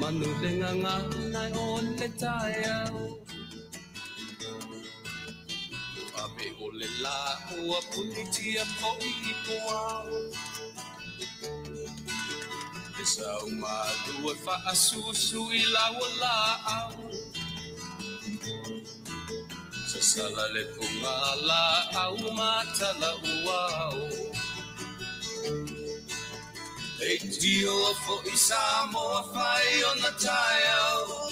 Manu le ngangana o le taeao. Ave o le la ua punitia fo'i i puao. Le sau malua faasusu i laua laau. Sasala le punga laau matala uao. E tio fo'i Samoa fai ona taeao.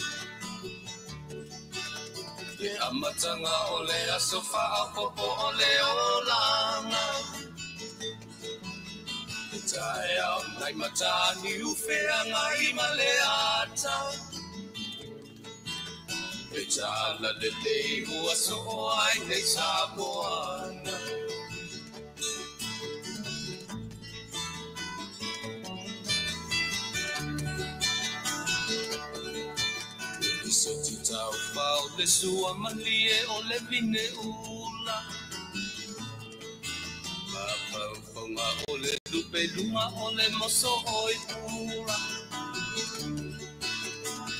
Le amatanga o le aso faapopo o le olaga. Le taeao nai matani ufeagai ma le ata. Le tala lelei ua soo ai nei Samoana. Le soti taufao le sua malie o le vine ula. Mafaufaga o le lupeluga o le moso oi pula.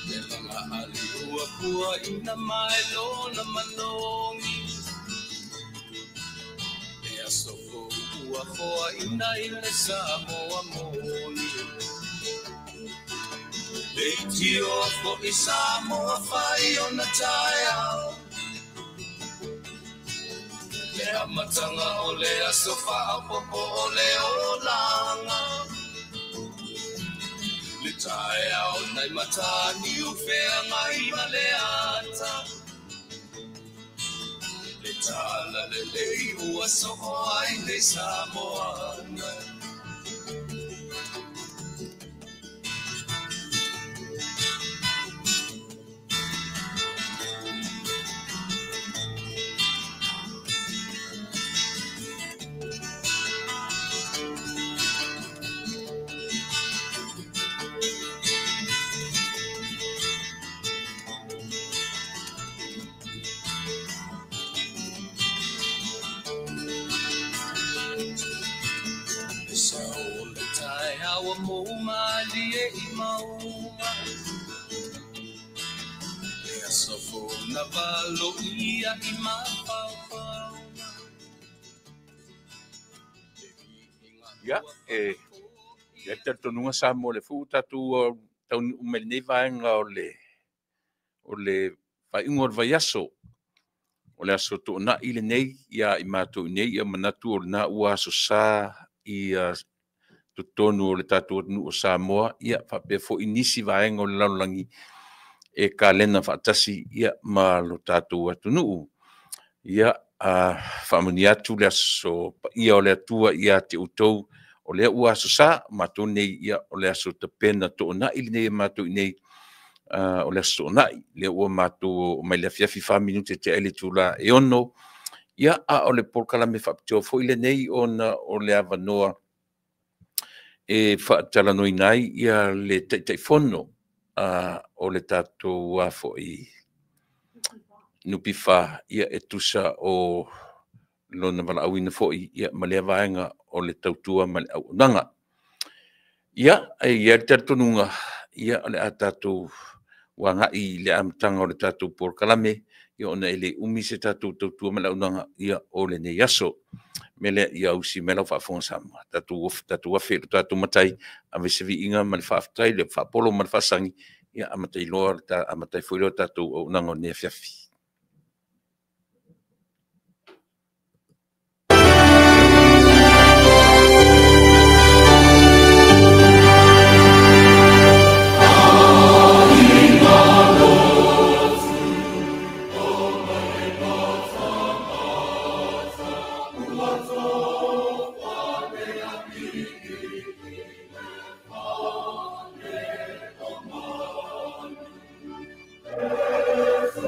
Le laga ali ua pua ina mai lona manogi. Le aso fou ua foa ina i le Samoa moni. Le tio fo'i Samoa fai ona taeao. Le amatanga o le aso faapopo o le olaga. Le taeao nai matani ufeagai ma le ata. Le tala lelei ua soo ai nei Samoana. Le sao o le taeao mo malie i mauga. Le aso fou na valo ia i mafaufauga. Ia, e ia talitonuga Samoa le fu tatou taunuu mai lenei vaega o le faaiuga o le vaiaso. O le aso toonai lenei ia i matou nei ia manatu o lena ua aso sa ia totonu o le tatou atunuu o Samoa ia faapea foi nisi vaega o le lalolagi e kalena faatasi ia ma lo tatou atunuu. Ia faamanuia atu le aso paia o le Atua ia te outou o lea ua aso sa matou nei ia o le aso tapena toonai lenei e matou nei o le aso toonai lea ua matou mai le afiafi 4 minute te ai le itula e 6. Ia a o le polokalame faapitoa foi lenei ona o le avanoa e faatalanoaina ai ia le Taitaifono o le tatou foi NPF ia e tusa o lona valaauina foi ia ma lea vaega o le tautua ma le auaunaga. Ia, e i ai le talitonuga ia o le a tatou agai i le amataga o le tatou polokalame ia ona e le umi se tatou tautua ma le auaunaga ia o lenei aso. Me lea ia usi mai lau faafofoga Samoa. Tatou afe i le tatou matai ave se viiga ma le faafetai le faapolo ma le faasagi ia amatai loa amatai foi loa tatou auaunaga o lenei afiafi.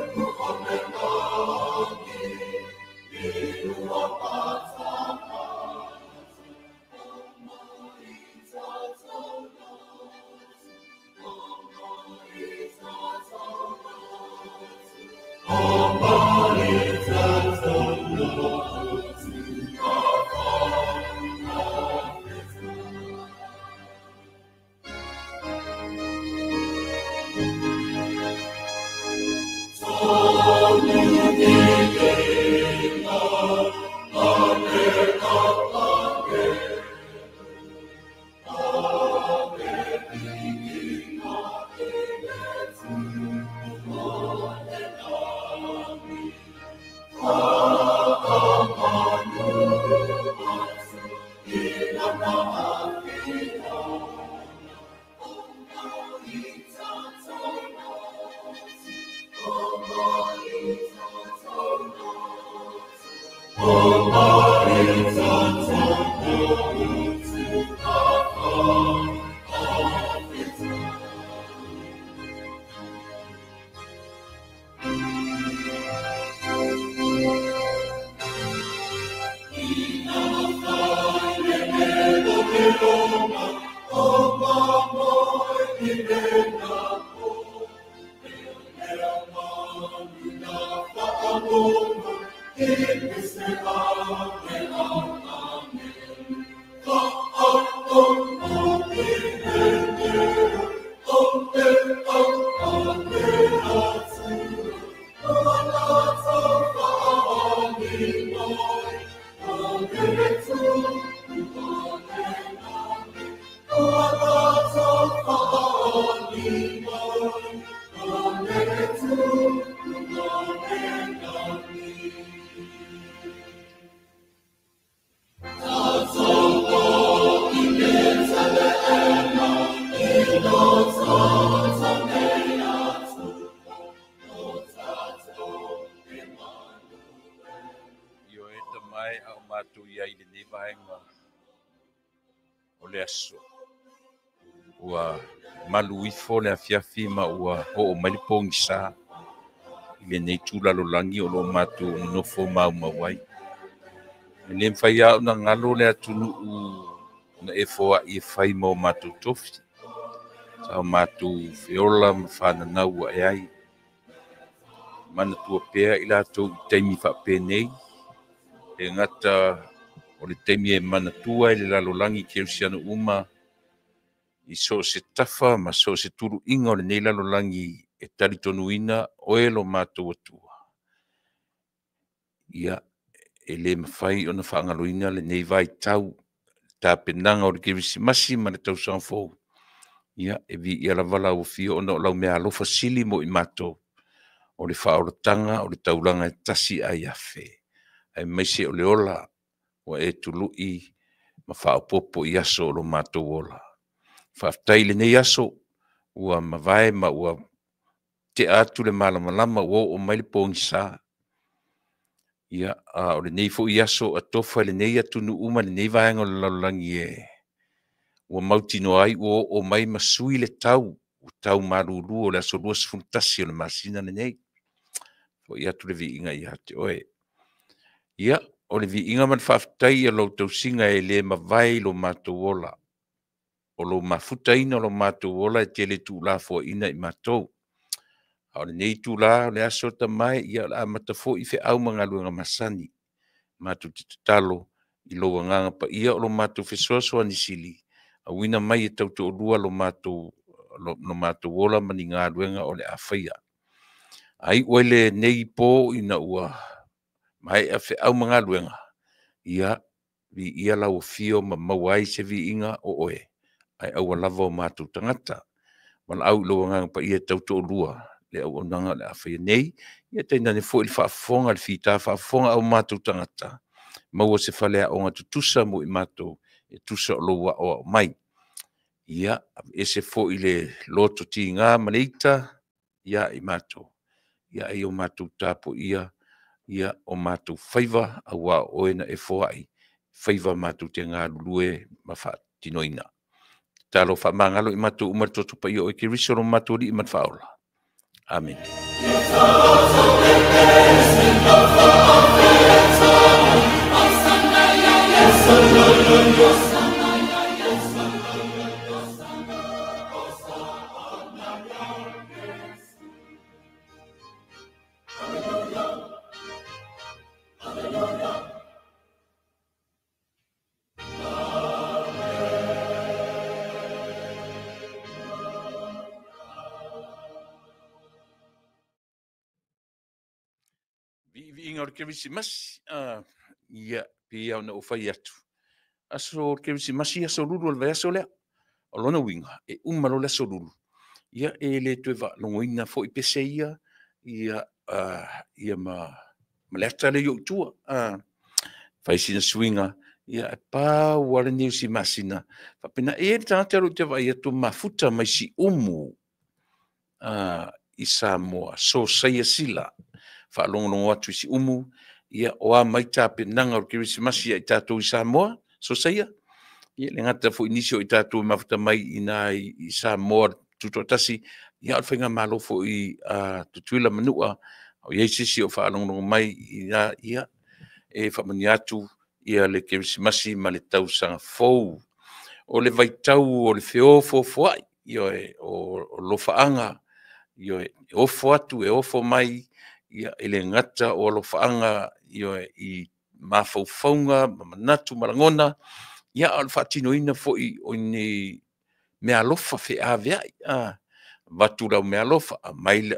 Thank you. O le aso ua malu ifo le afiafi ma ua oo mai le pogisa i lenei tulalolagi o lo o matou nonofo maumau ai. E le mafai lava ona galo le atunuu na e foai e fai ma o matou tofi, sa o matou feola ma fananau ae ai. Manatua pea i latou i taimi faapenei, e gata o le taimi e manatua i le lalolagi kerisiano uma i so o se tafa ma so o se tuluiga o lenei lalolagi e talitonuina oe lo matou Atua. Ia, e le mafai ona faagaloina lenei vaitau, tapenaga o le Kerisimasi ma le tausaga fou. Ia, e viia lava lau afio ona o lau meaalofa sili mo i matou, o le faaolataga o le taulaga e tasi ai afe, aemaise o le ola ua e tului ma faaopoopo i aso o lo matou ola. Faafetai i lenei aso ua mavae ma ua tea atu le malamalama ua oo mai le pogisa. Ia, a o lenei foi aso atofa i lenei atunuu ma lenei vaega o le lalolagi e ua mautinoa ai ua oo mai ma sui le tau, ua tau malulu o le aso 21 o le masina lenei. Foi atu le viiga ia te oe. Ia, o le viiga ma le faafetai i lou tausiga e le mavae i lo matou ola. O lou mafutaina o lo matou ola e tele tuulafoaiina i matou. A o lenei itula o le aso tamae, ia o le amata foi feau ma galuega masani. Matou te tatalo i lou agaga paia o lo matou fesoasoani sili, auina mai e tautoalua lo matou ola ma ni galuega o le a faia. Ai ua lenei po ina ua maea feau ma galuega, ia viia lau afio ma maua ai se viiga o oe, ae aua lava o matou tagata. Valaau i lou agaga paia e tautoalua le auaunaga o le a faia nei, ia tainane foi le faafofoga, le fita faafofoga a o matou tagata, maua se faleaoga tutusa mo i matou, e tusa o lou aoao mai. Ia, ese foi le loto tiga ma le ita, ia i matou, ia ai o matou tapuaia, ia o matou faiva, aua o oe na e foai, faiva matou te galulue ma faatinoina. Tatalo faamagalo i matou uma le toto paia o Keriso lo matou Alii ma le Faaola. Amen. Viiviiga o le Kerisimasi, ia pei ona ou fai atu, aso Kerisimasi, aso lulu o le vaiaso lea. O lona uiga, e uma loa le aso lulu, ia e le toe faalogoina foi pese ia, ia, ia ma le ata lea i ou tua. Fai sina suiga, ia e pau lava lenei o si masina. Faapena, e i ai le tagata o loo te vaai atu mafuta mai Siumu i Samoa, Sosaia Sila, faalogologo atu i Siumu, ia o a mai tapenaga o le Kerisimasi ia i tatou i Samoa, Sosaia. Ia le gata foi nisi o i tatou e mafuta mai i ina i Samoa tutoatasi, ia o le faigamalo foi a Tutuila Manua, o i ai se isi o faalogologo mai i ina, ia e faamanuia atu ia le Kerisimasi ma le tausaga fou. O le vaitau o le feofofoa'i, ioe, o alofaaga, ioe, e ofo atu e ofo mai, ia e le gata o alofaaga, ioe, i mafaufauga ma manatu ma lagona, ia a o le faatinoina foi o ni meaalofa feaveai, avatu lau meaalofa, aumai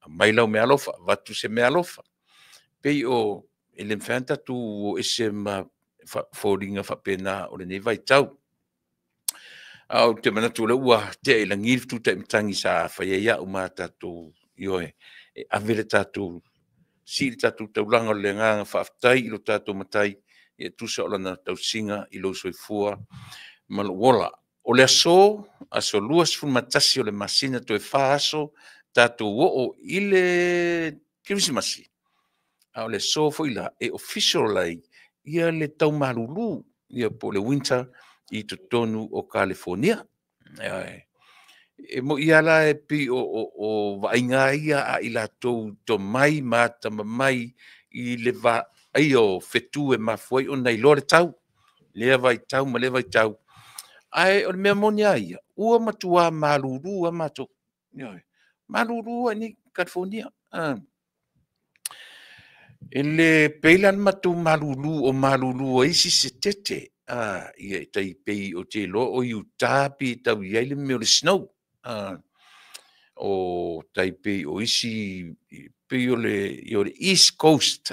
aumai lau meaalofa, avatu se meaalofa. Pei o e le mafai lava ona tatou o ese ma foliga faapena o lenei vaitau. Ae ou te manatu o lea ua tea i lagi le fetu taimatagi sa fai ai au ma tatou, ioe, e ave le tatou, sii le tatou taulaga o le agaga faafetai i lo tatou Matai e tusa o lana tausiga i lou soifua ma lou ola. O le aso, aso 21 o le masina, toe 4 aso tatou oo i le Kerisimasi, a o le aso foi la e official ai ia le tau malulu, ia po o le winter i totonu o Kalifonia. E moi lava la e pei o vaaiga ia a i latou tomai ma atamamai i le vaaia o fetu e mafua ai ona iloa le tau, lea vaitau ma lea vaitau. Ae o le mea moni lava ia, ua matua malulu lava matou. Ioe, malulu lava i inei i Kalifonia. E le pei la le matou malulu o malulu ai isi setete, ia e tai pei ou te iloa o Utah pei e tau i ai le mea o le snow, o tai pei o isi pei o le East Coast,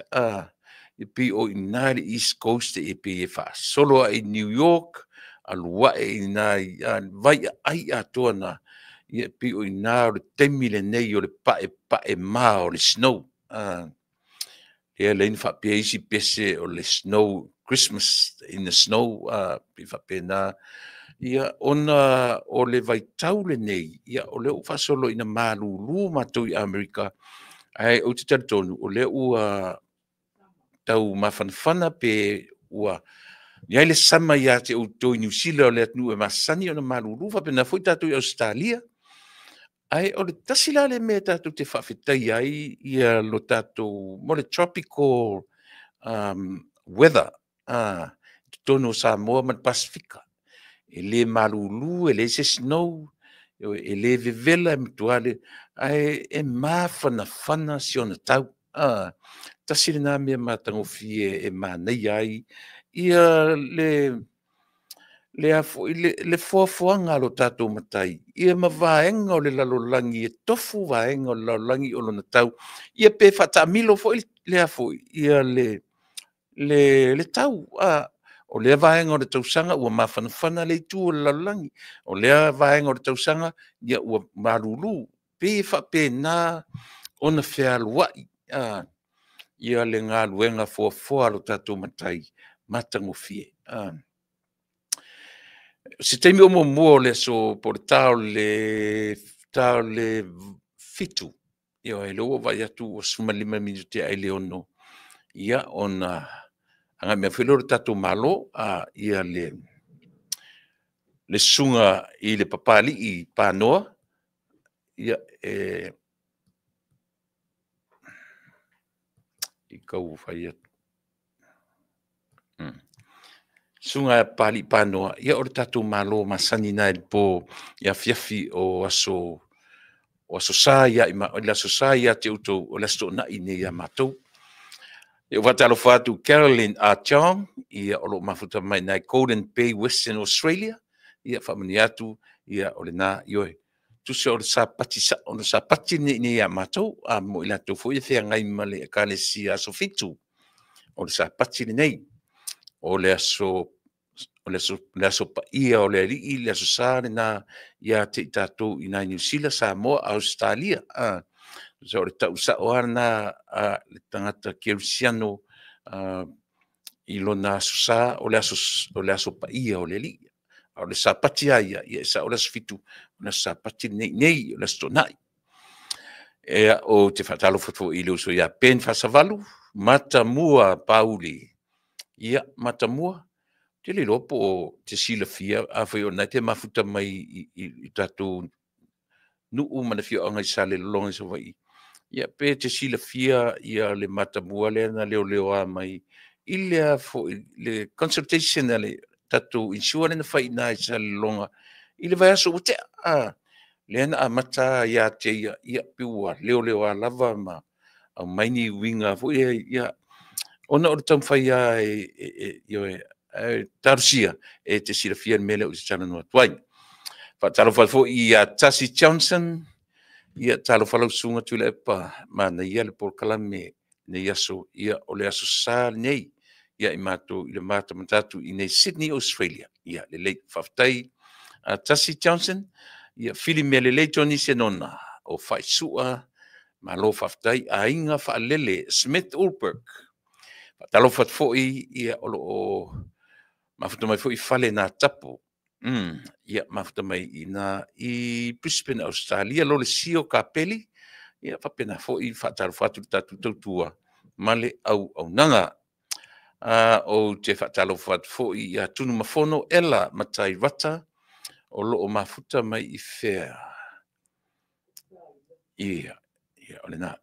e pei o i ina i le East Coast e pei e faasolo ae i New York, alu ae i ina i vaiaai atoa na, ia e pei o i ina o le taimi lenei o le paepaema o le snow. Lea na faapea isi pese o le snow, Christmas in the snow, pei faapena. Ia, ona o le vaitau lenei, ia, o lea ua faasolo ina malulu matou i Amerika, ae ou te talitonu o lea ua tau mafanafana pe ua i ai le sama ia te outou i Niu Sila o le atunuu e masani ona malulu, faapena foi tatou i Ausetalia. Ae o le tasi la lea mea tatou te faafetaia ai ia lo tatou mo le tropical weather totonu o Samoa ma le Pasefika. E le malulu, e leai se snow, e le vevela, e matua le, ae e mafanafana si ona tau. Tasi lena mea matagofie e manaia ai ia le foafoaga a lo tatou Matai, ia ma vaega o le lalolagi e tofu vaega o le lalolagi o lona tau, ia pe faataamilo foi lea foi ia le tau. O lea vaega o le tausaga ua mafanafana le itu o le lalolagi, o lea vaega o le tausaga ia ua malulu, pei e faapena ona fealuai ia le galuega foafoa a lo tatou Matai matagofie. Se taimi o muamua o le aso po o le ta o le 7, ioe, lea ua ou vaai atu ua 15 minute ae i le 6, ia ona agai mai foi lea o le tatou Malo, ia le susuga i le Papalii Panoa, ia e i kau fai atu. Susuga Papalii Panoa, ia o le tatou Malo masani na i le po i afiafi o aso sa ia le aso sa ia te outou, o le aso Toonai nei ia matou. E ou faatalofa atu Carolyn Archon, ia o lo o mafuta mai i Golden Bay, Western Australia, ia faamanuia atu, ia o lena, ioe, tusa o le sapati sao, o le sapati lenei nei ia matou, mo i latou foi e feagai ma le Ekalesia aso 7, o le sapati lenei, o le aso paia o le Alii, le aso sa lena ia te i tatou i nai Niu Sila, Samoa, Ausetalia. So o le tau sao lava lena a le tagata kerisiano i lona aso sa, o le aso paia o le Alii. A o le sapati lava ia, ia e sao le aso 7, o le aso sapati lenei nei, o le aso Toonai. Ea, ou te faatalofa foi i le uso ia Ben Fasavalu, Matamua Pauli. Ia, Matamua, te le iloa po o te silafia, afai o lena e te mafuta mai i tatou nuu ma le afioaga i Salelologa i Savaii, ia pe te silafia ia le Matamua lea na leoleoa mai i le foi le consultation a le tatou insurer na fai i Salelologa i le vaiaso ua tea. Lea na amata ia te ia, ia pe ua leoleoa lava ma aumai ni uiga foi ia, ona o le taumafai lava e talosia e te silafia le mea lea ou te talanoa atu ai. Faatalofa atu foi ia Tasi Johnson, ia talofa lau susuga Tuilaepa, manaia le polokalame nei aso, ia o le Aso Sa lenei ia i matou i le matamata atu i nei Sydney, Australia. Ia lelei, faafetai Tasi Johnson, ia fili mea lelei Tony Senona o Faisua, malo faafetai. Aiga Faalele Smith Ulberg, faatalofa atu foi, ia o lo o mafuta mai foi fale na tapu. Ia mafuta mai ina i Brisbane, Australia, Lolesio Kapeli, ia faapena foi faatalofa atu le tatou tautua ma le auaunaga. Ou te faatalofa atu foi ia Tunumafono Ela Matai Rata, o lo o mafuta mai i fea. Ia, ia o lena.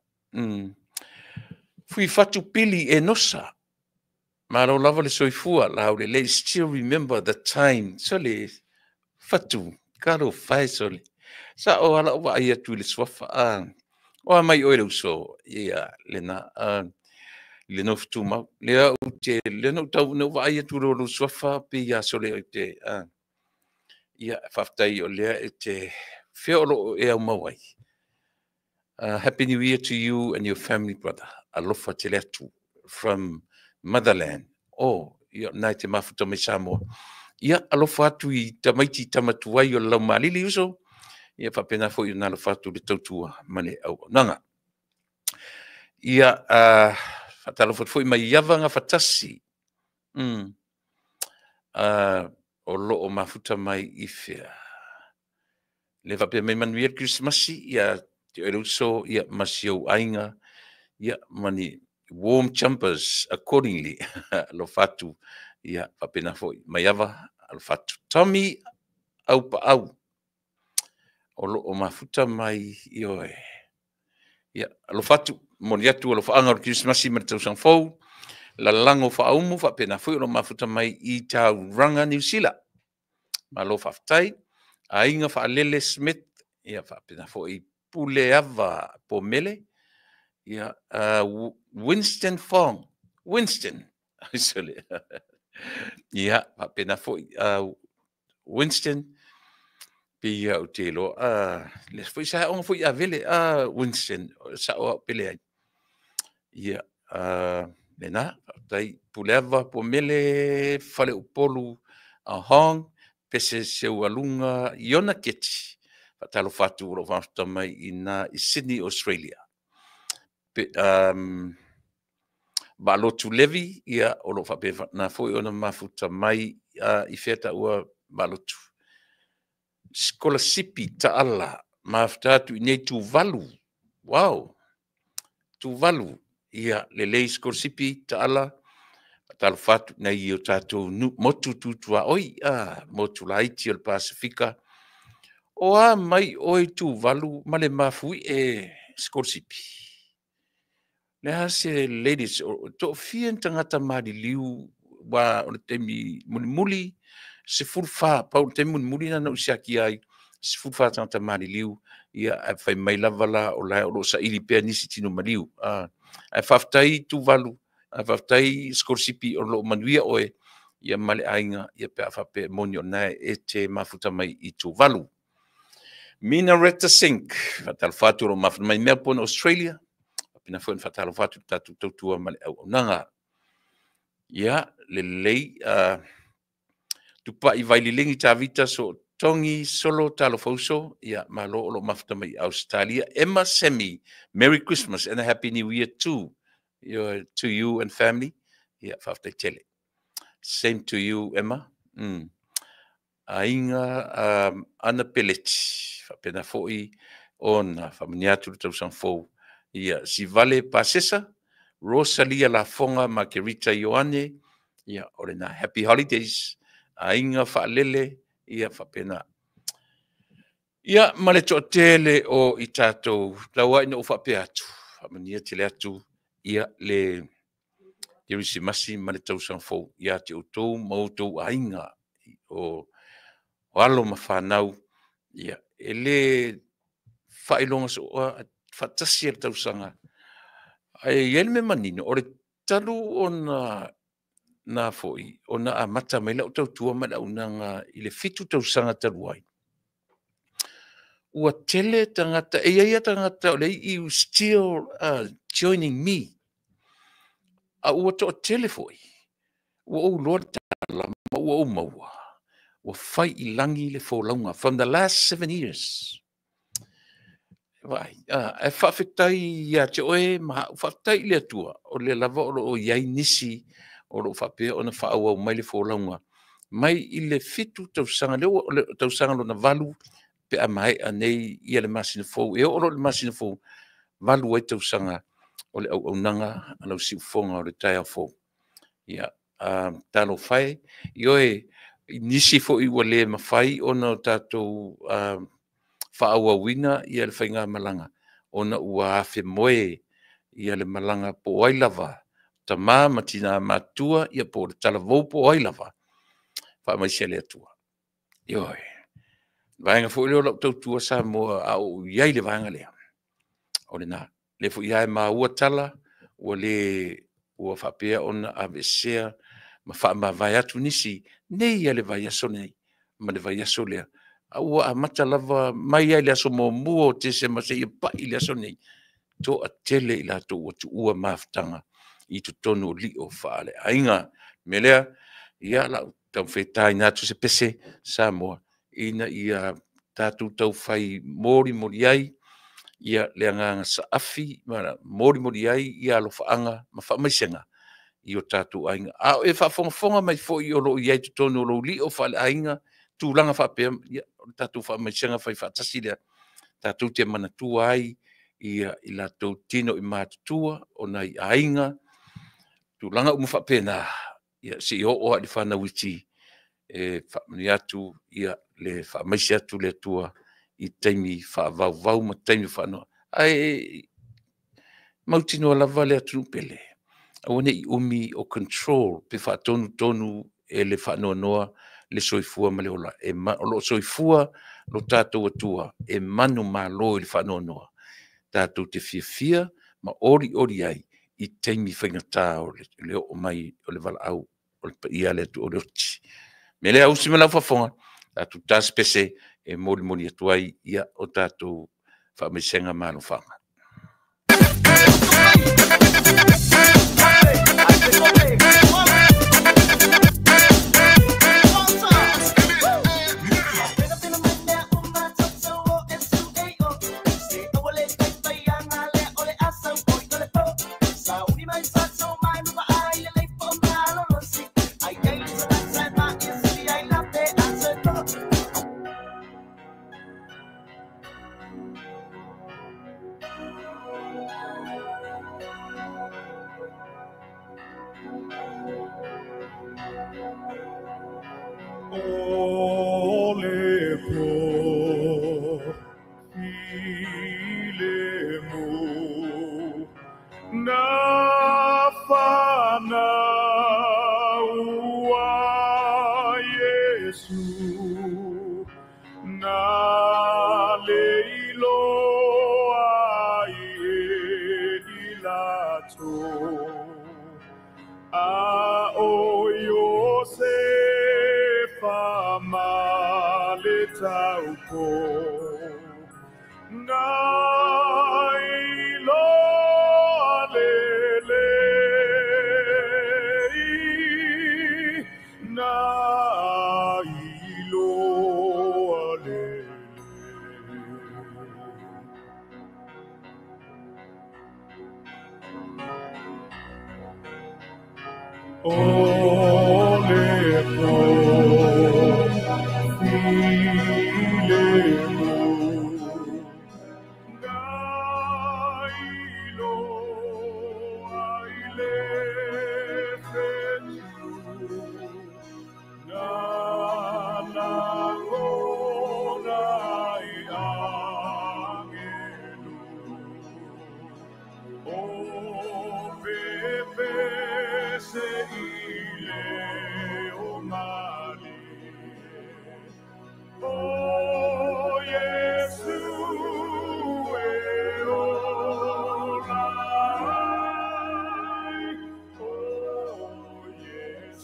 Fuifatu Pili Enosa, malo lava le soifua, laulelei, still remember the time. Sole, fatu, talofa e sole. Sa o ala o vaai atu i le suafa. O a mai oe le uso, ia, lena, le nofu tumau. Lea ou te, lea na ou tau, na ou vaai atu lo suafa pe ia sole o te, ia, faafetai o lea e te, fea o lo o e au mau ai. Happy New Year to you and your family, brother. Alofa tele atu from Motherland. Oh, ia, nai te mafuta mai Samoa. Ia, alofa atu i tamaiti tamatuai o le laumalili uso. Ia, faapena foi o nā alofa atu le tautua ma le auaunaga. Ia, faatalofa atu foi mai Iava Gafatasi. O lo o mafuta mai i fea. Le faapea mai manuia le Kerisimasi, ia te oe le uso, ia ma si ou aiga, ia ma ni warm jumpers accordingly. Alofa atu, ia faapena foi mai Ava, alofa atu. Tommy Aupaau, o lo o mafuta mai i oe. Ia, alofa atu, moni atu alofaaga o le Kerisimasi ma le tausaga fou, lalago faaumu faapena foi o lo o mafuta mai i Tauranga, Niu Sila. Malo faafetai. Aiga Faalele Smith, ia faapena foi Puleava Pomele, ia Winston Fong, Winston, sole. Ia faapena foi Winston, pe ia ou te iloa, le foi sa aoga foi avele, Winston, sa o au pele ai. Ia, lena, faafetai Puleava Pomele, Faleupolu, Hong, Pese Seualuga, Iona Keti, faatalofa atu o lo o faafuta mai ina i Sydney, Australia. Vaalotu Levi, ia, o lo o faapena foi ona mafuta mai i fea taua Vaalotu. Sikolasipi Taala, mafuta atu i nei Tuvalu. Wow! Tuvalu, ia, lelei Sikolasipi Taala, faatalofa atu nei o tatou motu tutuaoi, motu laiti o le Pasifika. O a mai oe Tuvalu ma le mafui e Sikolasipi. Le a se ladies, o toafia ni tagata maliliu wa o le taimi mulimuli, 14, pau le taimi mulimuli na na ou siakia ai, 14 tagata maliliu, ia, ae fai mai lava la o la o lo o saili pea nisi tino maliu. Ae faafetai Tuvalu, ae faafetai Sikolasipi o lo o manuia oe, ia ma le aiga, ia pe a faapea moni o lena e te mafuta mai i Tuvalu. Mina Retta Sink, faatalofa atu o lo o mafuta mai Melbourne, Australia. Faapena foi ona faatalofa atu le tatou tautua ma le auaunaga. Ia, lelei, Tupai Vaililigi Tavita so Tongi Solo Talofauso, ia malo o lo o mafuta mai Australia. Emma Semi, Merry Christmas and a Happy New Year too, to you and family. Ia, faafetai tele. Same to you, Emma. Aiga Ana Peleti, faapena foi ona faamanuia atu le tausaga fou. Ia, Sivale Pasesa, Rosalia Lafoga Margarita Ioane, ia, o lena Happy Holidays, Aiga Faalele, ia faapena. Ia, ma le toatele o i tatou, tau ai na ou faapea atu, faamanuia tele atu, ia, le Kerisimasi ma le tausaga fou ia te outou ma outou aiga o alo ma fanau. Ia, e le faailoga sooa faatasi le tausaga, ae i ai le mea manino, o le talu ona na foi ona amata mai lau tautua ma le auaunaga i le 7 tausaga talu ai, ua tele tagata, e i ai lava tagata o lea you still joining me, a ua toatele foi ua ou iloa le tala ma ua ou maua, ua fai i lagi le folauga from the last 7 years. Vaai, ae faafetai ia te oe ma au, faafetai i le Atua o lea lava o lo o i ai nisi o lo o faapea ona faaauau mai le folauga mai i le 7 tausaga, lea ua o le tausaga lona 8 pe a maea nei ia le masina fou. E oo loa i le masina fou, 8 ai tausaga o le auaunaga a lau siufofoga o le taeao fou. Ia, talofa e, ioe, i nisi foi ua le mafai ona tatou faaauauina le faigamalaga ona ua afemoe le malaga po o ai lava, tama ma tina matutua po o le talavou po o ai lava, faamaise le Atua. Ioe. O le vaega foi lea o lau tautua Samoa a o ou i ai i le vaega lea, o lena. O lea foi lava e maua tala ua le ua faapea ona aveesea ma faamavae atu nisi nei lava i le vaiaso lenei ma le vaiaso lea, a ua amata lava mai lava i le aso 1 o Tesema seia pai i le aso lenei, toatele i latou ua tuua mafutaga i totonu o lio faaleaiga. O le mea lea, ia o le a ou taumafai e taina atu se pese Samoa, ina ia tatou taufai molimoli ai le agaga saafi ma molimoli ai alofaaga ma faamaisega i o tatou aiga. A o e faafogafoga mai foi o lo o i ai i totonu o lou lio faaleaiga tulaga faapea, ia o le tatou faamaisega faifaatasi lea, tatou te manatua ai i latou tino i matutua, o nai aiga, tulaga uma faapena, ia seia oo lava i le fanau iti, e faamanuia atu le faamaise atu le Atua i taimi faavauvau ma taimi faanoanoa. Ae mautinoa lava le atunuu pele, aua ne i umi o control pe faatonutonu e le faanoanoa le soifua ma le ola. O lo o soifua lo tatou Atua e manumalo i le faanoanoa, tatou te fiafia ma olioli ai i taimi faigata o le oo mai o le valaau o le paia a le Atua o le oti. O le mea lea usi mai lau faafofoga, tatou ta se pese e molimoli atu ai o tatou faamaisega ma alofaaga. O le po filemu na fanau ai Iesu, na le iloa ai e i latou, a o Iosefa ma le taupo, na iloa lelei, na iloa lelei. O le po filemu na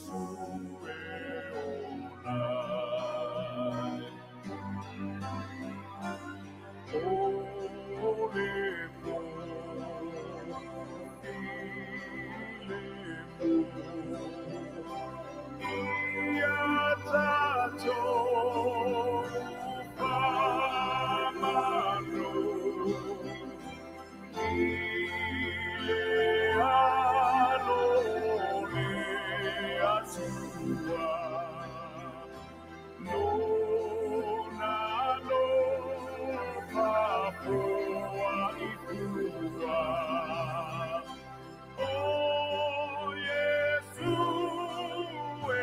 Iesu e ola ai. O le po filemu, ia tatou faamanu, i le alo o le Atua, lona alofa foai fua. O Iesu e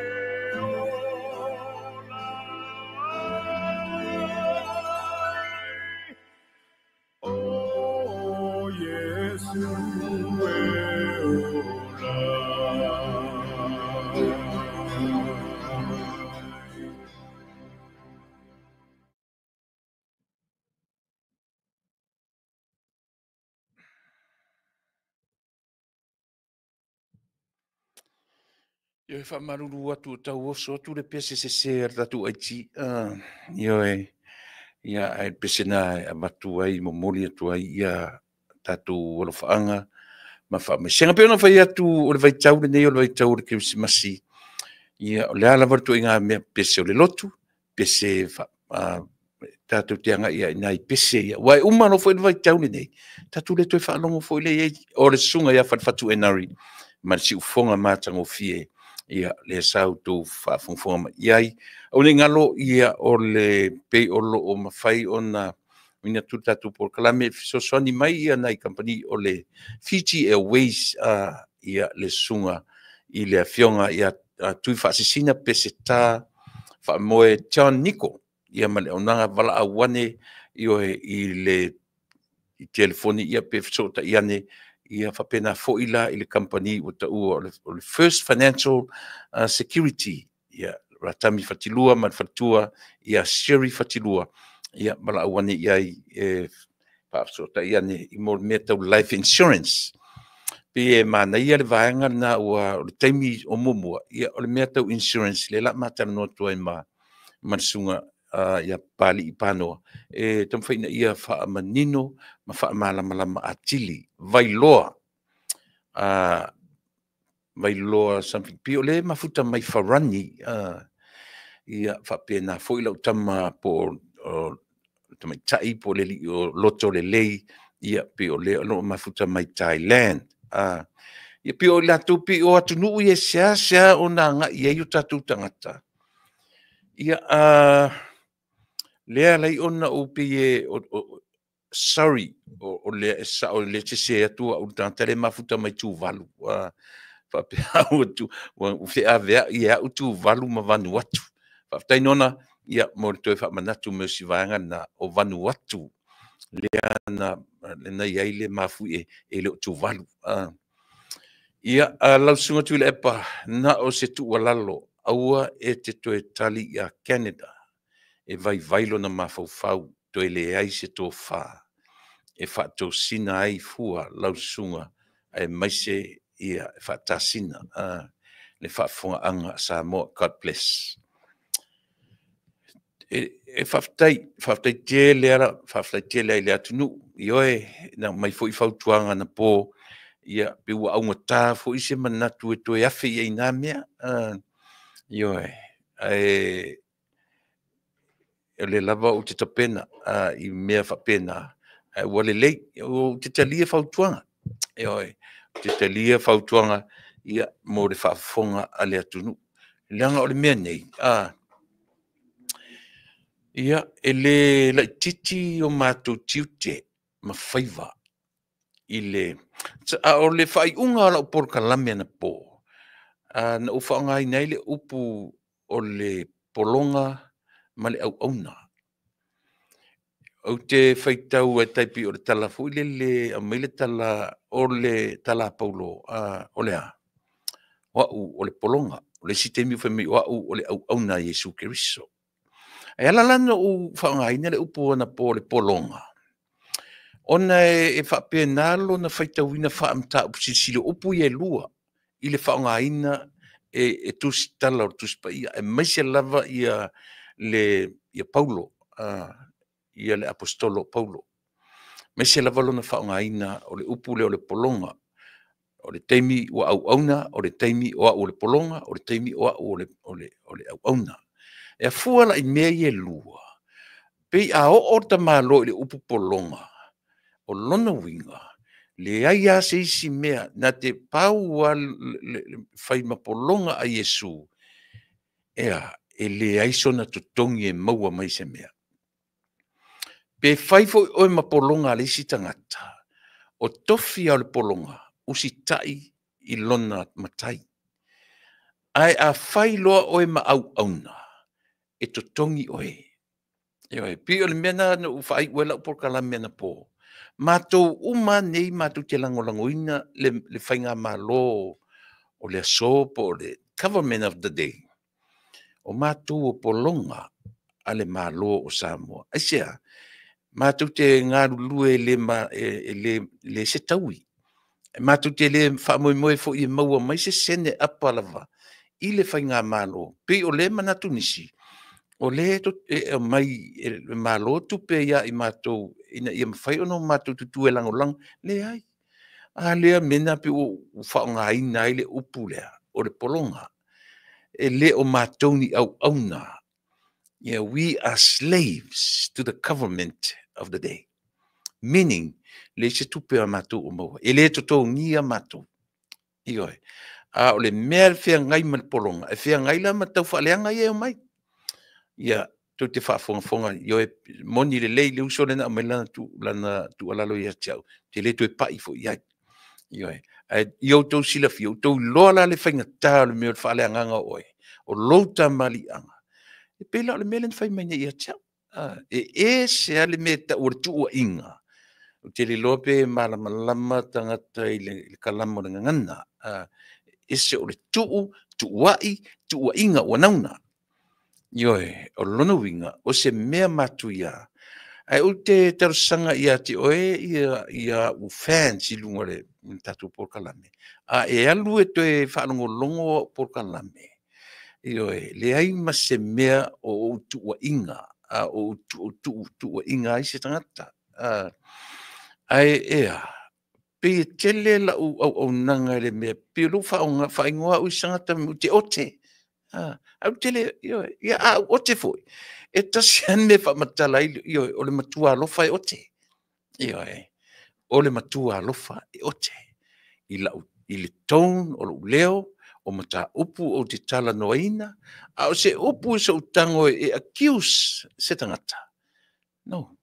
ola ai. O Iesu e ola ai. Ioe, faamalulu atu o tau oso atu le pese sese a le tatou IT. Ioe, ia, ae le pese na e avatu ai, momoli atu ai ia tatou alofaaga ma faamaisega. Pei ona fai atu o le vaitau lenei o le vaitau o le Kerisimasi, ia, o le a lava le ituaiga mea, pese o le lotu, pese tatou te agai ai i pese ia. Ua e uma loa foi le vaitau lenei, tatou le toe faalogo foi lea i ai o le susuga ia Falefatu Enari ma le siufofoga matagofie, ia, lea sa outou faafogafoga mai i ai. Aua ne i galo, ia, o le pei o lo o mafai ona uiina atu le tatou polokalame e fesoasoani mai ia nai kamupani o le Fiji Airways, ia, le susuga i le afioga ia Tuifaasisina Peseta Faamoe John Nico, ia, ma le auaunaga valaau ane, ioe, i le i telefoni, ia, pe fesootai ane, ia, faapena foi la i le kamupani ua taua o le First Financial Security, ia, Ratami Fatilua ma le faletua ia Sherry Fatilua, ia, valaau ane i ai e faafesootai ane i mo le mea tau life insurance. Pei e manaia le vaega lena ua o le taimi o muamua, ia, o le mea tau insurance lea la matalanoa atu ai ma le susuga ia Papalii Panoa e taumafai ina ia faamanino ma faamalamalama atili. Vailoa, Vailoa something, pei o lea e mafuta mai Farani, ia, faapena foi lau tama po o tamaitai po o le alii o loto lelei, ia, pei o lea o lo o mafuta mai Thailand. Ia, pei o i latou, pei o atunuu ia e seasea ona agai i ai o tatou tagata. Ia, lea alai ona ou pei e sorry, o lea e sao le sese atu au le tagata le mafuta mai Tuvalu. Faapea au atu, ua feaveai e au Tuvalu ma Vanuatu. Faafetai nona, ia, mo le toe faamanatu mai o si vaega lena o Vanuatu. Lea na lena i ai le mafuie e le o Tuvalu. Ia, lau susuga Tuilaepa, na o se tuualalo, aua e te toe tali ia Canada e vaivai lona mafaufau, toe leai se tofa e faatosina ai fua lau susuga, aemaise ia e faatasina le faafofogaaga a Samoa. God bless. E faafetai, faafetai tele ala, faafetai tele ai le atunuu. Ioe, na mai foi fautuaga na po, ia, pe ua augata foi se manatu e toe afe i ai nā mea. Ioe, ae o le lava ou te tapena i mea faapena, ae ua lelei, ou te talia fautuaga. Ioe, ou te talia fautuaga, ia, mo le faafofoga a le atunuu. Leaga o le mea nei, ia, e le laitiiti o matou tiute ma faiva i le a o le faaiuga o lau polokalame anapo, na ou faaaogaina ai le upu o le pologa ma le auauna. Ou te faitau e tai pei o le tala foi lele, aumai le tala o le tala a Paulo, o le a? O au o le pologa. O le isi taimi fai mai o au o le auauna a Iesu Keriso. Ae ala la ona ou faaaogaina le upu anapo o le pologa, ona e faapena lona faitauina faamataupu silisili o upu ia e lua i le faaaogaina e tusitala o le Tusi Paia, aemaise lava ia le ia Paulo, ia le Aposetolo o Paulo, aemaise lava lona faaaogaina o le upu lea o le pologa. O le taimi ua auauna, o le taimi o au o le pologa, o le taimi o au o le auauna. E afua la i mea ia e lua, pei a oo le tamaloa i le upu pologa, o lona uiga, leai lava se isi mea, na te pau lava le fai ma pologa a Iesu, e a? E leai sona totogi e maua mai se mea. Pe fai foi oe ma pologa a le isi tagata, o tofi lava o le pologa, usitai i lona matai. Ae a fai loa oe ma auauna, e totogi oe. Ioe, pei o le mea lena na ou faaiu ai lau polokalame anapo, matou uma lava nei matou te lagolagoina le faigamalo o le aso po o le Government of the Day, o matou o pologa a le Malo o Samoa. Aisea? Matou te galulue e le se taui. E matou te le faamoemoe foi e maua mai se sene apa lava i le faigamalo. Pei o lea e manatu nisi, o lea e aumai e le Malo tupe ia i matou ina ia mafai ona matou tutu e lagolago. Leai. A lea mea lena pei ua ou faaaogaina ai le upu lea o le pologa. E le o matou ni auauna. Yeah, we are slaves to the government of the day. Meaning, leai se tupe a matou o maua. E le totogia matou. Ioe. A o le mea e feagai ma le pologa, e feagai la ma taufaaleaga ia e omai. Ia, tou te faafogafoga, ioe, moni lelei le uso lea na aumai lana tuualalo ia te au, ou te le toe pai foi i ai. Ioe. Ae ia outou silafia, ua outou iloa la le faigata o le mea o le faaleagaga o oe, o lou tamaliiaga, e pei la o le mea lea na fai mai nei ia te au. E ese lava le mea e tau o le tuuaiga, ou te le iloa pe malamalama tagata i le kalama o le gagana. Ese o le tuu, tuuai, tuuaiga ua nauna. Ioe, o lona uiga, o se mea matuia. Ae ou te talosaga ia te oe ia au fans i luga o le tatou polokalame, a e alu e toe faalogologo au polokalame, ioe, leai ma se mea o ou tuuaiga, a o ou tuuaiga ai se tagata. Ae e a, pei e tele lau auaunaga i le mea, pei o lea ua faaigoa au e isi tagata ou te ote. Ae ou te le, ioe, ia a ou ote foi, e tasi lava le mea e faamatala ai, ioe, o le matua alofa e ote. Ioe, o le matua alofa e ote. I lau, i le tone o lou leo, o mataupu ou te talanoaina, a o se upu i sou tago e accuse se tagata, no.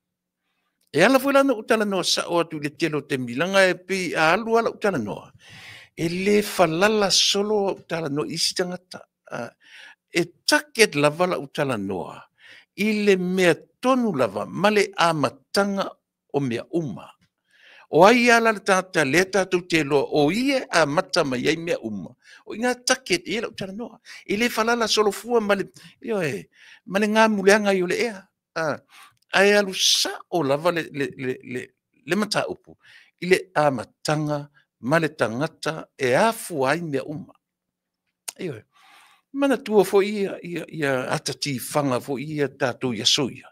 E ala foi la ona ou talanoa sao atu i le tele o taimi, leaga e pei a alu lava lau talanoa, e le falala solo au talanoa i isi tagata. E target lava lau talanoa i le mea tonu lava ma le amataga o mea uma. O ai lava la le tagata lea tatou te iloa o ia e amata mai ai mea uma, o i ina target i ai lau talanoa. E le falala solo fua ma le, ioe, ma le gamuleaga ai o le ea. Ae alu sao lava le mataupu i le amataga ma le tagata e afua ai mea uma. Ioe. Manatua foi ia ata tifaga foi ia tatou i aso ia.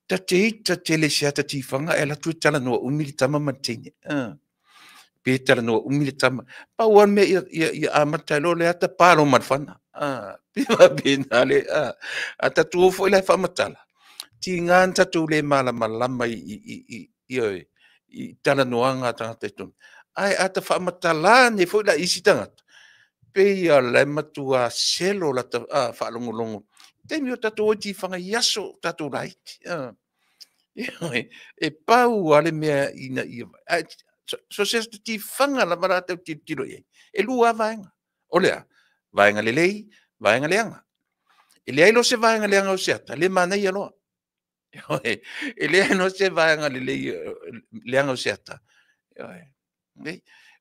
Ta te ita tele i se ata tifaga ae alu atu e talanoa umi le tama ma le teine. Pe talanoa umi le tama. Pau lava le mea ia amata ai loa le ata pa loa ma le fana. Pei faapena le, a tatou o foi la e faamatala, tiga na tatou le malamalama i talanoaga a tagata i totonu. Ae a ta faamatala ane foi la i isi tagata, pei lava o la e matua selo lata faalogologo. Taimi o tatou o i tifaga i aso o tatou laiti. E pau lava le mea ina ia, ae so o se tifaga lava la tatou tilotilo i ai, e lua lava vaega. O le a? Vaega lelei, vaega leaga. E leai loa se vaega leaga o se ata, le manaia loa. E leai loa se vaega lelei leaga o se ata.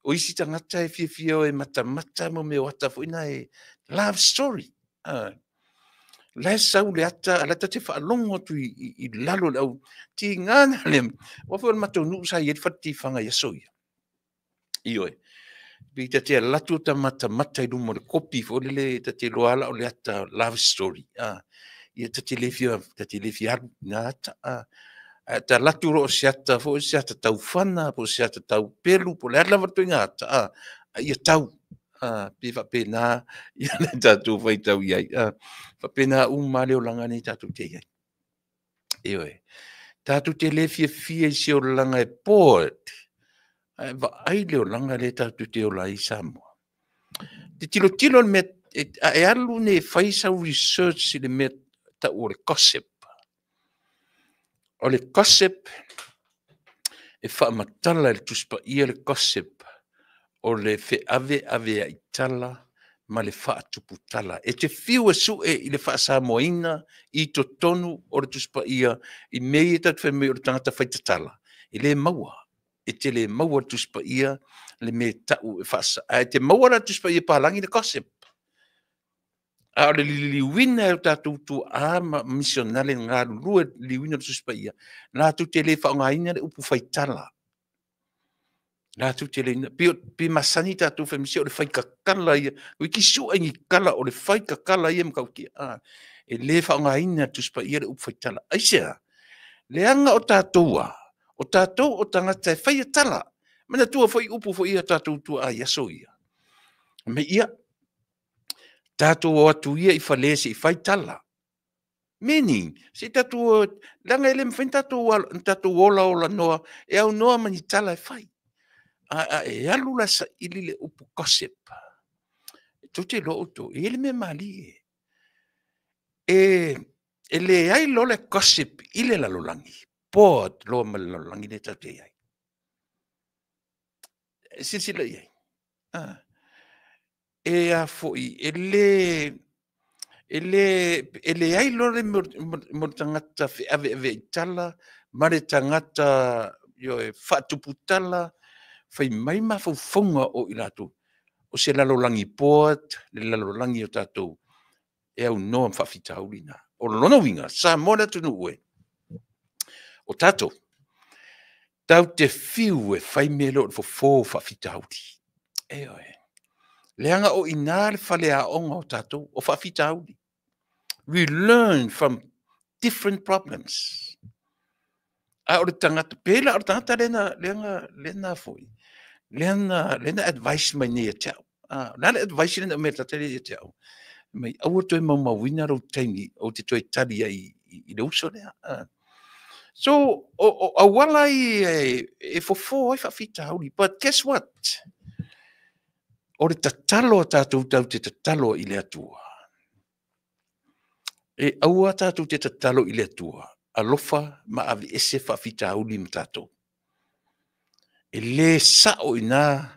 O isi tagata e fiafia e matamata mo mea o ata foi na e love story. La e sau le ata, a la e ta te faalogo atu i lalo o le au tiga na le, aua foi o le matou nuu sa i ai le fale tifaga i aso ia. Ioe. Pei ta te alu atu o ta matamata i luma o le kopi foi lele, ta te iloa lava la o le ata Love Story, a. Ia ta te le fia, ta te le fia alu i na ata, a. Ae ta alu atu loa o se ata foi, o se ata taufana, po o se ata taupelu, po o le a lava le ituaiga ata, a, a ia tau, a, pei e faapena ia le tatou faitau i ai, a. Faapena uma lava le olaga lenei tatou te i ai. Ioe. Tatou te le fiafia i se olaga e bored, ae vaai le olaga lea tatou te ola ai i Samoa. Te tilotilo le mea, a e alu nei e fai sau research i le mea tau o le gossip. O le gossip, e faamatala e le Tusi Paia le gossip, o le feaveaveai tala ma le faatuputala. E te fiu e sue i le faasamoaina i totonu o le Tusi Paia i mea ia tatou te fai mai o le tagata faitatala, e le maua. E te le maua i le Tusi Paia le mea e tau e faasa... Ae te maua la i le Tusi Paia palagi le gossip. A o le liliuina e o tatou tuaa ma misionare galulue le liliuina o le Tusi Paia, latou te le faaaogaina le upu faitala. Latou te le... Pe masani tatou fai mai, se o le faikakala ia. Toeitiiti sue ni tala o le faikakala ia matautia. E le faaaogaina e le Tusi Paia le upu faitala. Aisea? Leaga o tatou a, o tatou o tagata e faia tala. Manatua foi upu foi ia a tatou tuaa i aso ia. Fai mai, ia, tatou o atu ia i fale se i fai tala. Meaning, se i tatou, leaga e le mafai ona tatou olaola noa e aunoa ma ni tala e fai. A e alu la e saili le upu gossip, tou te iloa outou, e i ai le mea malie. E leai loa le gossip i le lalolagi, bored loa ma le lalolagi lea tatou te i ai. E silasila i ai. E a foi, e le e le e leai loa le mea o le tagata feaveaveai tala ma le tagata, ioe, faatuputala, fai mai mafaufauga o i latou, o se lalolagi bored le lalolagi o tatou e aunoa ma faafitauli na. O lona uiga, Samoa le atunuu e, o tatou, tatou te fiu e fai mea lea o le fofo o faafitauli. Ioe. Leaga o i ina le faleaoga o tatou, o faafitauli. We learn from different problems. A o le tagata, pe la o le tagata lea na foi, lea na advice mai nei ia te au. O le a le advice lea na aumai e le tagata lea ia te au? Mai aua toe maumauina lou taimi ou te toe tali ai i le uso lea. So, o auala ia e fofo ai faafitauli. But guess what? O le tatalo a tatou tatou te tatalo i le Atua. E aua tatou te tatalo i le Atua, alofa ma aveese faafitauli ma tatou. E le sao i na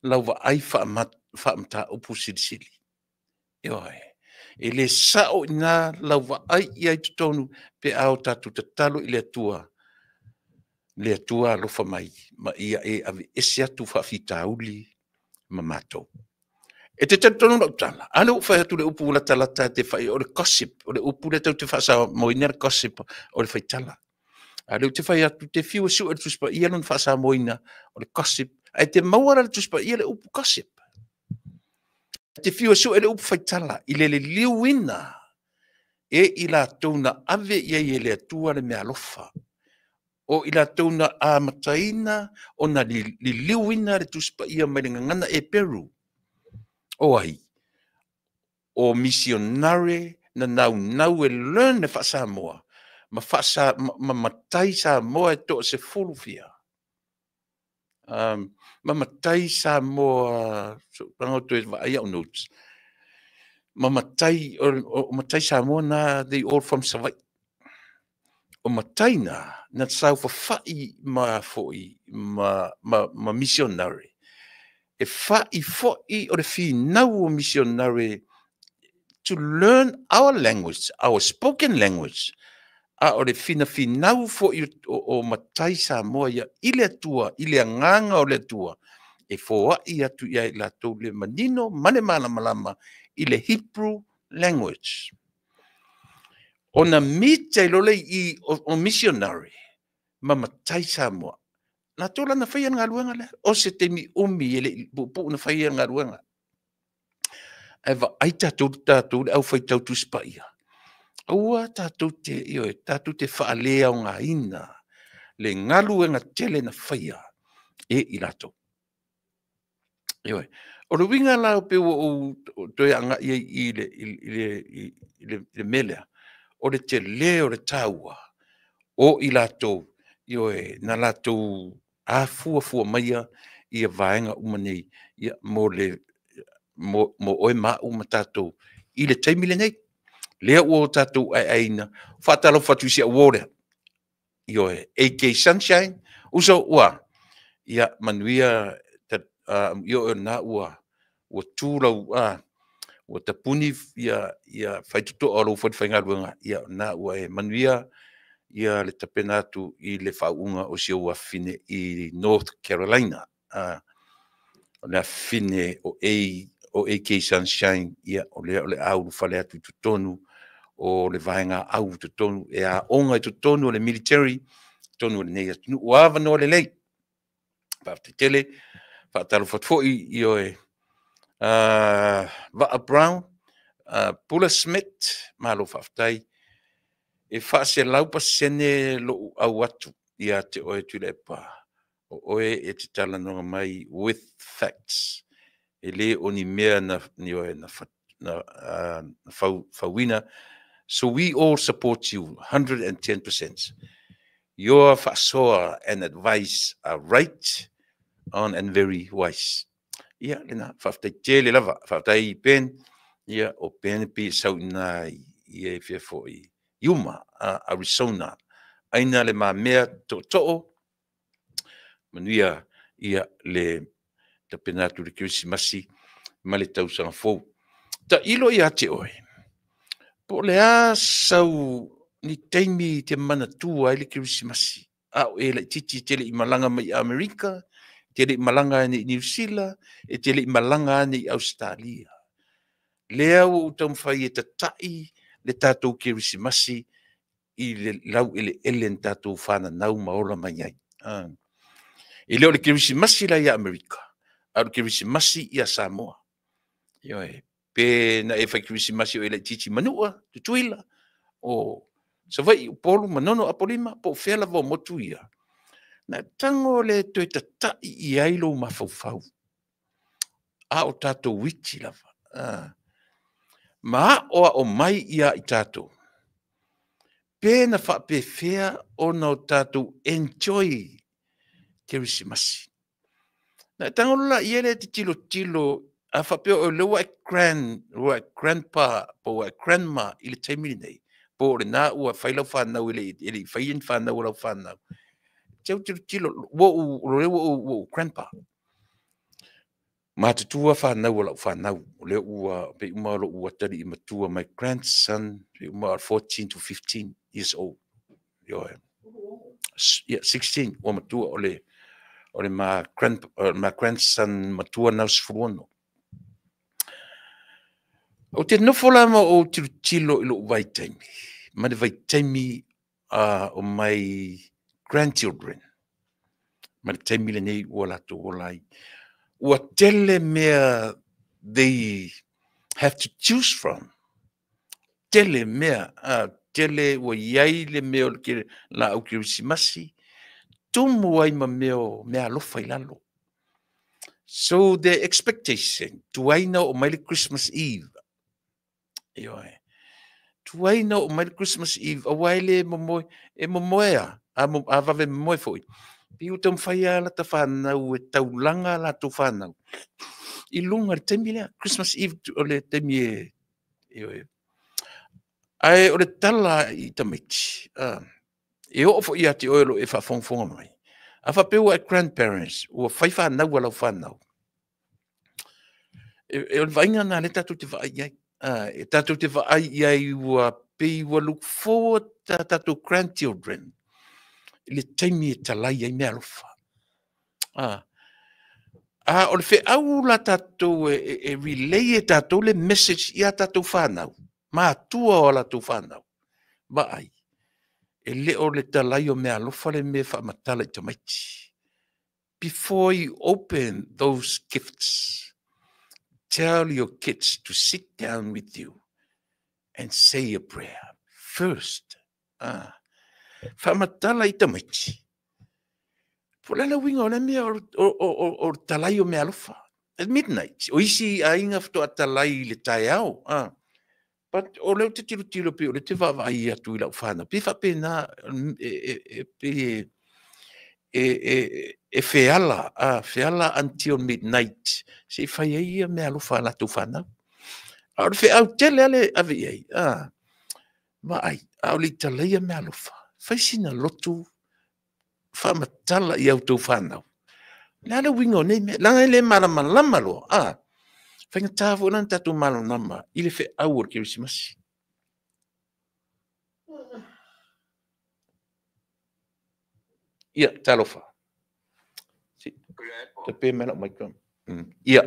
lau vaai faamataupu silisili. Ioe. E le sao i na lau vaai i ai totonu pe a o tatou tatalo i le Atua, le Atua alofa mai ma ia e aveese atu faafitauli ma matou. E te talitonu lau tala, a lea ua fai atu le upu latalata te fai o le gossip, o le upu lea tatou te faasamoaina le gossip o le faitala. A lea ou te fai atu, te fiu e sue le Tusi Paia lona faasamoaina o le gossip, ae te maua la le Tusi Paia le upu gossip. Te fiu e sue le upu faitala i le liliuina e i latou na ave i ai e le Atua le meaalofa. O i latou na amataina ona liliuina le Tusi Paia mai le gagana Eperu. O ai? O misionare na naunau e learn le faa-Samoa ma, faasa, ma matai Samoa e toa-10 fia. Ma matai Samoa, so, tago toe vaai au notes. Ma matai, o matai Samoa na, they all from Savaii. O matai na, na saofafai ma foi, ma missionary. E fai foi o le finau o missionary to learn our language, our spoken language. A o le finafinau foi o matai Samoa ia i le Atua, i le agaga o le Atua, e foai atu ia i latou le manino ma le malamalama i le Hebrew language. Ona meet ai loa i o missionary ma matai Samoa. Latou la na faia le galuega lea, o se taimi umi e le i puupuu na faia le galuega. Ae vaai tatou, tatou le aufaitau Tusi Paia, aua tatou te, ioe, tatou te faaleaogaina le galuega tele na faia e i latou. Ioe. O le uiga la pei ua ou toe agai ai i le mea lea, o le tele o le taua o i latou, ioe, na latou afuafua maia ia vaega uma nei, ia, mo oe ma au ma tatou i le taimi lenei. Lea ua tatou aeaeina. Faatalofa atu i si au uo lea, ioe, AK Sunshine, uso ua, ia manuia, amuia oe o lena ua tu lau, ua tapuni ia faitotoa o lou falefaigaluega, ia o lena ua e manuia ia le tapena atu i le faauuga o si ou afafine i North Carolina. O le afafine o AK Sunshine, ia o lea o le a ulufale atu i totonu o le vaega au i totonu e aoga i totonu o le military i totonu o lenei atunuu. Ua avanoa lelei. Faafetai tele. Faatalofa atu foi i oe Vaa Brown, Pula Smith, malo faafetai. E 100% lou au atu ia te oe Tuilaepa, o oe e te talanoa mai with facts. E le o ni mea na fauina. So we all support you 110%. Your faasoa and advice are right on and very wise. Ia, lena, faafetai tele lava. Faafetai Ben. Ia, o Ben e pei e sau i ina i e fia foi Yuma, Arizona. Aina le mamea tootoo, manuia ia le tapena atu i le Kerisimasi ma le tausaga fou. Tailo ia te oe, po o le a sau ni taimi e te manatua ai le Kerisimasi, a o e laitiiti e te le i malaga mai i Amerika, e te le i malaga ane i Niu Sila, e te le i malaga ane i Ausetalia. Lea ua ou taumafai e tatai le tatou Kerisimasi i le laueleele na tatou fananau ma ola mai ai. E le o le Kerisimasi la ia Amerika, a o le Kerisimasi ia Samoa. Ioe, pe na e fai Kerisimasi o e laitiiti i Manua, Tutuila, o Savaii, Upolu, Manono, Apolima, po o fea lava o motu ia, na e tago lea e toe tatai i ai lou mafaufau, a o tatou iti lava, ma aoao mai ia i tatou, pe na faapefea ona o tatou enjoy Kerisimasi. Na e tago loa laia lea e te tilotilo, a faapea o lea ua e ua e grandpa po ua e grandma i le taimi lenei, po o lena ua fai lau fanau e le i faia ni fanau a lau fanau. Teu tilotilo, ua ou, o lea ua ou grandpa. Matutua fanau a lau fanau, o lea ua pei uma lou atalii matua, my grandson, pei uma 14 to 15 years old. Ioe. Yeah, 16, ua matua o le ma grandson matua na o 16. Ou te nofo la ma ou tilotilo i lou vaitaimi, ma le vaitaimi o my grandchildren, ma le taimi lenei ua latou ola ai. Ua tele mea they have to choose from. Tele mea, tele ua i ai le mea o le laau Kerisimasi, tumu ai ma mea o meaalofa i lalo. So the expectation, tuai na oo mai le Christmas Eve. Ioe. Tuai na oo mai le Christmas Eve, aua e le momoe, e momoe a, a vave momoe foi. Pei ua taumafai lava lata fanau e taulaga a latou fanau i luga i le taimi lea, Christmas Eve o le taimi e, ioe. Ae o le tala i tamaiti, e oo foi ia te oe o lo o e faafogafoga mai, a faapea ua e grandparents, ua fai fanau a lau fanau, o le vaaiga lena lea tatou te vaai i ai. E tatou te vaai i ai ua pei ua look forward a tatou grandchildren i le taimi e talai ai meaalofa. A o le feau la tatou e relay e tatou le message i a tatou fanau, matua o a latou fanau, vaai, e le o le talai o meaalofa le mea e faamatala i tamaiti. Before you open those gifts, tell your kids to sit down with you and say a prayer first. Ah. Faamatala i tamaiti. Po le uiga o le mea o talai o mealofa. At midnight. O isi aiga faatoa talai i le taeao. Ah. But o lea ou te tilotilo pei o lea ou te vaavaai atu i lau fanau. Pe faapena e pe e feala, feala until midnight se i fai ai ia meaalofa a latou fanau. A o le feau tele lava le ave i ai, vaai, a o le i talaia meaalofa, fai sina lotu faamatala i a outou fanau. O le a le uiga o nei mea? Leaga e le malamalama loa, faigata foi la ona tatou malamalama i le feau o le Kerisimasi. Ia, talofa. Si, tape mai lau mic. Ia.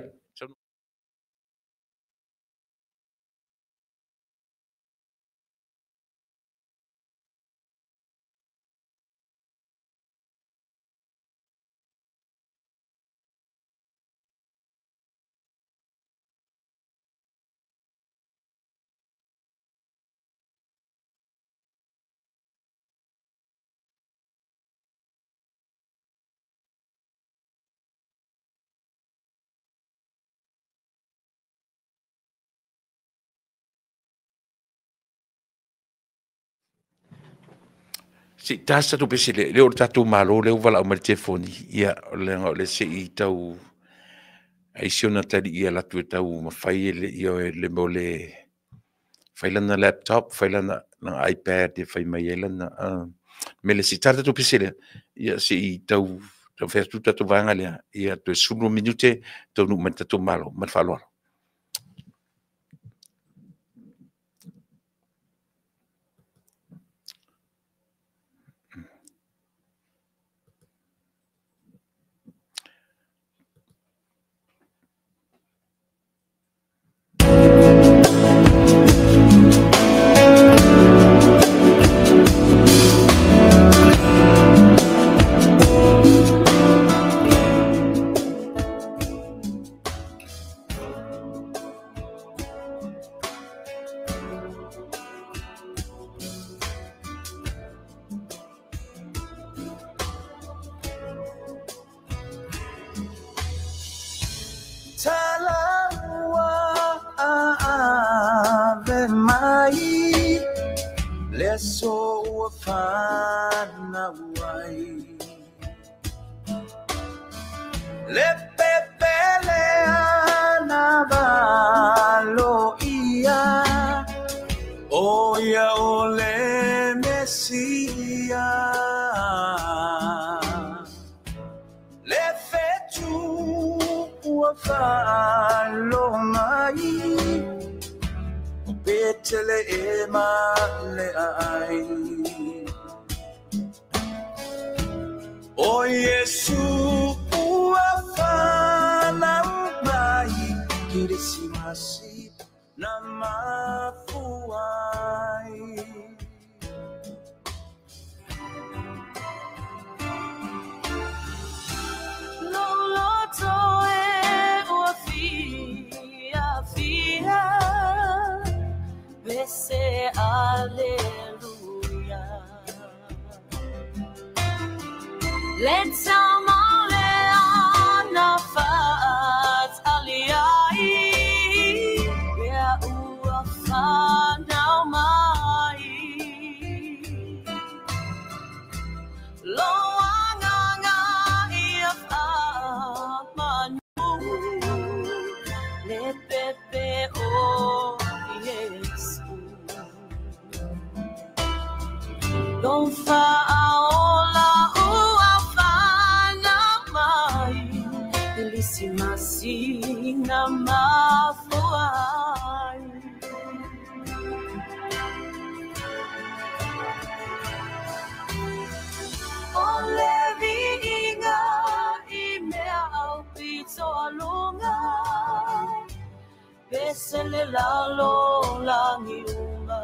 Se i tasi tatou pese le o le tatou Malo lea ua valaau mai le telefoni, ia, leaga o le se i tau ai si ona talii e alu atu e tau mafai e le i le mea o le fai lana laptop, fai lana iPad e fai mai ai lana mea le se i tala tatou pese lea, ia se i tau fai atu tatou vaega lea, ia toe 15 minute taunuu mai le tatou Malo. Ma le faaaloalo. Talaua ave mai le aso ua fanau ai. Le pepele ana valo ia, o ia o le Mesia. Le fetu ua falo mai, o Petele e male ai. O Iesu ua fanau mai, Kerisimasi na mafua ai. Loloto e ua fia fia, bese aleluia. Let's amale ana fat aliai, lea ua fanau mai. Loanganga ia whamanu, le pepe o Iesu. Lo whaola ua whanau mai, Kerisimasi na mafua ai. O le viiga i mea au pito alunga, pese le lalo langi uma.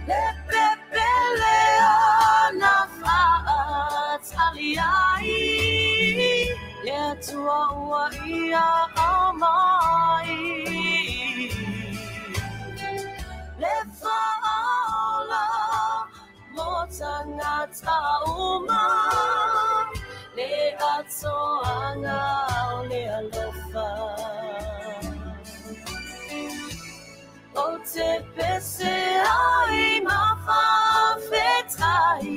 Le pepele ana faataliai, ai le Atua ua ia aumai le faaola mo tagata uma le atoaga o le alofa. Ou te pese ai ma faafetai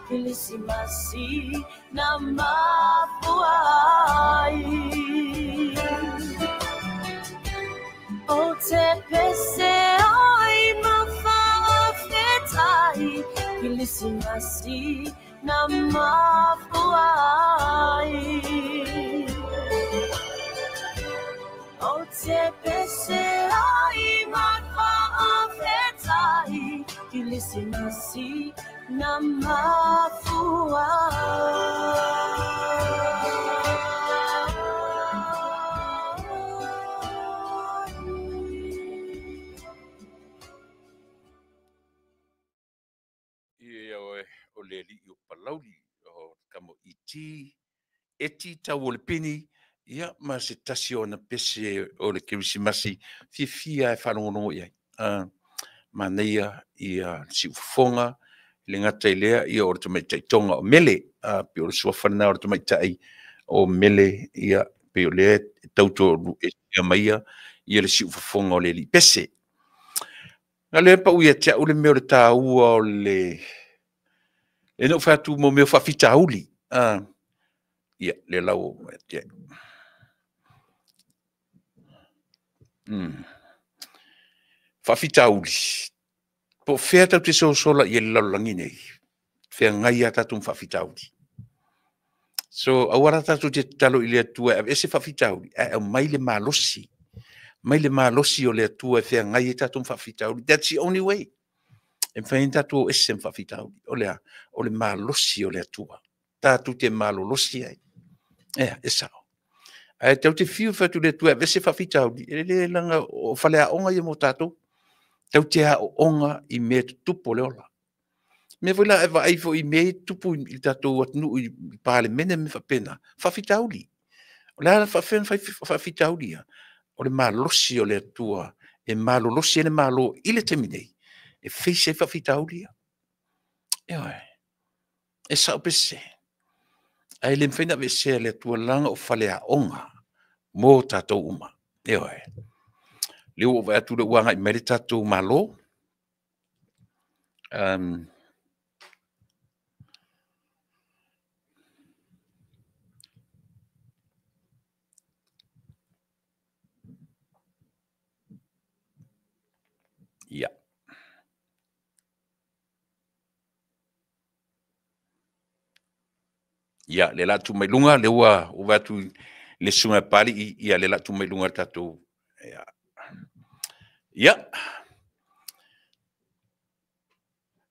Kilisimasi na mafua ai. Ou te pese ai ma faafetai Kilisimasi na mafua ai. Ou te pese ai ma faafetai Kilisimasi na mafua. Ia oe o le alii o Palauli o kamo iti eti tau o le pini ia ma se tasi o ona pese o le Kerisimasi fiafia e faalogologo i ai. Manaia ia siufofoga le gata i lea ia o le tamaitai toga o Mele, pei o le suafa lena o le tamaitai o Mele ia pei o lea e tauto e maia ia le siufofoga o le alii pese. Na lea pau ia te au le mea o le tāua o le e no fai atu mo mea faafitauli. Ia le lau te. Faafitauli. Po fea tau te sosola i le lalolagi nei. Fea ngai a tātou faafitauli. So aua tātou te tatalo i le Atua e ese faafitauli, ae aumai le malosi. Mai le malosi o le Atua e fea ngai e tātou faafitauli. That's the only way. E mawhai ni tātou ese faafitauli. O le a, o le malosi o le Atua. Tātou te malolosi ai. Ea, e sao. Ae tau te fiu whatu le Atua e ese faafitauli. E le langa o fale a onga ia mō tātou. Tau te a o onga i mea tutupu o le ola. Mea foi la e vaai foi i mea i tupu i tātou atunuu i palemene me faapena. Faafitauli. O le ala faafena faafitauli ia. O le malosi o le Atua e malolosi e le malo i le taimi nei. E feisi ai faafitauli ia. Ioe. E sao pese. Ae le mawhai na aveesea le Atua langa o fale a onga mō tātou uma. Ioe. Le ua vaai atu le ua agai mai le tātou malo. Ia. Ia, le la tu mai lunga, le ua ua atu le sunga pali ia le la tu mai lunga tātou. Ia. Ia.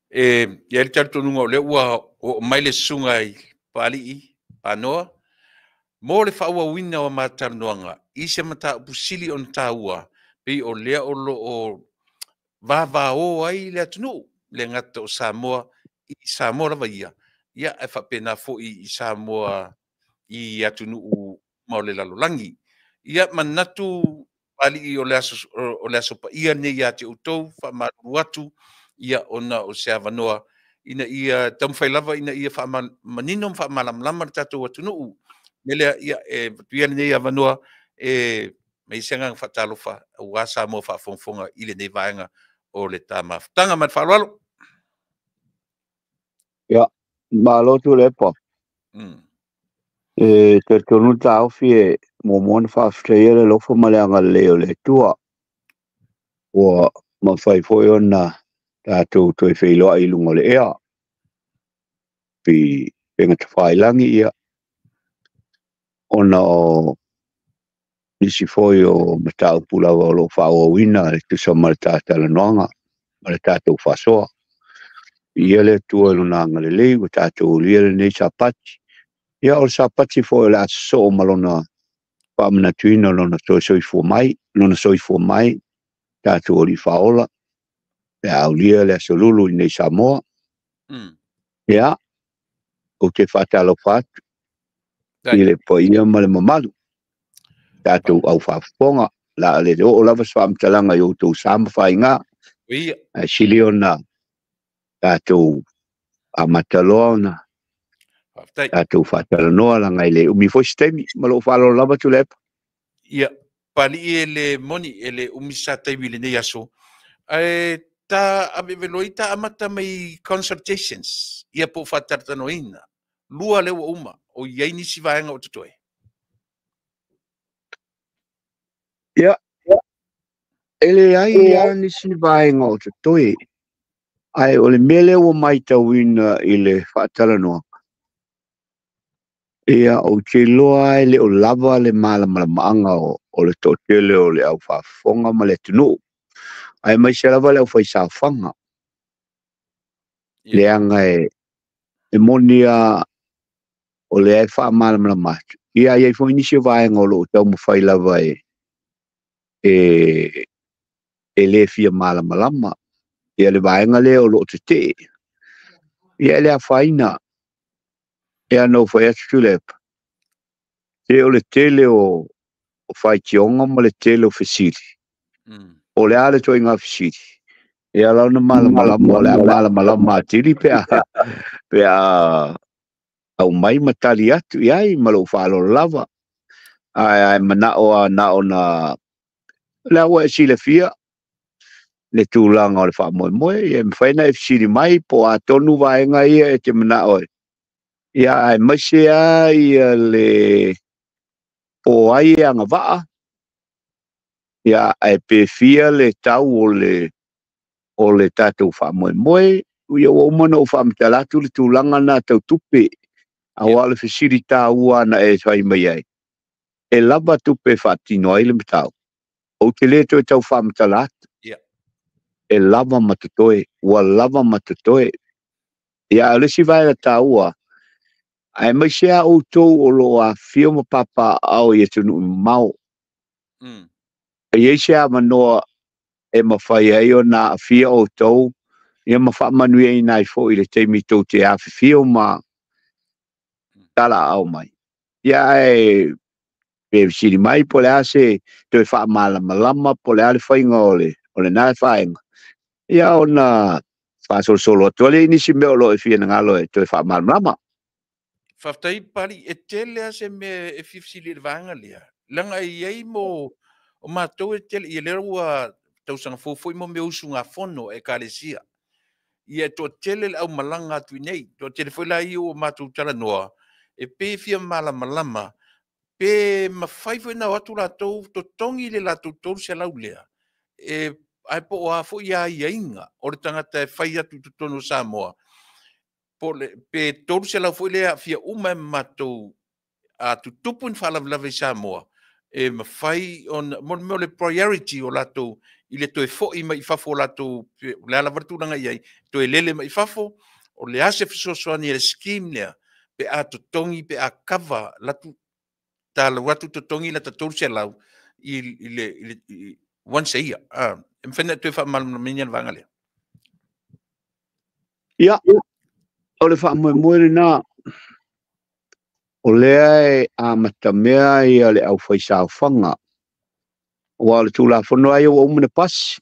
E ia le talitonuga o lea ua oo mai le susuga i Papalii Panoa mo le faaauauina o matalanoaga i se mataupu sili ona taua pei o lea o loo vavao ai le atunuu le gata o Samoa i Samoa lava ia ia e faapena foi i Samoa i atunuu ma o le lalolagi. Ia manatu Papalii o le aso paia nei ia te outou faamalulu atu ia ona o se avanoa ina ia taumafai lava ina ia faamanino ma faamalamalama le tatou atunuu. Me lea ia e avatu ia lenei avanoa e mai se agaga faatalofa aua Samoa faafogafoga i lenei vaega o le ta mafutaga. Ma le faaaloalo. Ia, malo Tuilaepa. E talitonu taofi e muamua ona faafetaia le alofa ma le agalelei o le Atua. Ua mafai foi ona tatou toe feiloai i luga o le ea. I upegatafailagi ia ona o nisi foi o mataupu lava o lo o faaauauina e tusa ma le tatalanoaga ma le tatou faasoa. Ia le Atua i lona agalelei ua tatou aulia lenei Sapati. Ia o le Sapati foi o le a sosoo ma lona faamanatuina o lona toe soifua mai, lona soifua mai, tatou alii faaola, pe a aulia le aso Lulu i nei Samoa. Ia, Ou te faatalofa atu i le paia ma le mamalu, tatou au faafofoga, la le oo lava se faamatalaga i outou sa ma faiga, ae sili ona tatou amata loa ona tatou faatalanoa leaga e le umi foi se taimi. Ma lou faaaloalo lava Tuilaepa. Ia, Papalii e le moni, e le umi sa taimi i lenei aso, ae ta aveaveloa ta amata mai consultations, ia po o faatalatalanoaina. Lua lea ua uma, o i ai nisi vaega o totoe? Ia, e leai lava nisi vaega o totoe, ae o le mea lea ua matauina i le faatalanoaga, ia, ou te iloa e le o lava le malamalamaaga o le toatele o le aufaafofoga ma le atunuu, aemaise lava le aufaisaofaga, leaga e moni lava o lea e faamalamalama atu, ia e i ai foi nisi o vaega o lo o taumafai lava e le fia malamalama ia le vaega lea o lo o tetee. Ia e le afaina, ia na ou fai atu Tuilaepa, se o le tele o faitioga ma le tele o fesili, o le a le ituaiga fesili, ia la ona malamalama, o le a malamalama atili pe a aumai ma tali atu i ai ma lou faaaloalo lava. Ae manao lava na ona, o lea ua e silafia le tulaga o le faamoemoe, ia e mafai ona e fesili mai po o a tonu vaega ia e te manao ai. Ia aemaise lava ia le po o ai e agavaa, ia ae pe fia le tau o le tatou faamoemoe. Ia ua uma ona ou faamatala atu le tulaga lena tau tupe, aua o le fesili taua na e fai mai ai, e lava tupe e faatino ai le mataupu. Ou te le toe tau faamatala atu, e lava ma totoe, ua lava ma totoe. Ia o le isi vaega taua, aemaise lava outou o lo o afifio ma papaaao i atunuu mamao, e i ai se avanoa e mafai ai ona aafia outou ia ma faamanuiaina ai foi i le taimi tou te afifio ma talaaao mai. Ia ae pe fesili mai po o le a se toe faamalamalama po o le a le faiga o lena vaega, ia ona faasolosolo atu ai nisi mea o lo o e fia nagalo e toe faamalamalama. Faafetai Papalii, e tele lava se mea e fia fesili i le vaega lea, leaga e i ai mo o matou e tele, ia lea ua tausaga fou foi mo mea o usugafono a Ekalesia. Ia e toatele le aumalaga atu i nei, toatele foi la ia ua matou talanoa, e pei e fia malamalama, pe mafai foi ona o atu latou totogi le latou 300 lea, e, ae po o a foi aiaiga o le tagata e fai atu i totonu o Samoa, po le, pe 300 foi lea aafia uma e matou a tutupu ni faalavelave i Samoa, e mafai ona, mo le mea o le priority o latou i le toe foi mai i fafo o latou, o le a lava le tulaga i ai, toe lele mai i fafo, o le a se fesoasoani a le scheme lea, pe a totogi, pe a cover latu, talau atu totogi lata 300 i le once a year. E mafai ona toe faamalamalamaina le vaega lea. Ia, o le faamoemoe lena, o lea e amatamea ia le aufaisaofaga, aua o le Tulafono lava ia ua uma ona pasi,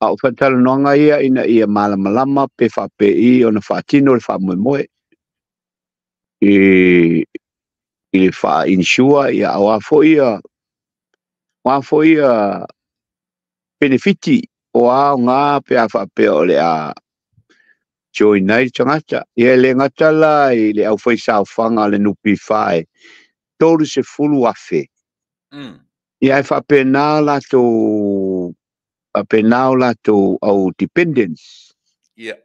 a o faatalanoaga ia ina ia malamalama pe faapei ona faatino le faamoemoe i le faa-insure, ia o a foi ia penefiti o aoga pe a faapea o le a join ai le tagata. Ia e le gata la i le aufaisaofaga a le NPF e 30,000. Ia e faapena latou, faapena o latou au dependents. Ia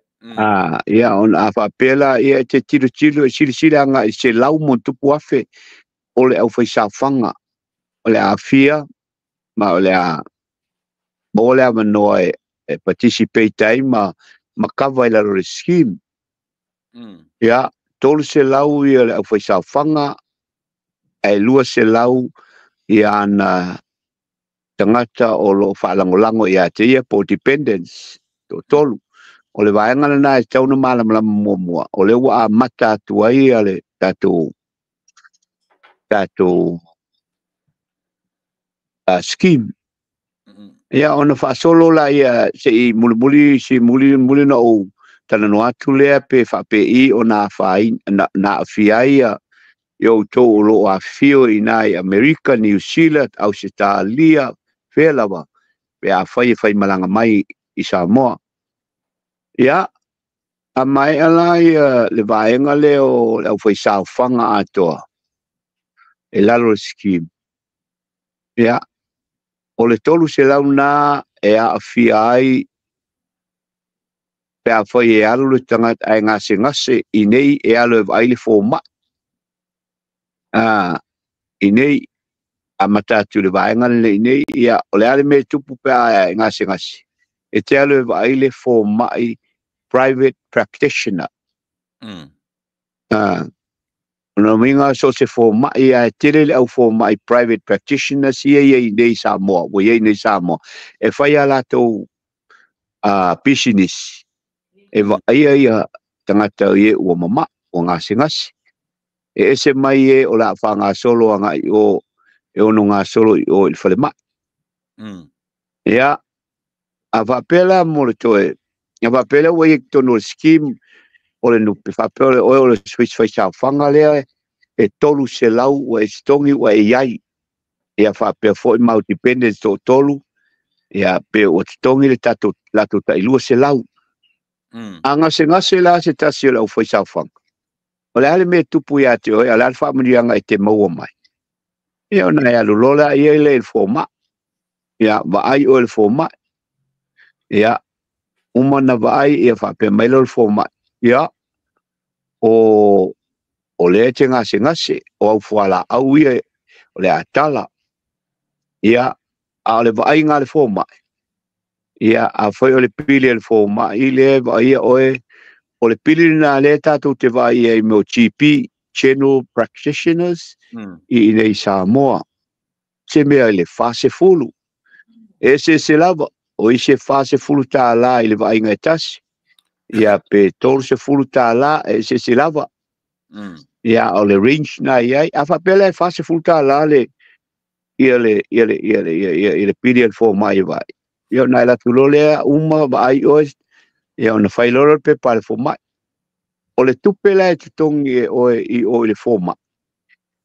ona a faapea la, ia e te tilotilo e silasila agai i 100,000+ o le aufaisaofaga o le a aafia ma o le a maua le avanoa e participate ai ma cover i lalo o le scheme. Ia, 300 ia le aufaisaofaga, ae 200 ia ana tagata o lo o faalagolago ia te ia po o dependents, toatolu. O le vaega lena e tatau ona malamalama muamua, o lea ua amata atu ai le tatou scheme. Ia ona faasolo laia se'i mulimuli si mulimuli ona ou talanoa atu lea pe faapei ona afaina na aafia ai ia outou o lo o afifio i ina i Amerika, Niu Sila, Ausetalia, fea lava pe afai e faimalaga mai i Samoa. Ia, a maea la ia le vaega lea o le aufaisaofaga atoa e lalo o le scheme. Ia, o le 300 na e aafia ai pe afai e alu le tagata ae gasegase i nei e alu e vaai le fomai. I nei amata atu i le vaega lenei nei, ia o le a le mea e tupu pe a e gasegase e te alu e vaai le fomai private practitioner. O lona uiga so o se fomai lava e tele le au fomai private practitioners ia e i ai nei i Samoa, ua i ai nei i Samoa, e fai a latou pisinisi e vaaia ia tagata e ua mama'i, ua gasegase. E ese mai e o le a faagasolo agai i o e ono gasolo i o i le falemai. Ia, a faapea la mo le toe, a faapea lea ua i ai i totonu o le scheme o le nupe, faapea o le oe o le faisaofaga lea e 300 ua e totogi ua e i ai. Ia faapea foi ma au dependents toatolu, ia pe ua totogi le tatou latou tai 200. A gasegase la se tasi o le aufaisaofaga, o le a le mea e tupu ia te oe, a o le a le faamanuiaga e te maua mai? Ia ona e alu loa lea i le fomai. Ia vaai oe i le fomai. Ia uma ona vaai ia faapea mai lea o le fomai, ia o lea e te gasegase, o au fualaau ia o le a tala. Ia, a o le vaaiga a le fomai, ia afai o le pili a le fomai lea e vaaia oe, o le pili lena lea tatou te vaai ai i mea o GP, General Practitioners, i inei i Samoa. Se mea i le 40. E eseese lava, o isi e $40 i le vaaiga e tasi, ia pe $30, e eseese lava. Ia o le range na i ai. A faapea la e $40 le ia le ia le ia le ia ia le pili a le fomai e vaai. Ia ona e alu atu loa lea uma vaai oe, ia ona fai loa lea o le pepa a le fomai. O le tupe la e totogi e oe i o i le fomai,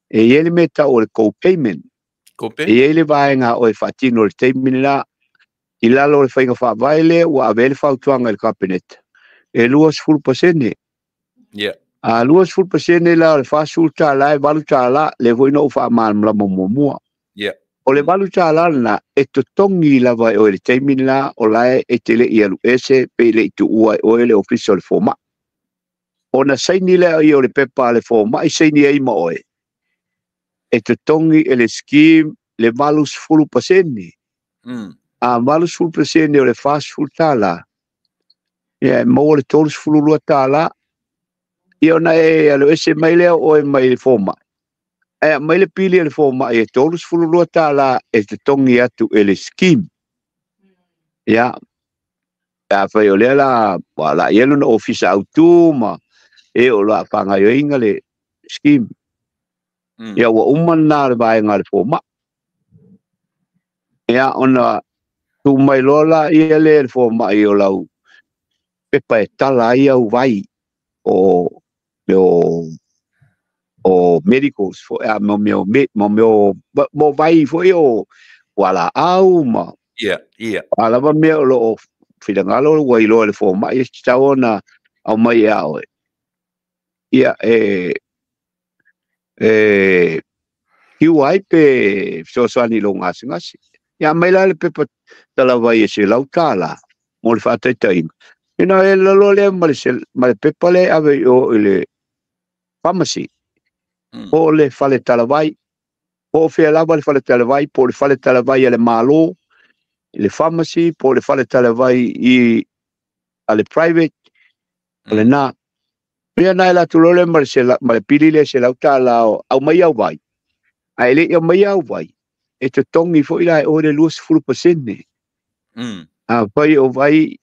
e i ai le mea e tau o le co-payment. E i ai le vaega a oe e faatino i le taimi lena. I lalo o le faiga faavae lea ua ave ai le fautuaga i le Kapeneta, e 20%. A 20% la o le $40 e $8, lea foi na ou faamalamalama muamua. O le $8 lena e totogi lava e oe i le taimi lena o la e te le i alu ese pe le i tuua e oe le ofisa o le fomai. Ona saini lea ia o le pepa a le fomai saini ai ma oe, e totogi e le scheme le 80%. A 80% o le $40, ia e maua le $32. Ia ona e alu ese mai lea oe mai le fomai, ae aumai le pili a le fomai e $32 e totogi atu e le scheme. Ia, pe afai o lea la ua la i ai lona ofisa autu ma e o lo o faagaoioiga le scheme. Ia ua uma lena o le vaega a le fomai. Ia ona tuu mai loa la ia lea i le fomai o lau pepa e tala ai au vai o mea o medicals foi, a mo mea o mo vai foi o fualaau ma a lava mea o lo o finagalo ua iloa e le fomai e tatau ona aumai ia oe. Ia e kiu ai pe fesoasoani i lou gasegase. Ia aumai la le pepa talavai e $100 mo le faataitaiga. Ina e lalo lea ma le pepa lea e ave i o i le pharmacy, po o le fale talavai, po o fea lava le fale talavai, po o le fale talavai a le Malo, i le pharmacy, po o le fale talavai i a le private, o lena. Ia na e alu atu loa lea ma le pili lea $100 aumai au vai, ae le i aumaia au vai, e totogi foi la e oe le 20%. Afai o vai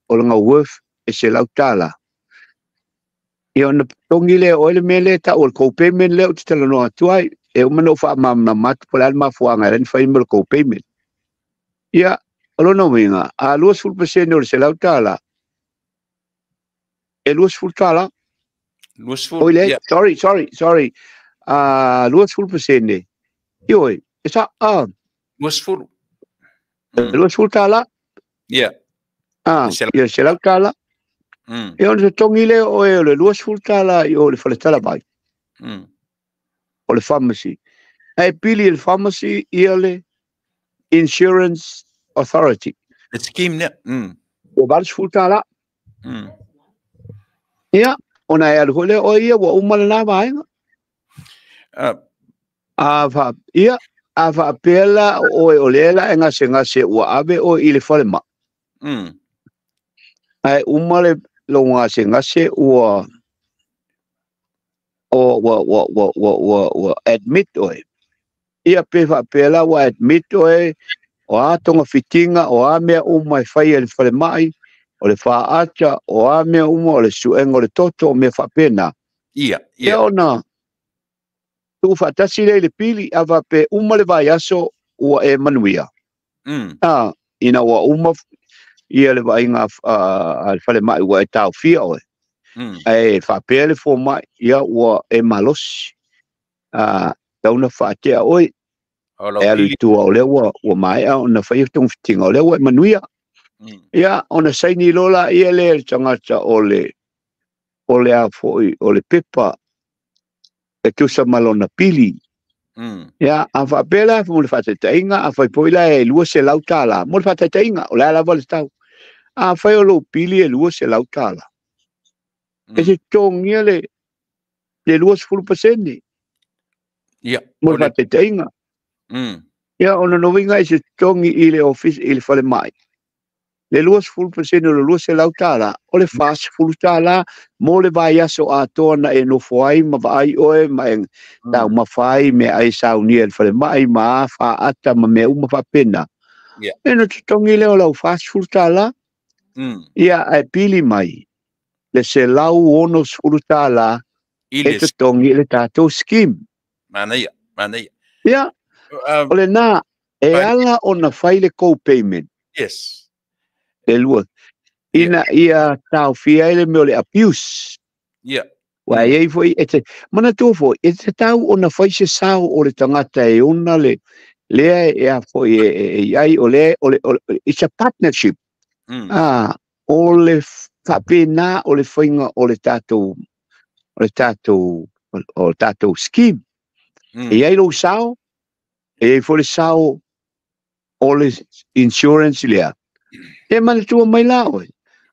o lona worth e $100. Ia ona totogi lea e oe le mea lea e tau o le co-payment lea ou te talanoa atu ai. E uma ona ou faamalamalama atu po o le a le mafuaaga e ala ai ona fai le mea o le co-payment. Ia, o lona uiga, a 20% o le $100, e $20. 20, Oi le, sorry, sorry, sorry. 20%, ioe, e sa, 20. $20. Ia. Ia, $100. Ia ona totogi lea o oe o le $20 i o le faletalavai. O le pharmacy. Ae pili e le pharmacy ia le Insurance Authority. Le scheme lea. Ua $80. Ia, ona e alu foi lea oe ia ua uma lena vaega. Ia, a faapea la o oe o lea la e gasegase ua ave oe i le falemai. Ae uma le lou gasegase ua ua admit oe. Ia pe faapea la ua admit oe, o a togafitiga, o a mea uma e fai e le falemai, o le faata, o a mea uma, o le suega o le toto, o mea faapena. Ia, ia ona tuufaatasi lea i le pili, a faapea uma le vaiaso ua e manuia. Ina ua uma ia le vaaiga a le falemai ua e taofia oe. Ae faapea le fomai, ia ua e malosi. Tau na faatea oe. E alu i tua o lea ua maea ona faia togafitiga, o lea ua e manuia. Ia, ona saini loa laia lea e le tagata o le o le a foi o le pepa e tusa ma lona pili. Ia, a faapea la mo le faataitaiga, afai foi la e $200 mo le faataitaiga, o le a lava le tau. Afai o lou pili e $200, e te totogia le 20% mo le faataitaiga. Ia, o lona uiga e te totogi i le ofisa, i le falemai, le 20% o le $200, o le $40 mo le vaiaso atoa na e nofo ai ma vaai oe ma e taumafa ai meaai saunia i le falemai ma a faata ma mea uma faapena. E ona totogi lea o lau $40. Ia, ae pili mai le $160 e totogi i le tatou scheme. Manaia, manaia. Ia, o lena, e ala ona fai le co-payment. Yes. Le lua. Ina ia taofia ai le mea o le abuse. Yeah. Ua e i ai foi, e te, manatua foi, e tatau ona fai se sao o le tagata e ona le, lea e a foi e i ai, o le, o le, it's a partnership. O le faapena o le faiga o le tatou, o le tatou, o le tatou scheme. E i ai lou sao, e i ai foi le sao o le insurance lea. E manatua mai la oe,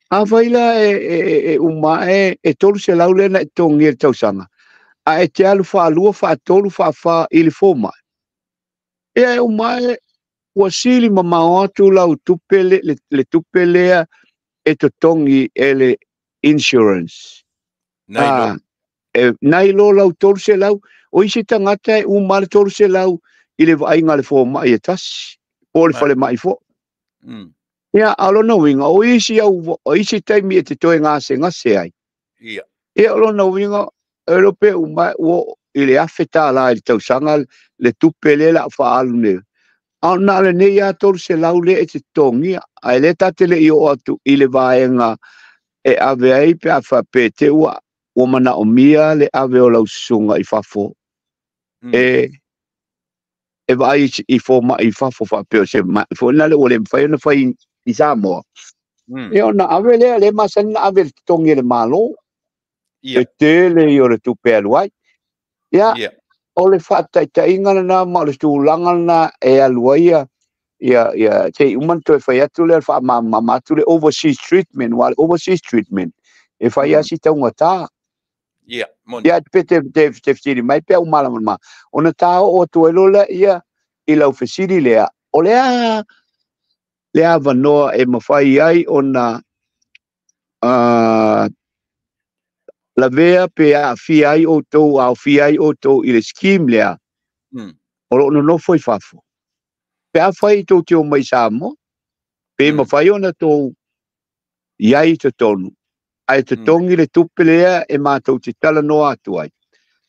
afai la e uma ae e $300 lea na e totogia i le tausaga, a e te alu faalua, faatolu, faafa i le fomai, ia e uma ae ua sili mamao atu lau tupe le tupe lea e totogi e le insurance. Nai lo lau $300, o isi tagata e uma le $300 i le vaaiga a le fomai e tasi, po o le falemai foi. Ia, a o lona uiga, o isi au, o isi taimi e te toe gasegase ai. Ia, o lona uiga, e iloa pe uma ua oo i le $1,000 i le tausaga le tupe lea o le a faaalu nei. A o na o lenei lava $300 lea e te totogia, ae lea ta te le i oo atu i le vaega e ave ai pe a faapea te ua manaomia le ave o lau susuga i fafo e vaai i fomai i fafo faapea o se mai foi lena ua le mafai ona fai i Samoa. Ia ona ave lea, lea masani na ave le totogi e le Malo. E tele ia o le tupe e alu ai. Ia, o le faataitaiga lena ma o le tulaga lena e alu ai ia te i uma na toe fai atu lea faamamama atu le overseas treatment, aua o le overseas treatment e fai lava si taugata. Ia, pe te fesili mai pe au malamalama, ona ta oo atu ai loa lea ia i lau fesili lea, o le a le avanoa e mafai ai ona lavea pe aafia ai outou, aofia ai outou i le scheme lea, o lo o nonofo i fafo. Pe afai tou te omai i Samoa, pe mafai ona tou i ai i totonu. Ae totogi le tupe lea e matou te talanoa atu ai.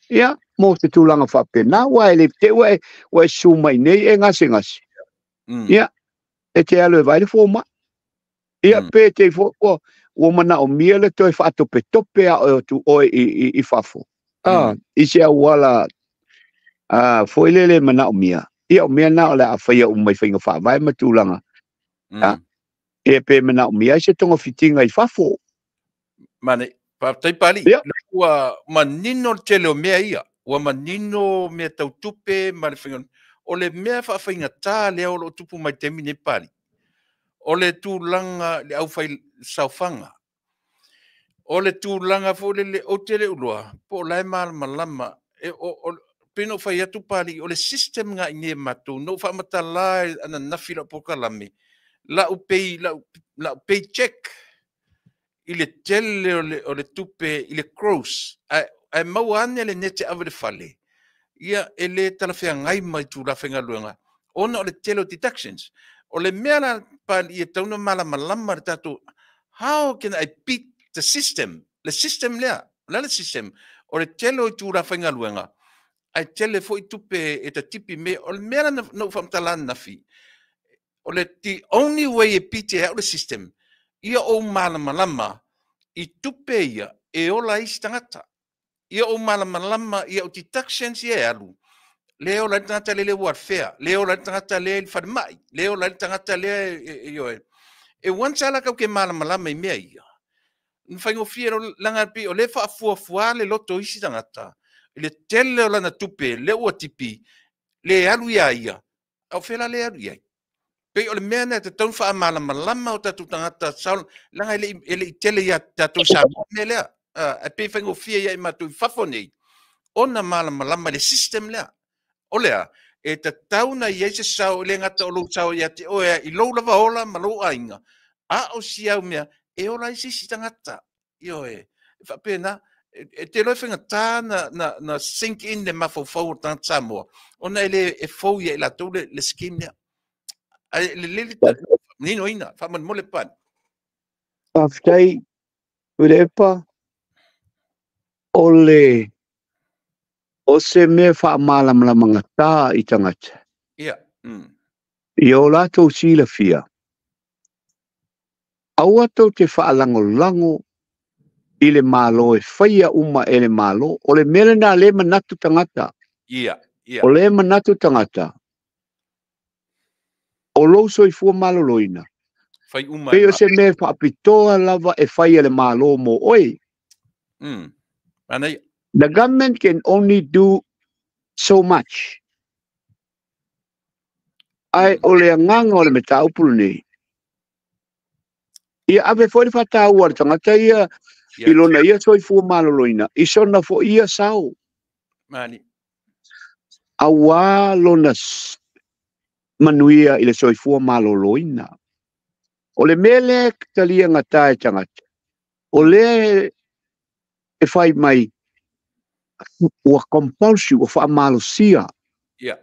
Ia, mo se tulaga faapena, aua e le te ua e susu mai nei e gasegase. Ia, e te alu e vaai le fomai. Ia, pe te foi ua manaomia le toe faatopetope a oe atu oe i fafo. I se auala foi lele manaomia. Ia, o mea na o le a faia uma i faiga faavae ma tulaga. E pe manaomia ai se togafitiga i fafo. Mane, faafetai Pali. Ua manino le tele o mea ia. Ua manino mea tau tupe ma le faiga. O le mea faafaigata lea o lo o tupu mai taimi nei Pali. O le tulaga le aufai saofaga. O le tulaga foi lele ou te le uloa, po o la e malamalama. Pei na ou fai atu Pali, o le system nga i nei matou, na ou faamatala ananafi lau polokalame, lau paycheck i le tele o le tupe i le gross, ae maua ane le nete ave le fale, ia e le talafeagai mai tulaga faigaluega, ona o le tele o deductions. O le mea la Pali e tau na malamalama le tatou, how can I beat the system? Le system lea, o le system, o le tele o tulaga faigaluega, ae tele foi tupe e tatipi me, o le mea la na ou faamatala ananafi, o le the only way e beat ai le system, ia ou malamalama i tupe ia e ola ai isi tagata. Ia ou malamalama ia o deductions ia e alu. Le ola ai le tagata le welfare, le ola ai le tagata le i le falemai, le ola ai le tagata le ioe. E once ala kau ke malamalama i mea ia. Na faigofie langa pi o le faafuafua le loto isi tagata. I le tele o lana tupe, le ua tipi, le alu ia ia, au fela le alu ia. Pei o le mea na te tau faamalamalama o tatou tagata langa e le i tele ia tatou Samoa mea lea. E pei faigofie ia i matou i fafo nei, ona malamalama le system lea. O lea, e tatau na iai se sao i le gata o lou sao ia te oe i lou lava ola ma lou aiga. A o si au mea, e ola ai se isi tagata. Ioe, e faapena, e te loe faigata na sink in le mafaufau o tagata Samoa, ona e le e fou ia i latou le scheme lea. Ai le lele nino ina, faamolemole Pali. Faafetai, Tuilaepa, o le o se mea faamalamalamagatā i tagata. Ia. Ia o latou silafia, aua tou te faalagolago i le malo e faia uma e le malo. O le mea lena le manatu tagata. Ia, ia. O le manatu tagata, o lou soifua maloloina. Fai uma. Pei o se mea faapitoa lava e fai e le malo mo oe. Manaia. The government can only do so much. Ae o le agaga o le mataupu lenei, ia ave foi le faataua a le tagata ia i lona ia soifua maloloina, i sona foi ia sao. Mani. Auā lona manuia i le soifua maloloina. O le mea lea e talia gata e tagata, o lea e fai mai ua compulsory, ua faamalosia. Ia.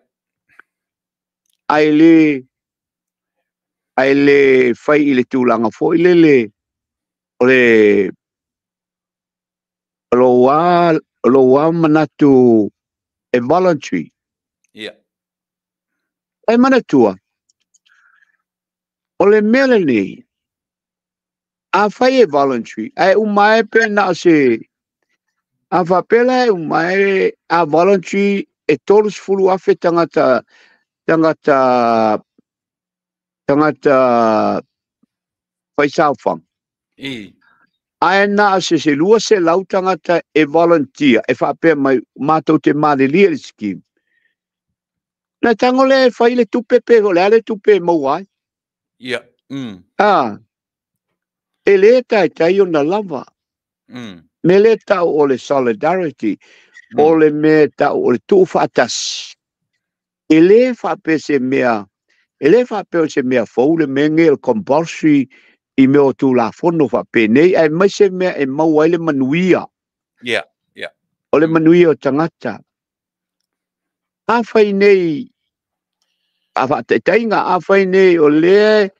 Ae le fai i le tulaga foi lele o le lou manatu e voluntary. Ia. Ae manatua, o le mea lenei, a fai e voluntary, ae uma e pe na o se, a faapea e uma e a voluntary e 30,000 tagata fai saofaga. Ae na o se 200 tagata e volunteer, e faapea mai matou te malilie le scheme. Na tango le fai le tupe pe o le a le tupe e maua ai. Ia. E le taitai ona lava. Me le tau o le solidarity, o le mea tau o le tuufaatasi. E le faapea se mea, e le faapea o se mea fou le mea nei o le compulsory i mea o Tulafono faapenei, ae mai se mea e maua ai le manuia. Ia, ia. O le manuia o tagata. A fai nei, a faataitaiga, a fai nei o lea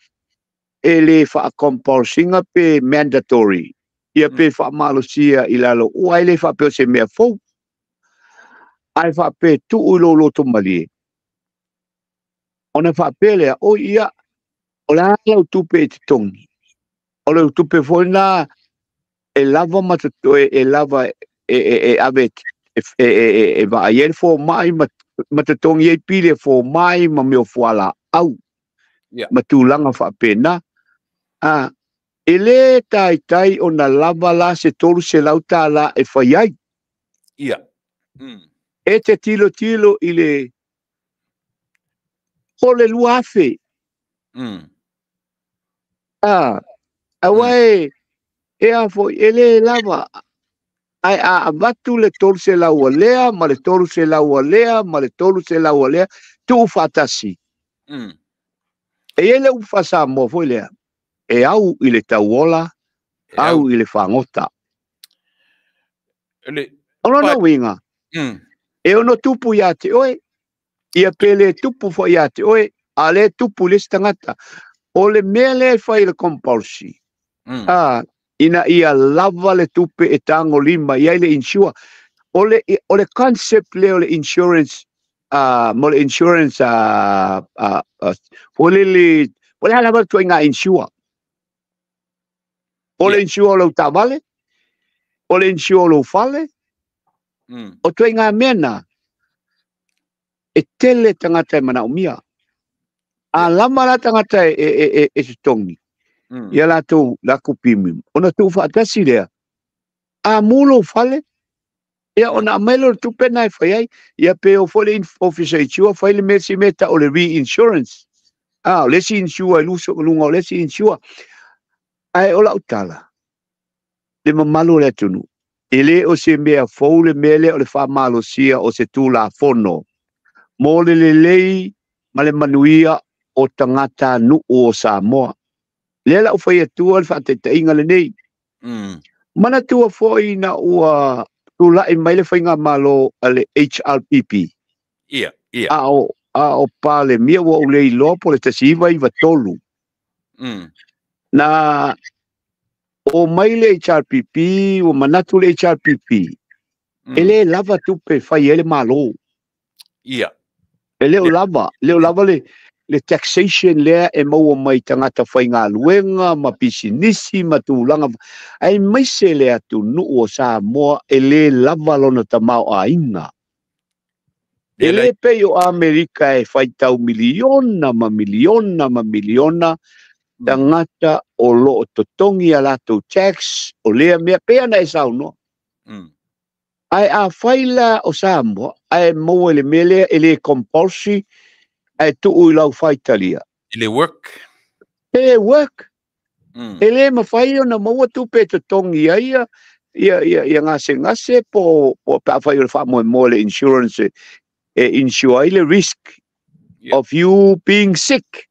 e le faacompulsinga pe mandatory. Ia pe faamalosia i lalo ua e le faapea o se mea fou. Ae faapea tuu i lou loto malie. Ona faapea lea, oi ia, o le a lau tupe e totogi? O le tupe foi lena e lava ma totoe, e lava e ave e vaai ai le fomai ma totogi ai pili e fomai ma mea o fualaau ma tulaga faapena. E le taitai ona lava la se $300 e fai ai. Ia. E te tilotilo i le o le 2,000. Aua e a foi, e le lava. Ae a avatu le 300 a lea, ma le 300 a lea, ma le 300 a lea, tuu faatasi. E i ai le upu faa-Samoa foi lea, e au i le tauola, au i le fagota. O lona uiga, e ono tupu ia te oe, ia pe le tupu foi ia te oe, a le tupu i le isi tagata. O le mea lea e fai i le compulsory, ina ia lava le tupe e tagolima i ai le insure. O le concept lea o le insurance, mo le insurance, foi lele, o le a lava le ituaiga insure. O le insure o lau taavale, o le insure o lou fale, o ituaiga mea na, e tele tagata e manaomia. A lava la tagata e totogi, ia latou lakou premium, ona tuufaatasi lea, a mu lou fale, ia ona aumai lea o le tupe na e fai ai, ia pe o foi le ofisa insure, fai le mea si mea tau o le reinsurance. O le isi insure e luga o le isi insure. Ae o lau tala, le mamalu o le atunuu, e le o se mea fou le mea lea o le faamalosia o se Tulafono mo le lelei ma le manuia o tagata nuu o Samoa. Lea lau fai atua le faataitaiga lenei. Manatua foi na ua tulai mai le faigamalo a le HRPP. Ia, ia. A o Palemia ua ou le iloa po o le 1993. Na o mai le HRPP, ua manatu le HRPP, e le lava tupe fai ai le malo. Ia. E le o lava, le o lava le taxation lea e maua mai tagata faigaluega ma pisinisi ma tulaga, ai maise le atunuu o Samoa e le lava lona tamaoaiga. E le pei o Amerika e faitau miliona ma miliona ma miliona tagata o loo totogi a latou tax o lea mea pei ona e saunoa. Ae a fai la o Samoa, ae maua i le mea lea e le compulsory, ae tuu i lau faitalia. E le work. E le work. E le mafai ona maua tupe e totogi ai ia gasegase po o pe afai o le faamoemoe le insurance e insure ai le risk of you being sick.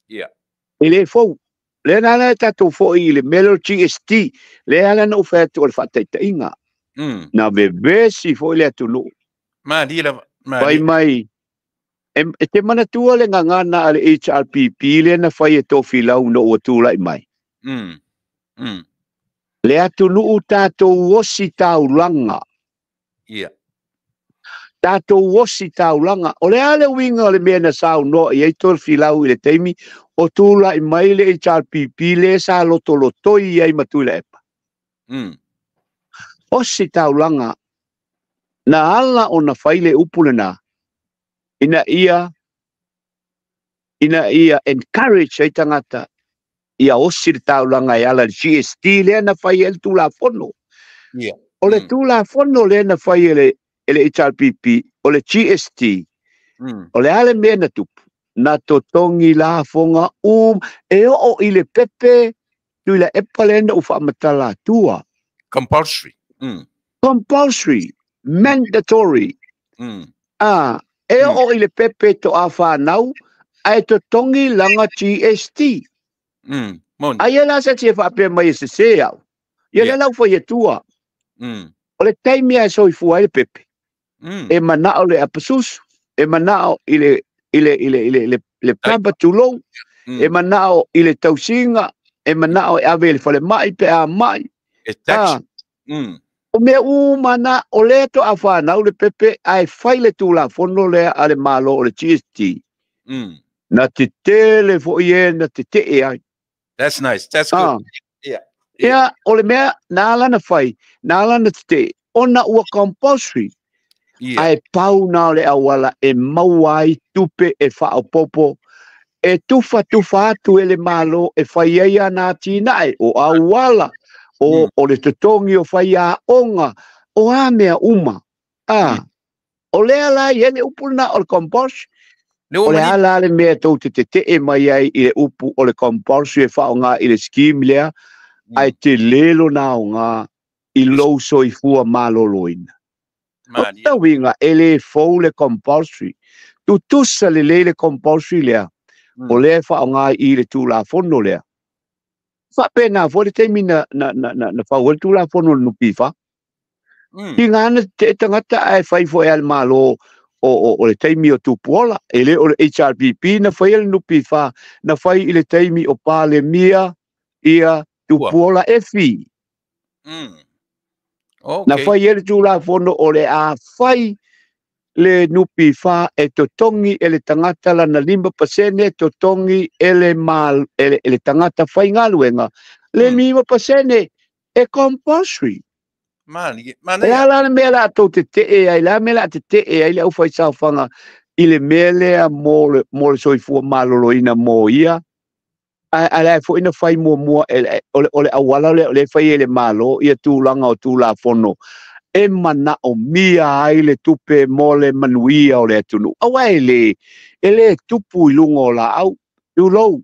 E le fou. Lea na ala e tatou foi i le mea lea o le GST, lea ala na ou fai atu o le faataitaiga. Na vevesi foi le atunuu. Malie lava. Fai mai, e te manatua le gagana a le HRPP lea na fai e Tofilau na ua tulai mai. Le atunuu tatou osi taulaga. Ia. Tatou osi taulaga. O le a le uiga o le mea na saunoa i ai Tofilau i le taimi o tulai mai le HRPP lea sa lotolotoi ai ma Tuilaepa. Osi taulaga na ala ona fai le upu lena ina ia encourage ai tagata ia osi le taulaga e ala i le GST lea na fai ai le Tulafono. O le Tulafono lea na fai e le HRPP, o le GST, o le a le mea na tupu, na totogi lafoga e oo i le pepe Tuilaepa lea na ou faamatala atua. Compulsory. Compulsory. Mandatory. E oo i le pepe to a whanau, ae totogi langa GST. Ai e la se tia whaapea mai e se se au. Ia le lau fai atua. O le taimi ae soifua ai le pepe. E manao le apasusu, e manao i le papa tulou, e manao i le tausiga, e manao e ave i le falemai pe a mai. E tax. O mea uma na, o lea to'a fanau le pepe, ae fai le Tulafono lea a le Malo o le GST. Na tetele fo'i e na tete'e ai. That's nice. That's good. Yeah. Ia, o le mea na ala na fai, na ala na tete'e, ona ua compulsory. Ae pau na o le auala e maua ai tupe e fa'aopoopo, e tufatufa atu e le Malo e fai ai ana atinae, o auala, o le totogi o faiaoga, o a mea uma. O lea la i ai le upu lena o le compulsory. O le a la le mea tou te tete'e mai ai i le upu o le compulsory e fa'aaogā i le scheme lea, ae telē lona aogā i lou soifua malōlōina. O le uiga e lē fou le compulsory. Tutusa lelei le compulsory lea, o lea e fa'aaogā i le Tulafono lea. Faapena foi le taimi na fau ai le Tulafono o le NPF. Tiga na tete'e tagata ae fai foi a le Malo o le taimi o Tupuola. E lē o le HRPP na faia le NPF, na fai i le taimi o Palemia ia Tupuola Efi. Na fai ai le Tulafono o le a fai le NPF e totogi e le tagata lana 5%, totogi e le tagata faigaluega le 5%, e compulsory. E a la le mea la tou tete'e ai, le a mea la tete'e ai le aufaisaofaga i le mea lea mo le soifua maloloina mo ia, ae la e fo'i na fai muamua o le auala lea o lea e fai e le Malo ia tulaga o Tulafono e mana'omia ai le tupe mo le manuia o le atunuu. Auā e lē tupu i luga o laau, tulou.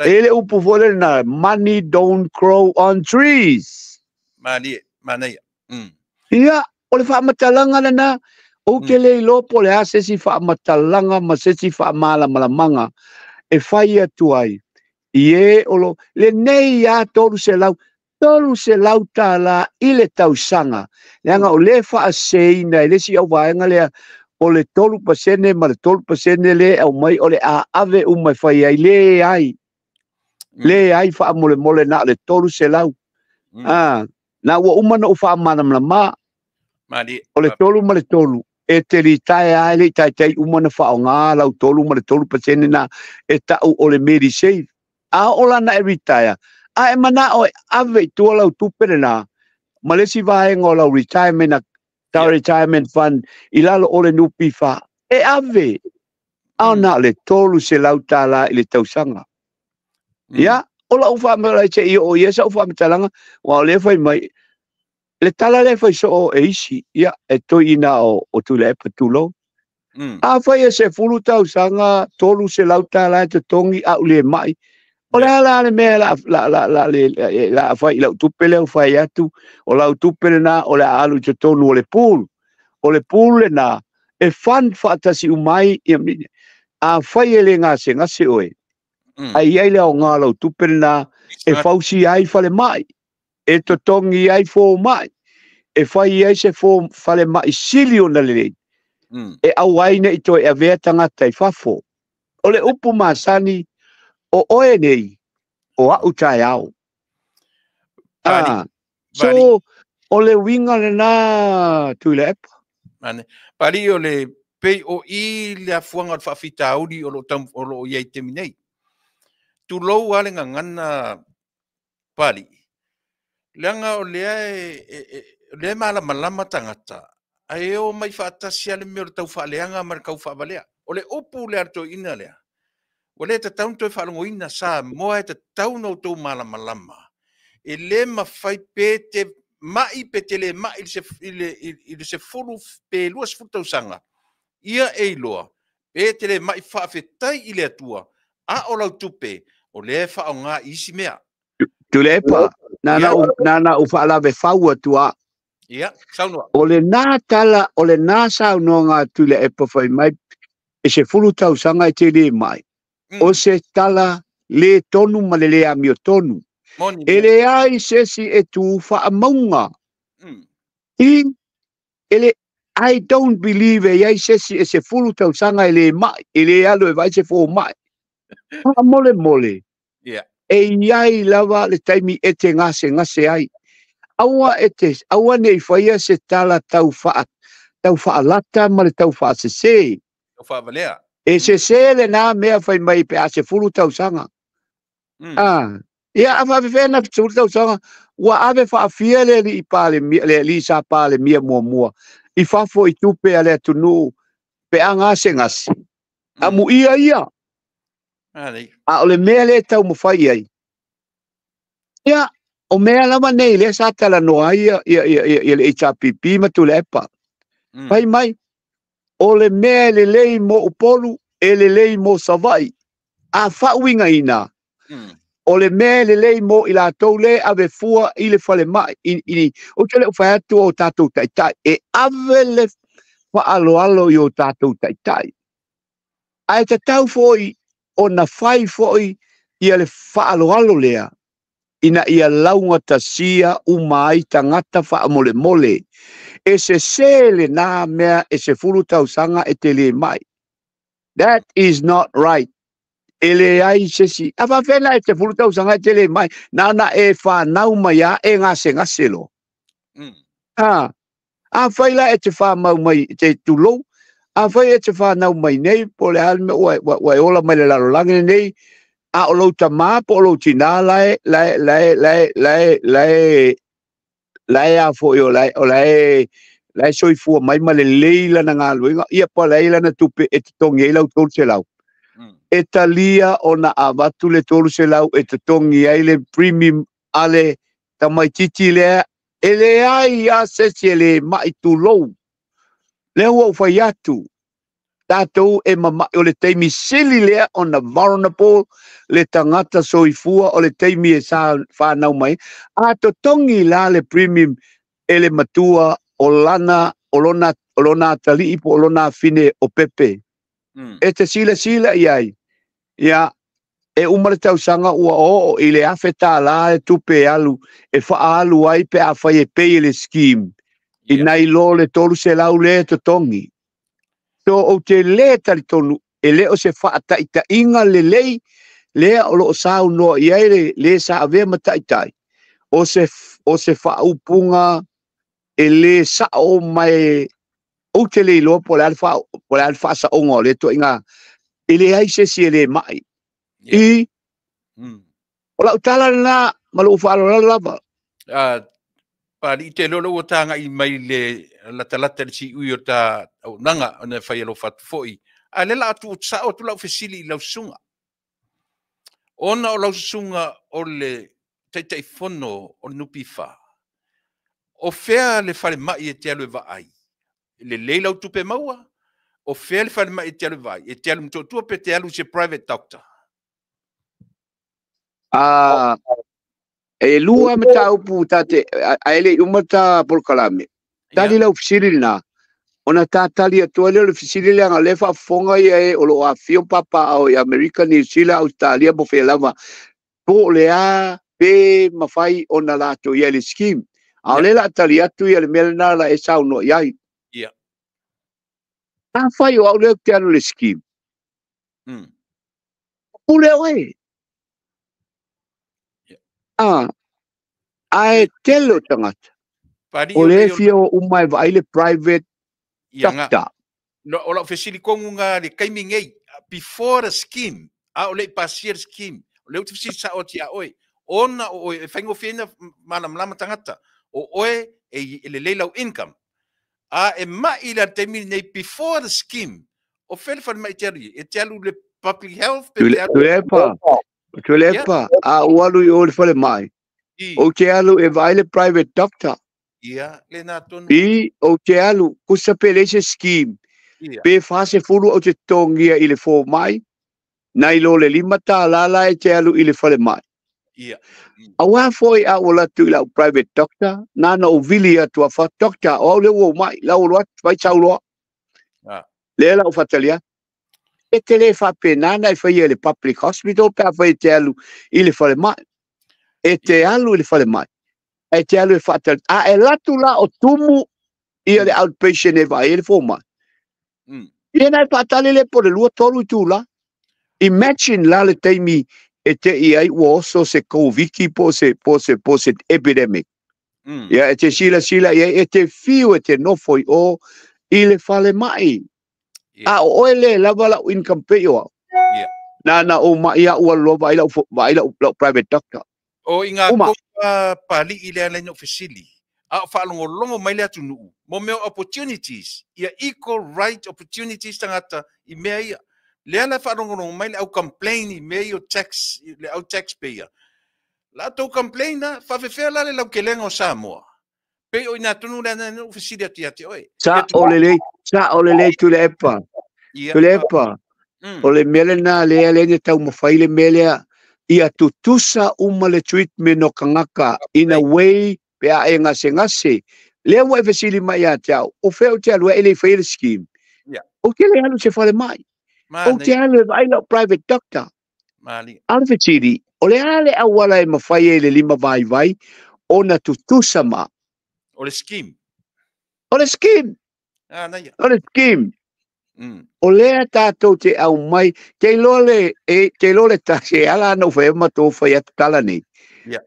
E le upu foi lena, "Money don't grow on trees." Malie, manaia. Ia, o le faamatalaga lena, ou te le iloa po o le a se isi faamatalaga ma se isi faamalamalamaga e fai atu ai i e o lo lenei a 300 $300 i le tausaga, leaga o lea faaseseina e le isi auvaega lea o le 3% ma le 3% lea e aumai o le a ave uma e fai ai. Leai, leai, faamolemole, na o le 300. Na ua uma na ou faamalamalama. Malie. O le 3 ma le 3 e te litaea ai le i taitai uma na faaogā lau 3 ma le 3% na e ta'u o le Medisave. A oo la na e retire a e mana'o e ave i tua lau tupe lenā ma le isi vaega o lau retirement, ta retirement fund i lalo o le NPF e ave, a na o le $300 i le tausaga. Ia, o la'u faamatalaga se'i oo i ai sa'u faamatalaga, ua o lea fai mai le tala lea fai soo e isi, ia e toeaiina o Tuilaepa, tulou. A fai e 10 tausaga, $300 e totogi a'u le ma'i, o le a la le mea la fai i lau tupe lea ua fai atu o lau tupe lenā o le a alu i totonu o le pool? O le pool lenā e fund faatasi uma ai ia. A fai e le gasegase oe, ae i ai le aogā o lau tupe lenā e fausia ai falema'i, e totogi ai foma'i, e fai ai se falema'i sili ona lelei, e aua ai ne'i toe avea tagata i fafo. O le upu masani, o oe nei, o a'u taeao. So o le uiga lenā, Tuilaepa. Mane. Pali o le pei o i le afuaga o le faafitauli o lo o i ai taimi nei. Tulou a le gagana pali. Leaga o lea o lea e malamalama tagata, ae o mai faatasi a le mea o le tau faaleaga ma le tau faavalea. O le upu lea a le toeaina lea, ua le tatau ona toe faalogoina Samoa e tatau ona outou malamalama. E lē mafai pe te ma'i pe te le ma'i i le 10 pe 20 tausaga. Ia e iloa, pe te le ma'i faafetai i le Atua, a o lau tupe, o lea e faaogā i isi mea. Tuilaepa, na na ou faalave fau atu a. Ia, saunoa. O lenā tala, o lenā saunoaga a Tuilaepa fai mai, e 10 tausaga e te lē mai. O se tala lē tonu ma le lē amiotonu. Moni. E leai se isi e tu faamauga. I, e le, I don't believe e iai se isi e 10 tausaga e lē ma'i, e lē alu e vaai se foma'i. Faamolemole. E iai lava le taimi e te gasegase ai. Aua e te, aua ne i faia se tala tau faa, tau faalata ma le tau faasese. Tau faavalea. E sese lenā mea fai mai pe a 10 tausaga. Ah, ia a faafefea na 10 tausaga ua ave faafia le alii Palemia, le alii sa Palemia muamua i fafo i tupe a le atunuu pe a gasegase. Amuia ia. A o le mea lea e taumafai ai. Ia, o mea lava nei lea sa talanoa ai ia, ia, ia, ia, ia le HRPP ma Tuilaepa. Fai mai, o le mea e lelei mo Upolu, e lelei mo Savaii. A faauigaina, o le mea e lelei mo i latou le ave fua i le falemai. Ou te le o fai atu o tatou taitai, e ave le faaaloalo i o tatou taitai. Ae tatau foi ona fai foi ia le faaaloalo lea ina ia laugatasia uma ai tagata faamolemole. E sese lenā mea e 10 tausaga e te le mai. That is not right. E leai se isi. A faafefea na e 10 tausaga e te le mai, na ona e fanau mai lava e gasegase loa. A, afai la e te famau mai, te tulou, afai e te fanau mai nei, po o le a le mea ua e ola mai le lalolagi lenei, a o lou tamā po o lou tinā la e, la e, la e, la e, la e, la e, la e a foi o la e, o la e, la e soifua mai ma lelei lana galuega, ia po o la e i lana tupe e totogi ai lau 300. E talia ona avatu le 300 e totogi ai le premium a le tamaitiiti lea e leai lava se isi e le mai tulou. Lea ua ou fai atu, tatou e mamai, o le taimi sili lea ona vulnerable le tagata soifua o le taimi e sa fanau mai. A totogi la le premium e le matua o lana, o lona, o lona atalii po o lona afine o pepe. E te silasila i ai, ia, e uma le tausaga ua oo i le $1,000 le tupe e alu, e faaalu ai pe afai e pay e le scheme. I nai lo le 300 lea e totogi. So ou te le talitonu e le o se faataitaiga lelei lea o lo o saunoa i ai le le sa avea ma taitai, o se, o se faaupuga e le sao ma e ou te le iloa po o le a le faa, po o le a le faasaoga o lea ituaiga, e leai se isi e le mai. I, o lau tala lena ma lou faaaloalo lava. Papalii te iloa ua tagai mai le latalata i le siui o ta auaunaga ona e fai alofa atu foi. A o lea o le a tuu sao atu lau fesili i lau susuga. Ona o lau susuga o le Taitaifono o le NPF, o fea le falemai e te alu e vaai? E lelei lau tupe maua? O fea le falemai e te alu e vaai? E te alu i Motootua pe te alu i se private doctor? E lua mataupu ta te, ae le i uma ta polokalame. Tali lau fesili lena, ona ta tali atu ai lea o le fesili leaga o lea e faafofoga ia e o lo o afifio papaaao i Amerika, Niu Sila, Ausetalia po o fea lava, po o le a pe mafai ona latou i ai i le scheme. A o lea o le a tali atu ia le mea lena la e saunoa i ai. Afai o au lea ou te alu i le scheme, pule oe. Ae tele o tagata, o lea e fia o uma e vaai le private doctor. O lau fesili tonu lena i le taimi nei, before the scheme, a o le i pasia le scheme, o lea ou te fesili sao atu ia oe, ona o oe, e faigofie ai ona malamalama tagata, o oe e lelei lau income, a e mai la i le taimi lenei before the scheme, o fea le falemai e te alu i ai? E te alu i le public health pe te alu. Tuilaepa, Tuilaepa, a ou alu i o i le falemai, ou te alu e vaai le private doctor. Ia, lena tonu. I, ou te alu, kusa pe leai se scheme, pe 40 ou te totogia i le fomai, nai lo le $5 la e te alu i le falemai. Aua foi a ou alu atu i lau private doctor, na ona ou vili atu a fa, doctor, o au lea ua ou mai, la ua alu atu, fai sau loa. Lea la ou faatali atu. E te le faapena ona e faia i le public hospital pe afai e te alu i le falemai. E te alu i le falemai, ae te alu e faatali. A e alu atu la o tumu ia le outpatient e vaai ai le fomai, ia ona e faatali lea po o le 2, 3 itula. Imagine la le taimi e te i ai ua oso se Koviti po o se, po o se, po o se epidemic. Ia, e te silasila i ai, e te fiu e te nofo i o i le falemai. A o oe le lava lau income pei o au. Na na ou mai au alu loa vaai lau vaai lau lau private doctor. O i ngā Uma. Koupa pali'i lea lea na ou fesili, a o faalogologo mai le atunuu mo mea o opportunities, ia equal right opportunities tagata i mea ia. Lea la e faalogologo mai le au complain i mea ia o tax, le au taxpayer. La outou complain la, faafefea la le lautelega o Samoa? Pei o i ina tonu lea na ou fesili atu ia te oe. Sao lelei, sao lelei Tuilaepa. Tuilaepa, o le mea lena lea lea na taumafai le mea lea ia tutusa uma le treatment o tagata in a way pe a e gasegase. Lea ua e fesili mai ia te au, o fea ou te alu ai e le i faia le scheme? Ou te le alu i se falemai. Ou te alu e vaai lau private doctor. A o le fesili, o le a le auala e mafai ai le lima vaivai ona tutusa ma? O le scheme. O le scheme. O le scheme. O lea tatou te aumai, te iloa le, e, te iloa le tasi, e ala ana ou fai ma tou fai atu tala nei.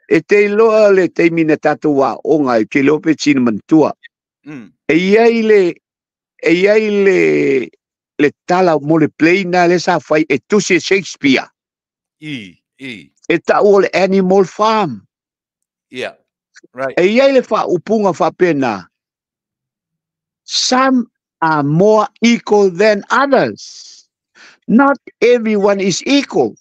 E te iloa le taimi na tatou aoga ai, te iloa pe sina manatua. E i ai le, e i ai le, le tala mo le play na lea sa fai e tusi e Shakespeare. I, i. E tau o le Animal Farm. Yeah. Right. E i ai le faaupuga faapena. Some are more equal than others. Not everyone is equal.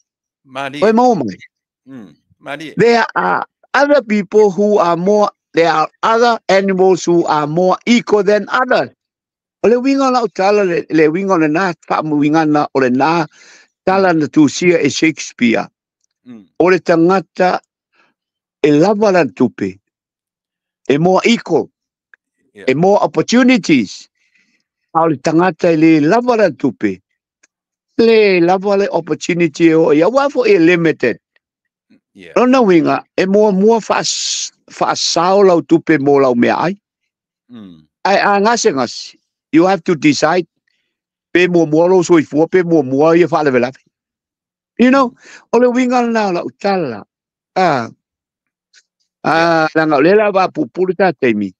Malie. Oe maua mai. Malie. There are other people who are more, there are other animals who are more equal than others. O le uiga o lau tala, le, le uiga o lena faamuigana o lena tala na tusia e Shakespeare. O le tagata e lava lana tupe, e more equal, e more opportunities. A o le tagata e le lava lana tupe, le lava le opportunity e oo i ai, aua foi e limited. Lona uiga, e muamua faasao lau tupe mo lau meaai. Ae a gasegase, you have to decide pe muamua lou soifua pe muamua ia faalavelave. You know, o le uiga lena o lau tala. Ah, ah, leaga o lea la vapupu le ta taimi.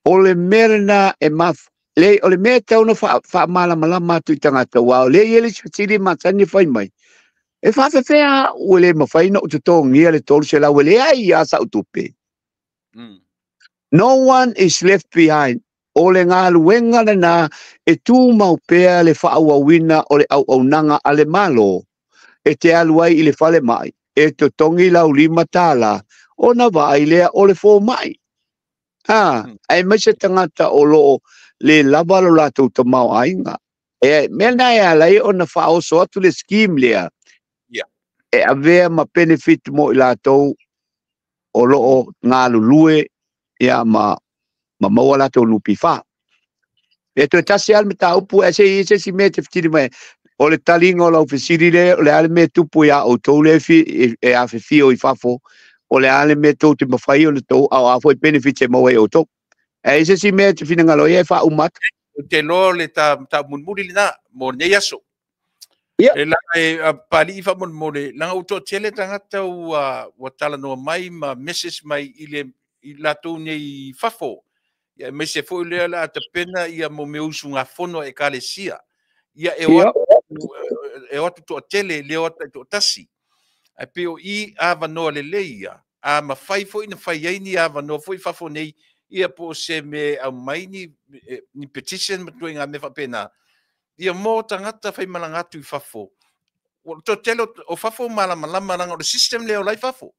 O le mea lena e maf le, o le mea e tatau ona faamalamalama atu i tagata, aua o lea e i ai le isi fesili masani e fai mai, e faafefea au e le mafai ona ou totogia le 300 e leai lava sau tupe. No one is left behind. O le galuega lena e tumau pea le faaauauina o le auaunaga a le Malo e te alu ai i le falemai e totogi lau $5 ona vaai lea o le fomai. A, aemaise tagata o lo o le lava lo latou tamaoaiga. E mea lena e ala ai ona faaoso atu le scheme lea e avea ma benefit mo i latou o lo o galulue ia ma ma maua latou NPF. E toe tasi lava le mataupu, ae se i ai se isi mea e te fesili mai ai. O le taliga o lau fesili lea, o le a le mea e tupu iā outou lea e, e afifio i fafo, o le a le mea tou te mafai ona tou, a o a foi benefits e maua ai e outou. Ae i ai se isi mea e te finagalo ai e faauma atu. Ou te iloa o le ta mataupu mulimuli lena mo lenei aso. E la e Papalii faamolemole, leaga ua toatele tagata ua ua talanoa mai ma message mai i le i latou nei i fafo. Ia aemaise foi lea o le a tapena ia mo mea o usugafono a Ekalesia. Ia e o atu e o atu toatele, e le o atu taitoatasi. Ae pei o i avanoa lelei ia, a mafai foi ona fai ai ni avanoa foi i fafo nei, ia po o se mea e aumai ni, ni petition ma ituaiga mea faapena, ia mo tagata faimalaga atu i fafo. Ua toatele o fafo malamalama leaga o le system lea o la i fafo.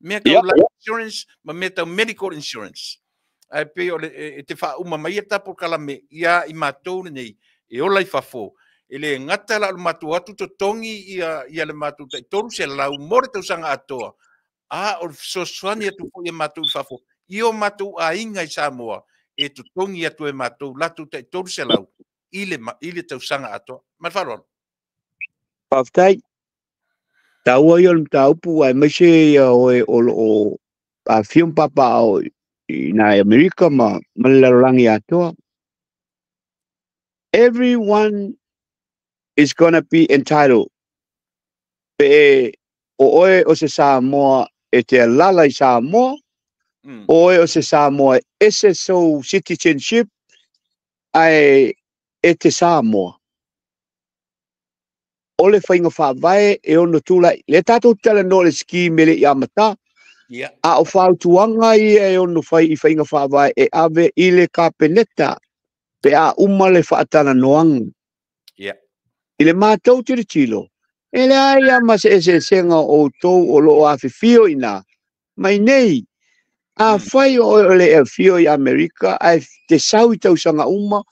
Mea tau life insurance ma mea tau medical insurance. Ae pei o le, e te faauma mai ia ta polokalame ia i matou lenei e ola i fafo. E le gata la o le matou atu totogi ia, ia le matou tai 300 mo le tausaga atoa, a o le fesoasoani atu foi e matou i fafo i o matou aiga i Samoa e totogi atu e matou latou tai 300 i le, i le tausaga atoa. Ma le faaaloalo. Faafetai. Taua ia o le mataupu aemaise ia oe o lo o afifio ma papaaao i nai Amerika ma, ma le lalolagi atoa. Everyone is gonna be entitled. Pe o oe o se Samoa e te alala i Samoa. O oe o se Samoa e ese sou citizenship ae e te Samoa. O le faiga faavae e ono tulai. Le tatou talanoa i le scheme e le i amata. A o fautuaga ia e ono fai i faiga faavae e ave i le Kapeneta pe a uma le faatalanoaga. I le matou tilotilo, e leai lava ma se eseesega o outou o lo o afifio i ina mai nei. Afai o oe o le afio i Amerika ae te sau i tausaga uma,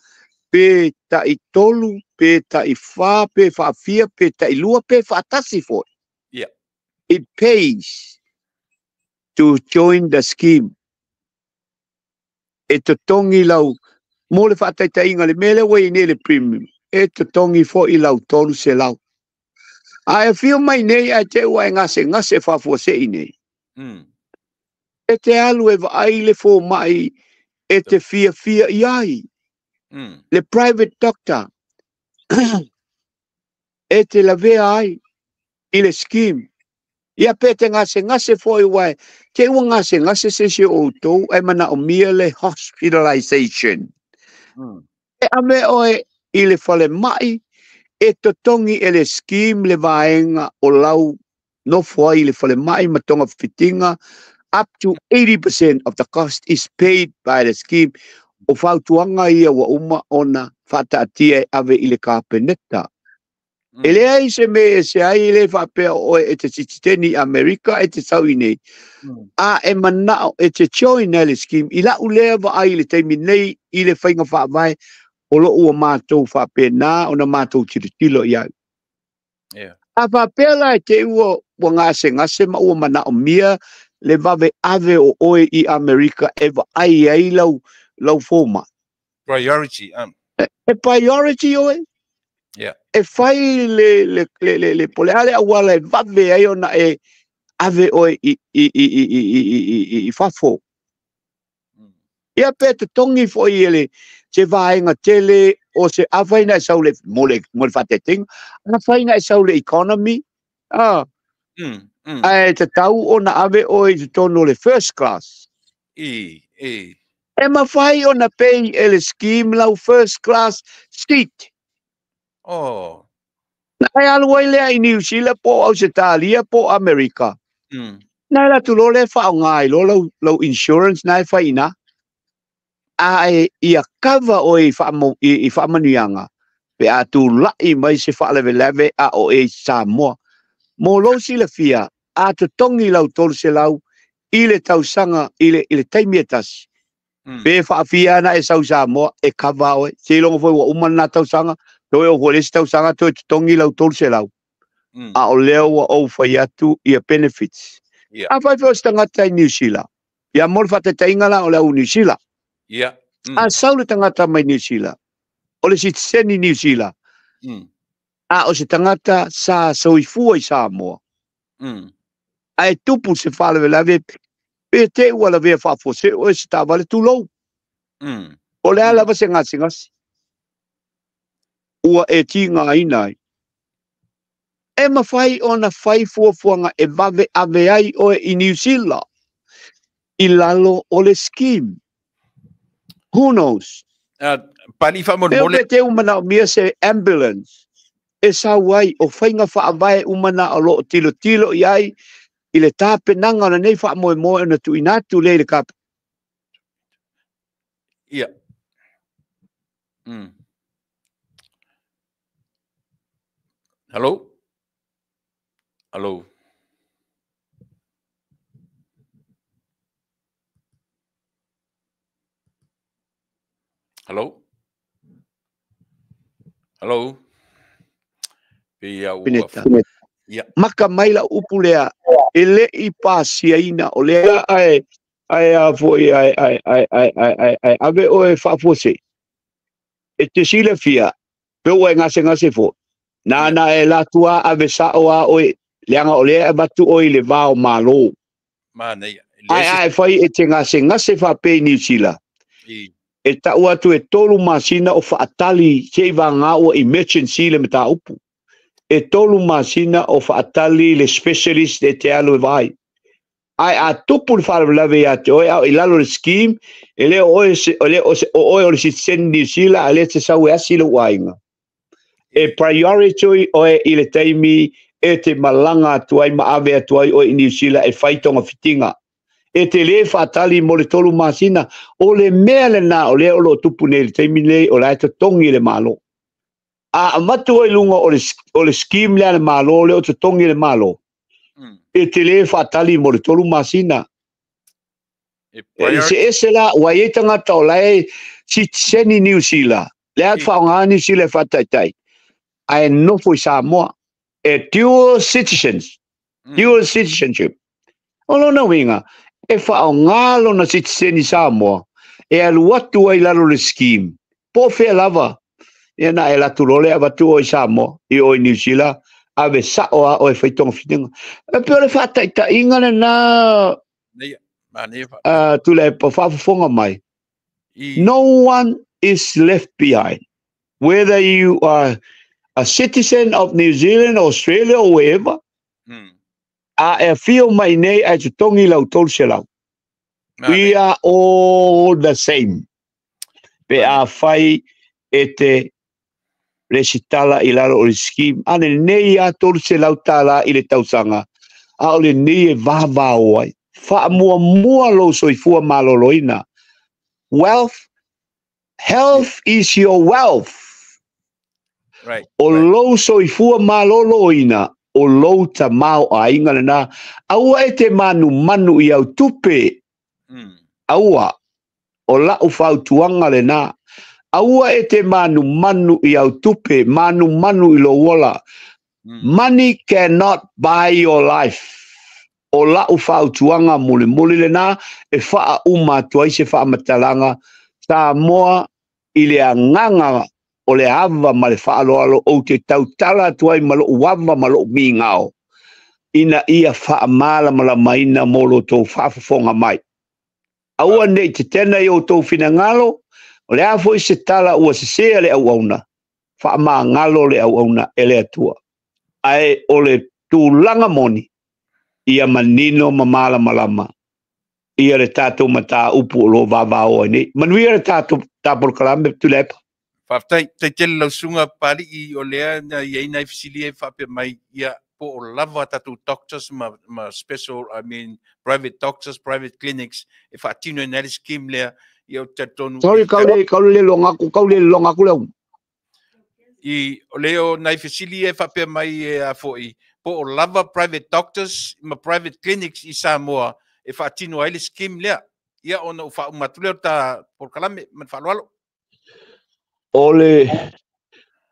pe tai 3, pe tai 4, pe faafia, pe tai 2, pe faatasi foi. It pays to join the scheme. E totogi lau, mo le faataitaiga le mea lea ua i ai nei le premium, e totogi foi lau 300. A e afio mai nei ae te ua e gasegase faafuasei nei. E te alu e vaai le fomai e te fiafia i ai. Le private doctor e te lavea ai i le scheme. Ia pe te gasegase foi ua e te ua gasegase se isi o outou ae manaomia le hospitalization. E ave oe i le falemai e totogi e le scheme le vaega o lau nofo ai i le falemai ma togafitiga up to 80% of the cost is paid by the scheme. O fautuaga ia ua uma ona faataatia e ave i le Kapeneta. E leai se mea e ese ai, e le faapea o oe e te sititeni i Amerika e te sau i nei. A e manao e te join ai le scheme, i lau lea vaai i le taimi nei i le faiga faavae o lo o ua matou faapena ona matou tilotilo i ai. A faapea la e te ua gasegase ma ua manaomia le vave ave o oe i Amerika e vaai ai lau fomai. Priority. E priority oe. E fai le po o le a le auala e vave ai ona e ave oe i fafo. Ia pe totogi foi e le se vaega tele o se afai na e sau le mo le faataitaiga, afai na e sau le economy, ae tatau ona ave oe i totonu o le first class. E mafai ona pay e le scheme lau first class seat. Na e alu ai lea i New Zealand po o Ausetalia po o Amerika. Na e alu atu loa lea faaaoga ai loa lau insurance na e fai i ina. A e ia cover oe i faamanuiaga pe a tulai mai se faalavelave a o e i Samoa. Mo lou silafia, a totogi lau 300 i le tausaga i le taimi e tasi. Pe faafia ana e sau i Samoa e cover oe. Seiloga foi ua uma lena tausaga, toe oo foi i le isi tausaga toe totogi lau 300. A o lea ua ou fai atu ia benefits. Afai foi o se tagata i Niu Sila, ia mo le faataitaiga la o le au Niu Sila. A sau le tagata mai Niu Sila, o le sitiseni Niu Sila, a o se tagata sa soifua i Samoa, ae tupu se faalavelave pe te ua lavea faafuasei oe se taavale tulou. O le a lava se gasegase ua e tigaina ai. E mafai ona fai fuafuaga e vave ave ai oe i Niu Sila i lalo o le scheme. Who knows? Pali faamolemole. Pe te ua manaomia se ambulance e sau ai o faiga faavae uma na o lo o tilotilo i ai i le tapenaga o lenei faamoemoe ona tuuina atu lea i le Kapeneta. Ia. Hello? Hello? Hello? Hello? Pei a ua. Ia. Maka mai lau upu lea e le i pasiaina o lea ae ae a foi ae ae ae ae ae ae ae ave oe faafuasei. E te silafia pe ua e gasegase foi. Nāna e alu atu a ave sao a oe leaga o lea e avatu oe i le va o Malo. Manaia. Ae a e fai e te gasegase faapea i Niu Sila, e tau atu e 3 masina o faatali se i vagā ua emergency le mataupu. E 3 masina o faatali le specialist e te alu e vaai. Ae a tupu le faalavelave ia te oe a o i lalo o le scheme, e le o oe se, o le o se, o oe o le sitiseni Niu Sila, a o lea e te sau e asi lou aiga. E priority oe i le taimi e te malaga atu ai ma ave atu ai oe i Niu Sila e fai togafitiga. E te lē faatali mo le 3 masina. O le mea lenā o lea o lo o tupu nei i le taimi lenei, o la e totogi e le Malo. A avatu oe i luga o le, o le scheme lea a le Malo, lea o totogi e le Malo, e te lē faatali mo le 3 masina. E E priority. se ese la, ua i ai tagata o la e sitiseni Niu Sila, lea faaaoga Niu Sila e faataitai, ae nofo i Samoa. E dual citizens, dual citizenship. O lona uiga, e faaaoga lona sitiseni Samoa e alu atu ai i lalo o le scheme, po o fea lava. Ia na e alu atu loa lea avatu oe i Samoa, i o i Niu Sila, ave sao lava oe e fai togafitiga. E pei o le faataitaiga lenā, Nei, manaia fa- Tuilaepa, faafofoga mai. I, No one is left behind. Whether you are a citizen of New Zealand, Australia or wherever, a e afio mai nei ae totogi lau 300. We manaia. are all the same. Pe a fai e te resitala i lalo o le scheme, a lenei lava $300 i le tausaga, a o lenei e vavao ai. Faamuamua lou soifua maloloina. Wealth, health is your wealth. Right. O Right. lou soifua maloloina, o lou tamaoaiga lenā. Aua e te manumanu i au tupe, aua, o lau fautuaga lenā. Aua e te manumanu i au tupe, manumanu i lou ola. Money cannot buy your life. O lau fautuaga mulimuli lenā, e faauma atu ai se faamatalaga Samoa i le agaga o le ava ma le faaaloalo ou te tautala atu ai ma lou ava ma lou migao, ina ia faamalamalamaina mo lo tou faafofoga mai. Aua nei tetena i outou finagalo, o le a foi se tala ua sesē a le auauna, faamagalo le auauna e le Atua. Ae o le tulaga moni, ia manino ma malamalama ia le tatou mataupu o lo o vavao ai nei. Manuia le tatou polokalame, Tuilaepa. Faafetai, tai tele lau susuga Papalii, o lea na i ai nai fesili e faapea mai, ia, po o lava tatou doctors ma special, I mean, private doctors, private clinics, e faatino ai le scheme lea, ia ou te talitonu Sorry, kau le, kau le loga aku, kau le loga aku le au. I o lea o nai fesili e faapea mai e a foi, po o lava private doctors ma private clinics i Samoa e faatino ai le scheme lea. Ia ona ou faauma atu lea o ta polokalame ma le faaaloalo. O le,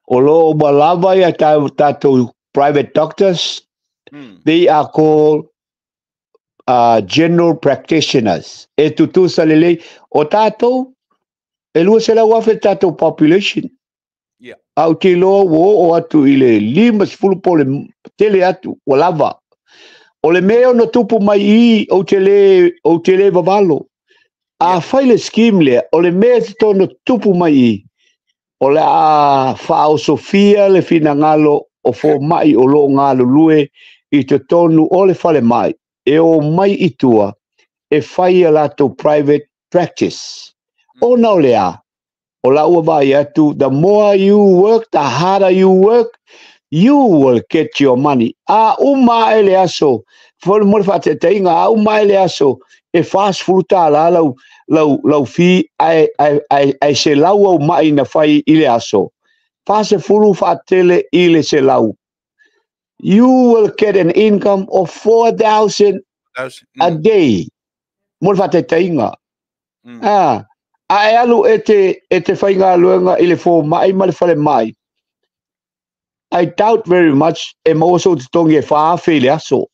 o lo o ua lava ia tatou private doctors, they are called general practitioners. E tutusa lelei, o tatou, e 200,000 tatou population. A ou te iloa ua oo atu i le 50 po o le tele atu, ua lava. O le mea e ono tupu mai i i, ou te le, ou te le vavalo. A fai le scheme lea, o le mea e tatono tupu mai i, o le a faaosofia le finagalo o fomai o lo o galulue i totonu o le falemai, e omai i tua e fai a latou private practice. Ona o le a, o la ua vaai atu, the more you work, the harder you work, you will get your money. A uma ae le aso, mo le faataitaiga, a uma ae le aso, e $40 lau, lau, lau fee, ae, ae, ae, ae 100 au mai na fai i le aso. 40 faatele i le 100. You will get an income of 4,000 a day. Mo le faataitaiga. Ah, a e alu e te faigaluega i le fomai ma le falemai, I doubt very much e maua sou totogi e 4,000 i le aso.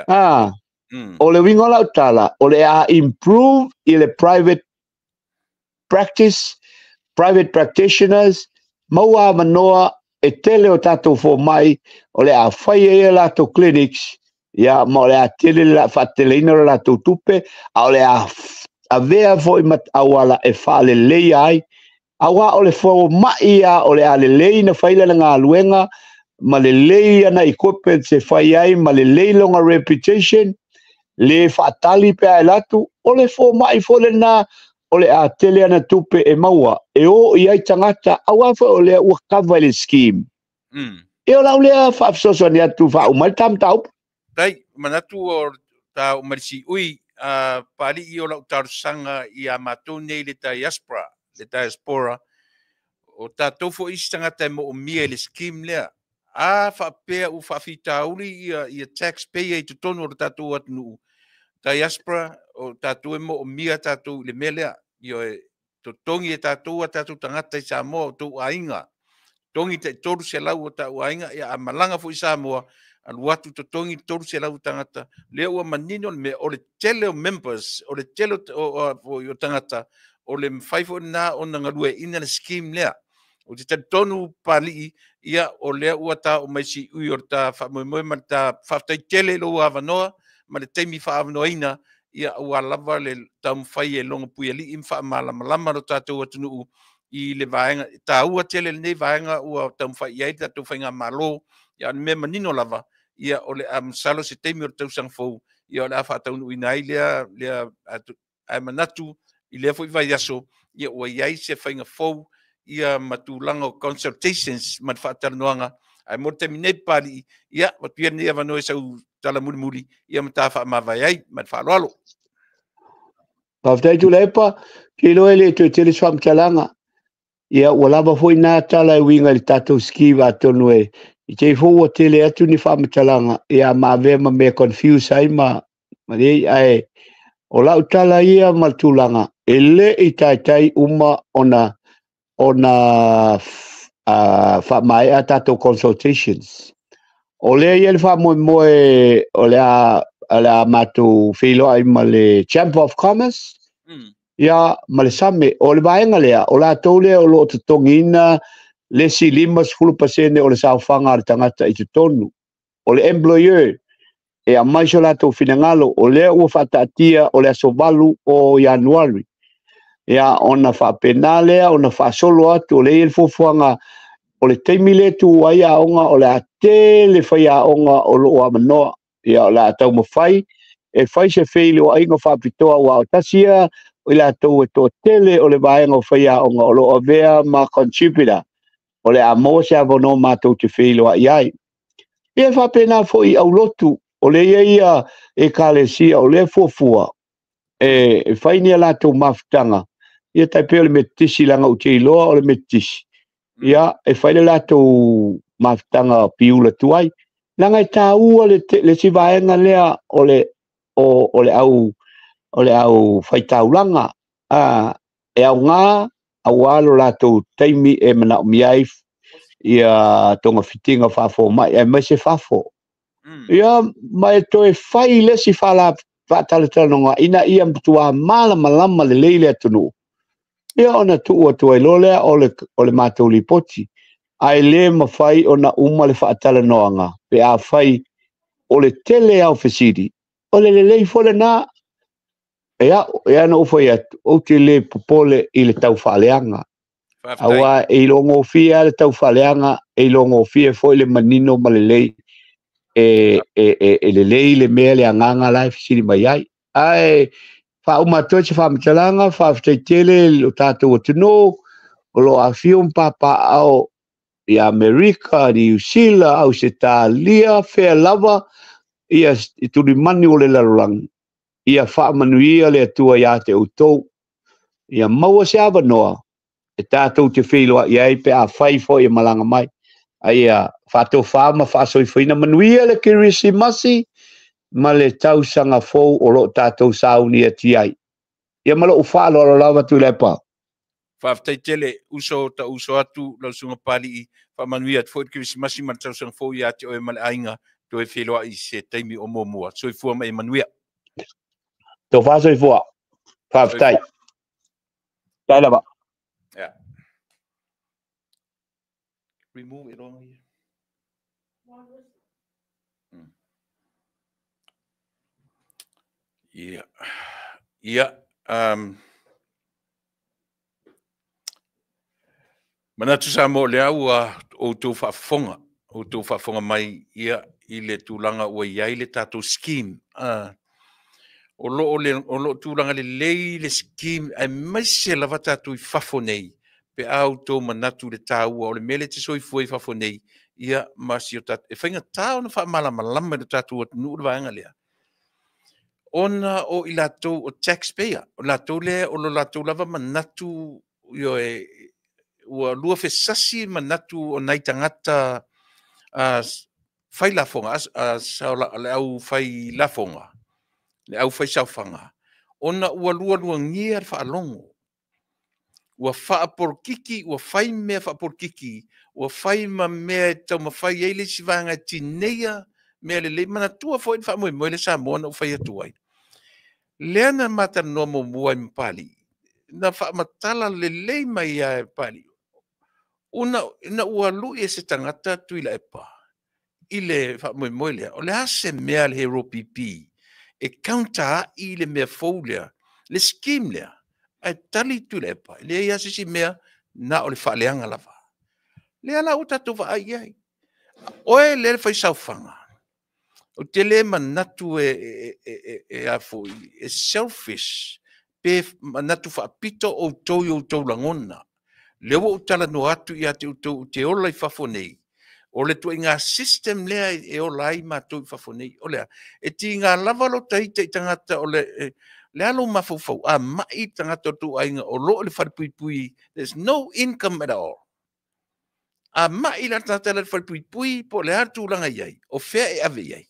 Ah, o le uiga o lau tala, o le a improve i le private practice, private practitioners, maua avanoa e tele o tatou fomai, o le a fai ai a latou clinics, ia, ma o le a tele le faateleina o le latou tupe, a o le a avea foi ma auala e faaleleia ai. Aua o le fomai a o le a lelei na fai le galuega, ma lelei ana equipment se fai ai, ma lelei longa reputation, le faatali pe a e alu atu, o le fomai foi lena o le a tele ana tupe e maua e o i ai tagata, aua foi o lea ua kava i le scheme. Ia o lau lea faafesoasoani atu faauma ai le ta mataupu. Tai, manatu o ta o Malisiui a Papalii o lau talosaga ia matou nei le diaspora, le diaspora, o tatou foi isi tagata e moomia i le scheme lea. A faapea ua faafitauli ia, ia taxpayer i totonu o le tatou atunuu, diaspora, o tatou e moomia tatou i le mea lea. Ioe, totogi e tatou a tatou tagata i Samoa, o tou aiga. Totogi tai 300 o tau aiga, ia a malaga foi i Samoa, alu atu totogi 300 tagata. Lea ua manino le mea, o le tele o members, o le tele o tagata, o le mafai foi lena ona galueaiina le scheme lea. Ou te talitonu Papalii, ia o lea ua ta oo mai siui o le ta faamoemoe ma le ta faafetai tele i lou avanoa ma le taimi faaavanoaina, ia aua lava le taumafai e logo puialii ma faamalamalama lo tatou atunuu i le vaega taua tele lenei vaega ua taumafai i ai le tatou faigamalo. Ia o le mea manino lava, ia o le a masalo se taimi o le tausaga fou, ia o le a faataunuuina ai lea lea ae manatu i lea foi vaiaso, ia ua i ai se faiga fou ia ma tulaga o consultations ma le faatalanoaga. Ae mo le taimi nei Papalii, ia avatu ia lenei avanoa i sau tala mulimuli ia ma ta faamavae ai ma le faaaloalo. Faafetai Tuilaepa, ou te iloa e le toe tele se faamatalaga. Ia ua lava foi na tala e uiga i le tatou scheme atonu e i te i foi ua tele atu ni faamatalaga ia ma avea ma mea confuse ai ma ma nei ae o lau tala ia ma le tulaga e le i taitai uma ona ona faamaea tatou consultations. O lea e i ai le faamoemoe o le a o le a matou feiloai ma le Chamber of Commerce ia ma le SAME. O le vaega lea, o latou lea o lo o totogiina le isi 50% o le saofaga a le tagata i totonu. O le employer e aumai so latou finagalo, o lea ua faataatia o le aso 8 o Ianuari. Ia ona faapena lea ona faasolo atu, o lea e i ai le fuafuaga o le taimi lea e tu ai aoga, o le a tele faiaoga o lo o avanoa. Ia o le a taumafai e fai se feiloaiga faapitoa, aua o tasi ia o i latou e toatele o le vaega o faiaoga o lo o avea ma contributor, o le a maua se avanoa matou te feiloai ai. Ia e faapena foi i aulotu, o lea e i ai ia ekalesia o lea e fuafua e fai ni a latou mafutaga, ia tai pei o le Metotisi, leaga ou te iloa o le Metotisi, ia e fai le latou mafutaga piula tuai, leaga e taua le le isi vaega lea o le o, o le au o le au faitaulaga a e aoga aua lo latou taimi e manaomia ai ia togafitiga faafomai aemaise fafo. Ia ma e toe fai le isi faatalatalanoaga ina ia matua malamalama lelei le atunuu, ia ona tuu atu ai loa lea o le, o le matou lipoti. Ae le mafai ona uma le faatalanoaga pe afai o le tele lava o fesili, o le lelei foi lena. E au, e ana ou fai atu, ou te le popole i le tau faaleaga. Aua e iloagofie lava le tau faaleaga, e iloagofie foi le manino ma lelei e, e, e, e lelei le mea le agaga la e fesili mai ai. Ae faauma atu ai se faamatalaga, faafetai tele i lo tatou atunuu o lo o afifio ma papaaao i Amerika, Niu Sila, Ausetalia, fea lava ia i tulimanu o le lalolagi, ia faamanuia le Atua ia te outou. Ia maua se avanoa e tatou te feiloai ai pe afai foi e malaga mai. A ia faatofa ma faasoifoina manuia le Kerisimasi ma le tausaga fou o lo o tatou sauni atu ai. Ia ma lou faaaloalo lava Tuilaepa. Faafetai tele uso ta uso atu lau susuga Papalii, faamanuia atu foi le Kerisimasi ma le tausaga fou ia te oe ma le aiga, toe feiloai i se taimi o muamua. Soifua ma ia manuia. Tofa soifua. Faafetai. Faafetai lava. Yeah. Remove it all here. Ia. Ia. Um, manatu Samoa o lea ua outou faafofoga, outou faafofoga mai ia i le tulaga ua i ai le tatou scheme. O lo o tulaga lelei le scheme, aemaise lava tatou i fafo nei, pe a outou manatu i le taua o le mea lea e te soifua i fafo nei, ia ma si o tatou, e faigata ona faamalamalama i lo tatou atunuu le vaega lea, ona o i latou o taxpayer, o latou lea o lo latou lava manatu, ioe, ua luafesasi manatu o nai tagata fai lafoga, le au fai lafoga, le au fai saofaga, ona ua lualuagia le faalogo, ua faapolokiki, ua fai mea faapolokiki, ua fai ma mea e taumafai ai le isi vaega e tineia mea lelei. Manatua foi le faamoemoe le Samoa na ou fai atu ai. Lea na ma talanoa muamua ai ma Papalii, na faamatala lelei mai lava e Papalii, ina ua lui e se tagata Tuilaepa i le faamoemoe lea, o le a se mea a le HRPP e counter ai le mea fou lea, le scheme lea, ae tali Tuilaepa, e leai lava se isi mea, na o le faaleaga lava. Lea la ua tatou vaai i ai. Oe lea le fai saofaga, ou te le manatu e selfish pe manatu faapito outou i outou lagona. Lea ua ou talanoa atu ia te outou ou te ola i fafo nei, o le ituaiga system lea e ola ai matou i fafo nei. O lea, e tiga lava lo ita i tagata o le a lou mafaufau, a mai le tagata o le tou aiga o lo o i le falepuipui, there's no income at all. A mai la le tagata i le falepuipui po o le a le tulaga i ai, o fea e ave i ai?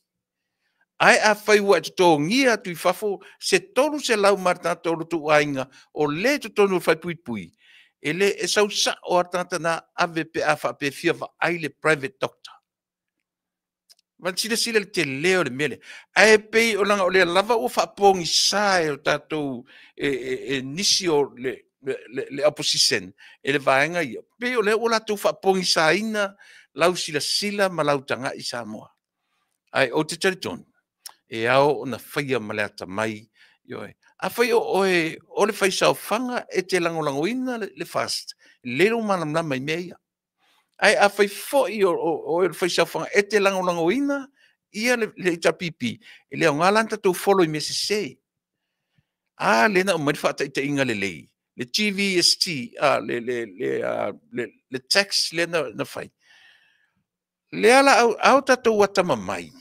Ae afai ua e totogia atu i fafo se 300 ma le tagata o lo outou aiga o lea e totonu o le falepuipui, e le e sau sao lava le tagata na ave pe a faapea e fia vaai le private doctor. Silasila i le tele o le mea lea. Ae pei o leaga o lea lava ua faapogisa e o tatou e nisi o le opposition e le vaega ia. Pei o lea ua latou faapogisaina lau silasila ma lau tagai i Samoa. Ae ou te talitonu, e ao ona faia ma le atamai. Afai o oe o le faisaofaga e te lagolagoina le FAST, lelei lou malamalama i mea ia. Ae afai foi o oe o le faisaofaga e te lagolagoina ia le HRPP, e le aoga la ona tatou follow i mea sese. A lea na aumai le faataitaiga lelei, le GVST, le tax lea na fai. Lea la au tatou atamamai,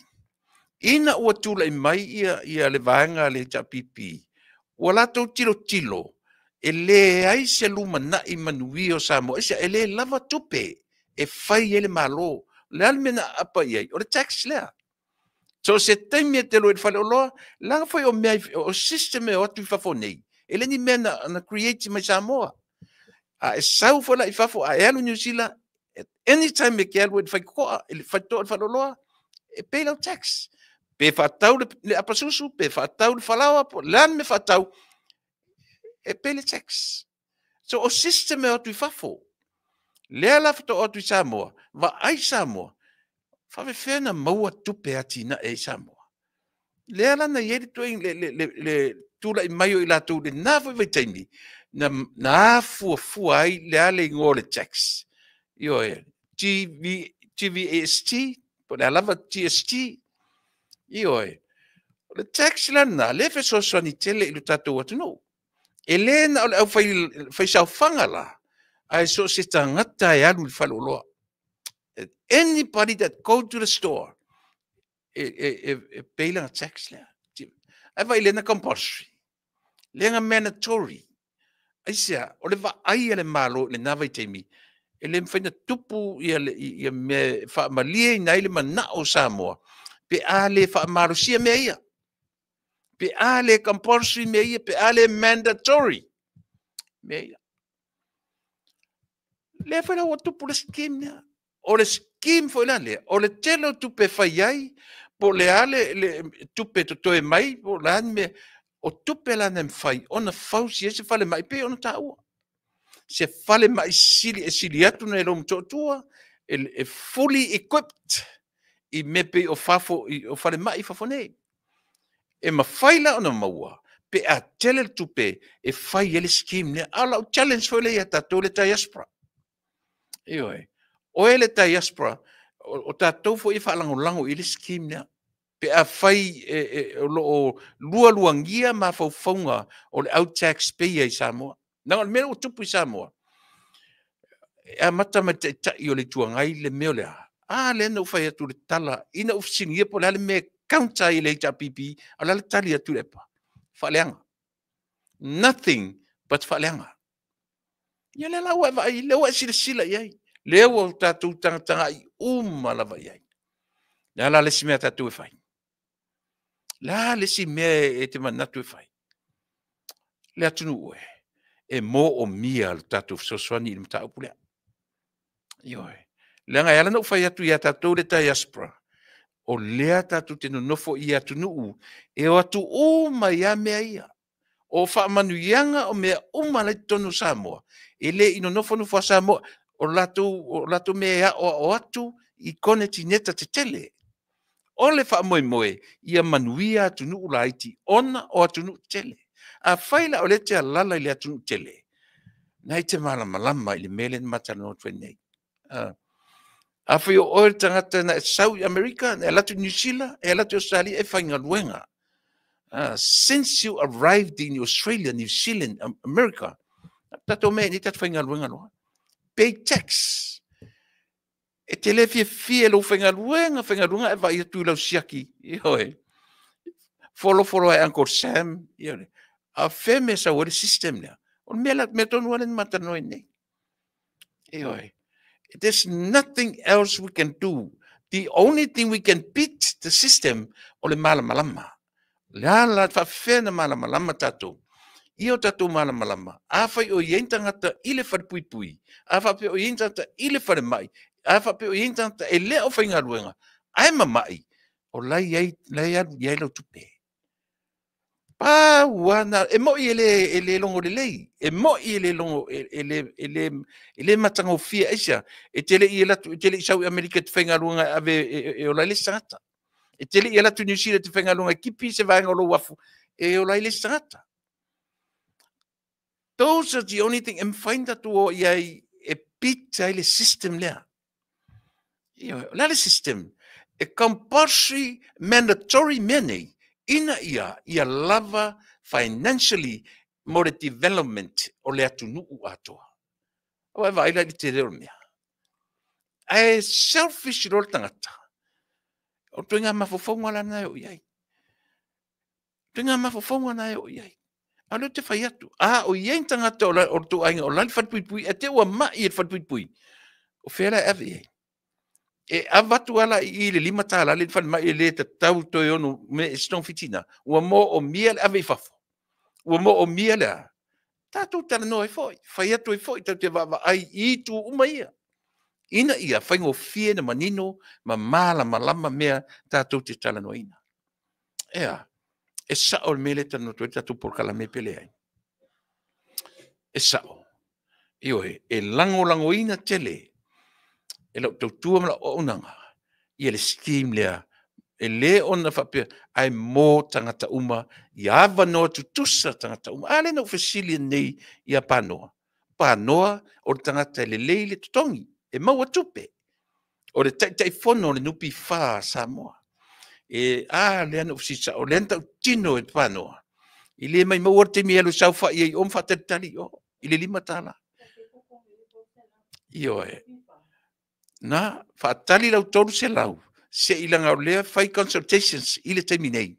ina ua tulai mai ia le vaega a le HRPP, ua latou tilotilo, e leai se lumanai manuia o Samoa, e le lava tupe e fai ai le Malo. O le a le mea na aapa i ai? O le tax lea. So se taimi e te alu ai i le faleoloa, leaga foi o mea o system e o atu i fafo nei, e le ni mea na create mai Samoa. A e sau foi la i fafo, a e alu i Niu Sila, at any time e te alu ai i le faitotoa, i le faleoloa, e pay lau tax. Pe faatau le apasusu, pe faatau le falaoa, po o le a le mea faatau, e pay le tax. So o system e o atu i fafo. Lea la faatoa o atu i Samoa, vaai Samoa, faapefea na maua tupe atinae ai Samoa. Lea la na i ai le tulai mai o i latou i lena foi vaitaimi, na afuafua ai le a le igoa o le tax. Ioe, GVAST, po o le a lava GST. Ioe, o le tax la lena, lea e fesoasoani tele i lo tatou atunuu. E le na o le au faisaofaga la, ae so o se tagata e alu i le faleoloa. Anybody that go to the store, e pay lana tax lea. Ae vaai lea na compulsory, lea na mandatory. Aisea, o le vaai a le Malo i lena vaitaimi, e le mafai ona tupu ia mea e faamalieina ai le manao o Samoa, pe a le faamalosia mea ia. Pe a le compulsory mea ia, pe a le mandatory mea ia. Lea foi la ua tupu le scheme lea. O le scheme foi la lea, o le tele o tupe e fai ai, po o le a le tupe totoe mai, po o le a le mea, o tupe la na mafai ona fausi ai se falemai pei ona taua. Se falemai sili, e sili atu nai lo Motootua, e fully equipped i mea pei o fafo, o falemai i fafo nei. E mafai la ona maua pe a tele le tupe e fai ai le scheme lea. A o lau challenge foi lea ia tatou le diaspora. Ioe, oe le diaspora, o tatou foi e faalagolago i le scheme lea. Pe afai o lo o lualuagia mafaufauga o le au taxpayer i Samoa. Leaga o le mea ua tupu i Samoa, e amata mai i le Taitai o le Itu Agai le mea o le a? A lea na ou fai atu i le tala ina ua fesiligia po o le a le mea e counter ai e le HRPP, a o le a le tali a Tuilaepa? Faaleaga. Nothing but faaleaga. Ia lea la ua e vaai, lea ua e silasila i ai. Lea ua tatou tagatagai uma lava i ai. Le a la le isi mea a tatou e fai? Le a le isi mea e te manatu e fai? Le atunuu e, e moomia le tatou fesoasoani i le mataupu lea. Ioe. Leaga e ala ona ou fai atu ia tatou le diaspora, o lea tatou te nonofo i atunuu e o atu uma ai lava mea ia. O faamanuiaga o mea uma la e i totonu o Samoa, e le i nofonofo lava Samoa. O latou mea e aoao atu i konetineta tetele. O le faamoemoe, ia manuia atunuu laiti ona o atunuu tetele. Afai la o lea e te alaala i le atunuu tele, na e te malamalama i le mea lea na ma talanoa atu ai nei. Afai o oe le tagata na e sau i Amerika, na e alu atu i Niu Sila, e alu atu i Ausetalia e faigaluega. Since you arrived in Australia, New Zealand, America, tatou omai i inei tatou faigaluega loa. Pay tax. E te le fiafia i lou faigaluega, faigaluega ae vaai atu i lau siaki, ioe, folofolo ai Uncle Sam, ioe. A o fea le mea e sau ai le system lea? O le mea, mea tonu lava lea na ma talanoa ai nei. Ioe. There's nothing else we can do. The only thing we can beat the system o le malamalama. Le a la faafefea na malamalama tatou? Ia o tatou malamalama, afai o i ai ni tagata i le falepuipui, a faapea o i ai ni tagata i le falemai, a faapea o i ai ni tagata e le o faigaluega, ae mamai, o la e i ai, la e alu i ai lau tupe. Pau lava na, e moi e le logo lelei, e moi e le logo, e le matagofie. Aisea? E te le i alu atu, e te le i sau i Amerika e te faigaluega e ave e ola ai le isi tagata. E te le i alu atu i Niu Sila e te faigaluega e tipi se vaega o lou afu e ola ai le isi tagata. Those are the only thing e mafai ona tatou o i ai e beat ai le system lea. Ioe, o le a le system? E compulsory mandatory mea nei ina ia lava financially mo le development o le atunuu atoa. Ua e vaai la i le tele o le mea. Ae selfish loa le tagata. O le ituaiga mafaufauga la lena e oo i ai. Ituaiga mafaufauga lena e oo i ai. A o lea ou te fai atu, a o i ai ni tagata o le tou aiga o la e i le falepuipui, ae te i ua mai i le falepuipui, o fea la e ave i ai? E avatu lava la i i le $5 lea i le falemai e le tatau toe ono mea e se togafiti i ina, ua moomia le ave i fafo. Ua moomia le a? Tatou talanoa ai foi, fai atu ai foi, tatou te vaavaai i itu uma ia, ina ia faigofie ona manino ma malamalama mea tatou te talanoaina. Ea, e sao le mea lea e talanoa atu ai le tatou polokalame pe leai? E sao. Ioe, e lagolagoina tele e lau tautua ma lau auaunaga ia le scheme lea. E le ona faapea, ae mo tagata uma, ia avanoa tutusa tagata uma. A lea na ou fesili nei ia Panoa. Panoa o le tagata e lelei le totogi, e maua tupe. O le Taitaifono o le NPF a Samoa. E, a lea na ou fesili sao, o lea na tautino e Panoa. E le maumau le taimi e alu e saofai ai i o ma faatalitali i o i le $5. Ioe. Na, faatali lau 300 se i laga o lea fai consultations i le taimi nei.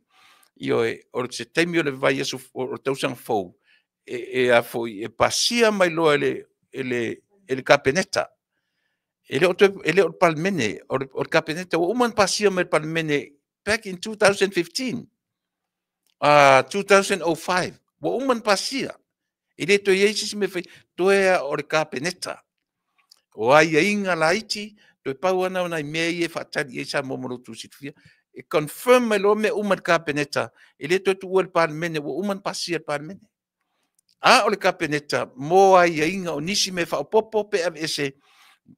Ioe, o se taimi o le vaiaso o le tausaga fou e a foi e pasia mai loa e le Kapeneta. E le o toe, e le o le Palemene, o le Kapeneta ua uma ona pasia mai le Palemene back in 2015. 2005 ua uma ona pasia. E le toe i ai se isi mea e fai, toe lava o le Kapeneta. O aiaiga laiti, toe pau lava na o nai mea ia e faatali i ai Samoa mo lo outou silafia. E confirm mai loa mea uma i le Kapeneta, e le toe tuua i le Palemene, ua uma ona pasia e le Palemene. A o le Kapeneta mo aiaiga o nisi mea faaopoopo pe aveese,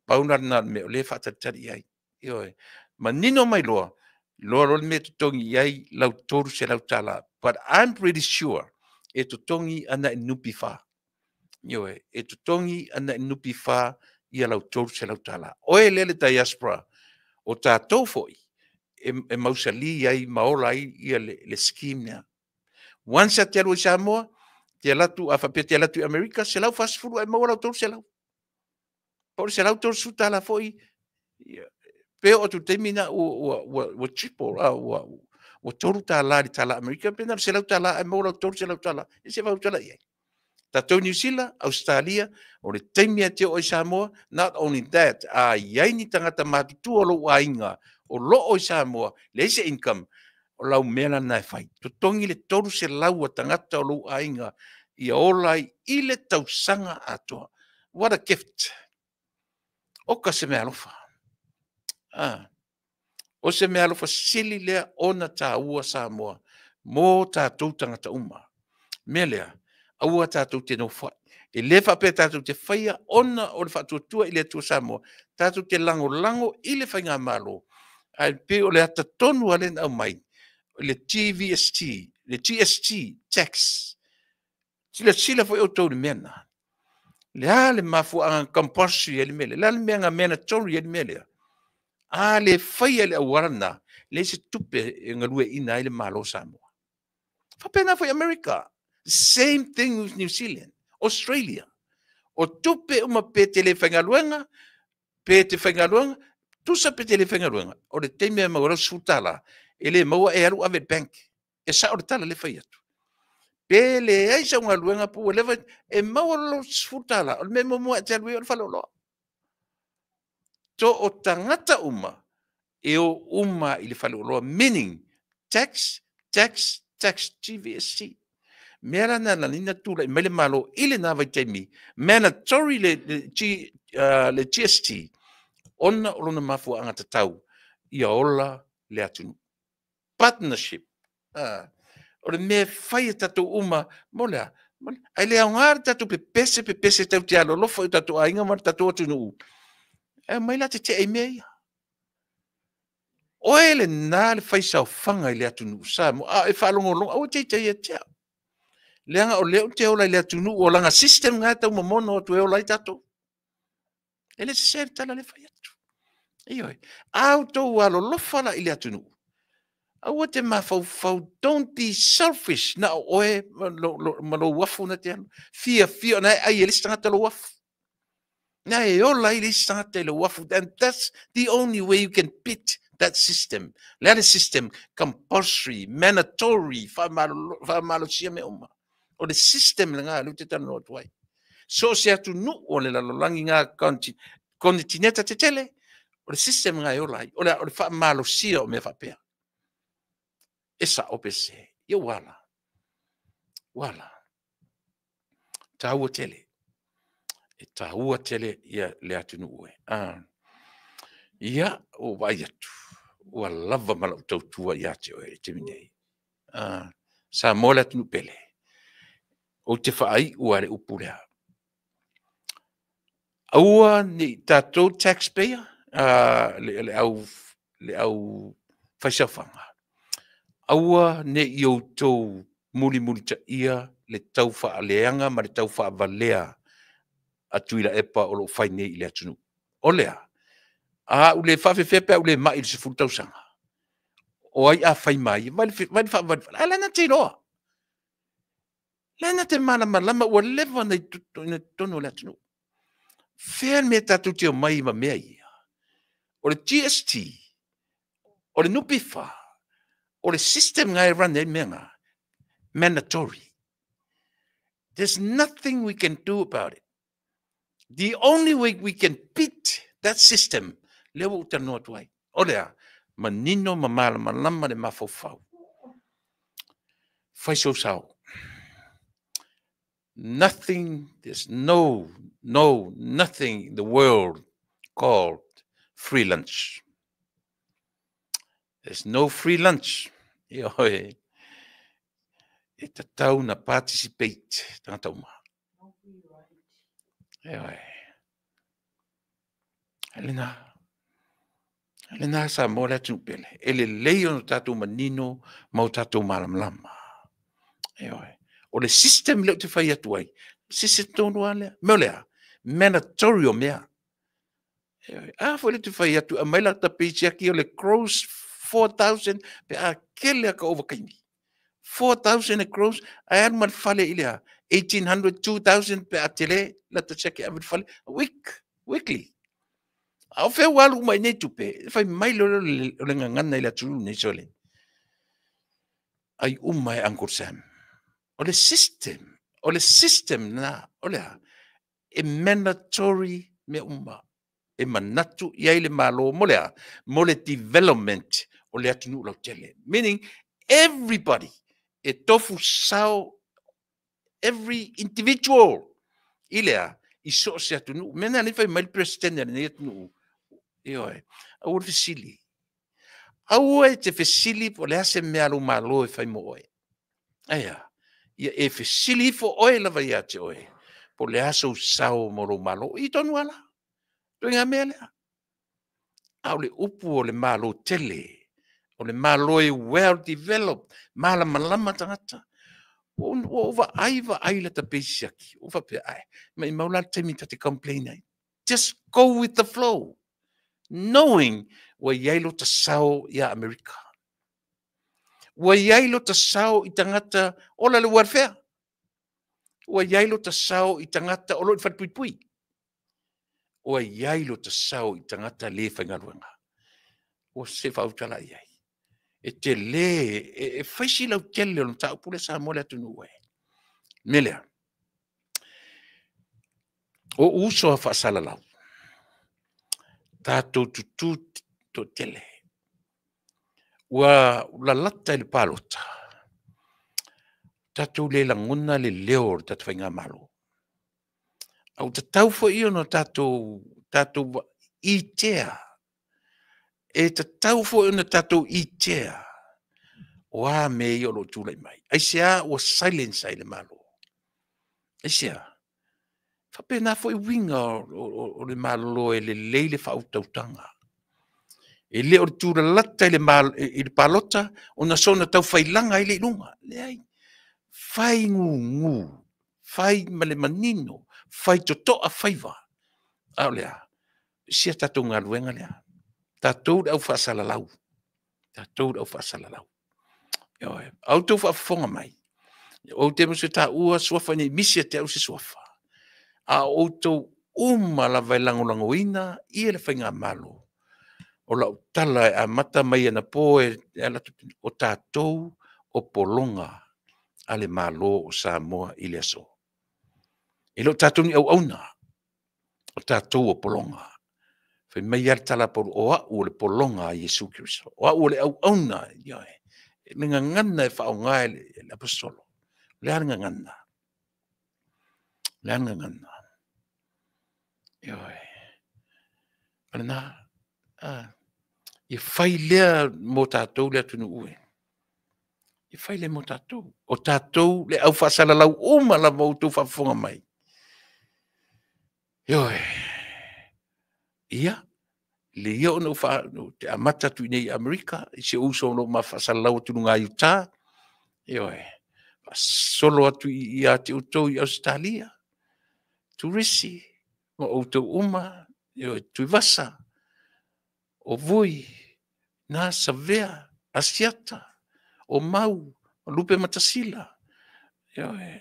pau la lena o le mea o lea e faatalitali i ai. Ioe. Manino mai loa, loa loa le mea e totogi i ai lau $300. But I'm pretty sure e totogi ana i le NPF. Ioe, e totogi ana i le NPF ia lau $300. Oe lea le diaspora, o tatou foi, e mausali ai ma ola ai ia le scheme lea. Once a te alu i Samoa, te alu atu, a faapea te alu atu i Amerika, 140 ae maua lau 300. Po o le $130 foi, pe oo atu i le taimi lena ua triple, ua $3 i le tala Amerika, pe na o le $100 ae maua lau $300. E se faautala i ai. Tatou Niu Sila, Ausetalia, o le taimi e te oo i Samoa, not only that, a i ai ni tagata matutua o lou aiga o loo i Samoa, leai se income, o lau mea lana e fai. Totogi le 300 a tagata o lou aiga ia ola ai i le tausaga atoa. What a gift! Oka se mea alofa. Ah. O se mea alofa sili lea ona taua Samoa mo tatou tagata uma. Mea lea, aua tatou te nofoai. E le faapea tatou te faia ona o le faatuatua i le Atua Samoa, tatou te lagolago i le faigamalo, ae pei o le ata tonu lava lea na aumai, le TVST, le GST tax. Silasila foi outou i le mea lena. Le a le mafuaaga compulsory ai le mea lea? Le a le mea na mandatory ai le mea lea? A le faia le auala lena, leai se tupe e galueaiina ai le Malo o Samoa. Faapena foi America. Same thing with New Zealand, Australia. O tupe uma pe te le faigaluega, pe te faigaluega, tusa pe te le faigaluega, o le taimi e maua lau $10, e le maua e alu ave i le bank. E sao le tala lea e fai atu. Pe leai sau galuega po ua leva, e maua lou $10, o le mea muamua e te alu ai o le faleoloa. To o tagata uma e o uma i le faleoloa, meaning tax, tax, tax, GVST. Mea la na na tulai mai le Malo i lena vaitaimi, mandatory le GST, ona o lona mafuaaga tatau ia ola le atunuu. Partnership. O le mea fai e tatou uma, mo lea, ae le aoga le tatou pepese, pepese tau te alolofa i tatou aiga ma le tatou atunuu. E mai la te tea i mea ia. Oe lena le faisaofaga i le atunuu Samoa, a e faalogologo, aua te ita ia te au. Leaga o lea ou te ola i le atunuu o lana system nga e tau momono atu e ola ai tatou. E le sese le tala le fai atu. Ioe. A outou alolofa la i le atunuu, aua te mafaufau, don't be selfish, na o oe ma lou afu na te alu. Fia fia na e ai e le isi tagata lou afu. Na e ola ai le isi tagata i lou afu. And that's the only way you can beat that system. Le system compulsory, mandatory, faamalosia mea uma. O le system lena lea ou te talanoa atu ai. So se atunuu o le lalolagi ngā konitineta tetele, o le system lena e ola ai. O le faamalosia o mea faapea. E sao pe se. Ia ua ala. Ua ala. Tāua tele. E tāua tele ia le atunuu e. Ia, o vai atu. Ua lava ma lau tautua ia te oe i te taimi nei. Samoa le atunuu pele. Ou te faaiu a le upu lea. Aua ni tatou taxpayer, le au faisaofaga. Aua ne i outou mulimulitaia le tau faaleaga ma le tau faavalea a Tuilaepa o loo fai nei i le atunuu. O lea, a ou le faafefea pe a ou le mai i le 10 tausaga. O ai a fai mai, vai le faavale, a lena te iloa. Lena te malamalama ua leva na i totonu o le atunuu. Fea le mea tatou te omai ma mea ia. O le GST, o le NPF, o le system nga e run ai mea nga, mandatory. There's nothing we can do about it. The only way we can beat that system, lea ua ou talanoa atu ai. O lea, manino ma malamalama le mafaufau. Fai sou sao. Nothing, there's no, no, nothing in the world called free lunch. There's no free lunch. Ioe. E tatau na participate tagata uma. Ioe. Lena. Lena Samoa le atunuu pele. E lelei ona tatou manino ma o tatou malamalama. Ioe. O le system lea ou te fai atu ai, system tonu lava lea. Mea o lea, mandatory o mea. Ioe. A foi le te fai atu, aumai la ta paycheck o le gross 4,000 pe a kele aka ovakaimi. 4,000 e gross, ae alu ma le fale i le a? 1,800, 2,000 pe a tele lata siaki e ave i le fale, week, weekly. A o fea ua alu uma i nei tupe? E fai mai loa lea o le gagana i le atunuu lenei, sole. Ai uma e Uncle Sam. O le system, o le system lena, o le a? E mandatory mea uma e manatu i ai le Malo mo le a? Mo le development o le atunuu lautele. Meaning everybody e tofu sao, every individual i le a? I so o se atunuu. O le mea lena o lea e fai mai le Peresetene a lenei atunuu, ioe, aua le fesili. Aua e te fesili po o le a se mea a lou Malo e fai mo oe. Ae a? Ia e fesili ifo oe lava ia te oe, po o le a sou sao mo lou Malo. I tonu lava la, ituaiga mea lea. A o le upu o le Malo tele, o le Malo e well developed, malamalama tagata. Ua ou vaai vaai i lata pay siaki, ua faapea, ae, maumau la le taimi ta te complain ai. Just go with the flow, knowing ua i ai lota sao ia Amerika. Ua i ai lota sao i tagata ola le welfare. Ua i ai lota sao i tagata o lo o i le falepuipui. Ua i ai lota sao i tagata le faigaluega. Ua se faautala i ai. E tele, e fai si lautele o le mataupu lea Samoa le atunuu e. Mea lea, o ou uso a faasalalau, tatou tutu toatele. Ua lalata i le palota, tatou le lagona le leo o le tatou faigamalo. A ua tatau foi ona tatou itea, e tatau foi ona tatou itea o a mea ia o lo o tulai mai. Aisea ua silence ai le Malo? Aisea? E faapena foi uiga o le Malo e lelei le faautautaga. E le o le tulalata i le palota ona soona taufailaga ai lea i luga. Leai, fai gugu, fai ma le manino, fai totoa faiva. A o le a? Si a tatou galuega lea. Tatou le au faasalalau. Tatou le au faasalalau. Ioe. A outou faafofoga mai, ou te musu e taua suafa nei misi ia te au se suafa. A o outou uma lava e lagolagoina ia le faigamalo, o lau tala e amata mai anapo e ala atu, o tatou o pologa a le Malo o Samoa i le aso. E le o tatou ni auauna, o tatou o pologa. Fai mai lava le tala a Paulo, o au o le pologa a Iesu Keriso. O au o le auauna, ioe. Le gagana e faaaoga e le Aposetolo. O le a le gagana? O le a le gagana? Ioe. O lena, ia fai lea mo tatou le atunuu e. Ia fai lea mo tatou. O tatou le au faasalalau uma lava o outou faafofoga mai. Ioe. Ia, le ia ona ou te amata atu i nei i Amerika, i si ou uso o lo o ma faasalalau atu i luga i Utah. Ioe. Faasolo atu ia te outou i Ausetalia, Turisi, ma outou uma, ioe, Tuivasa, o Vui, na Savea, Asiata, o Mau, o Lupe Matasila, ioe,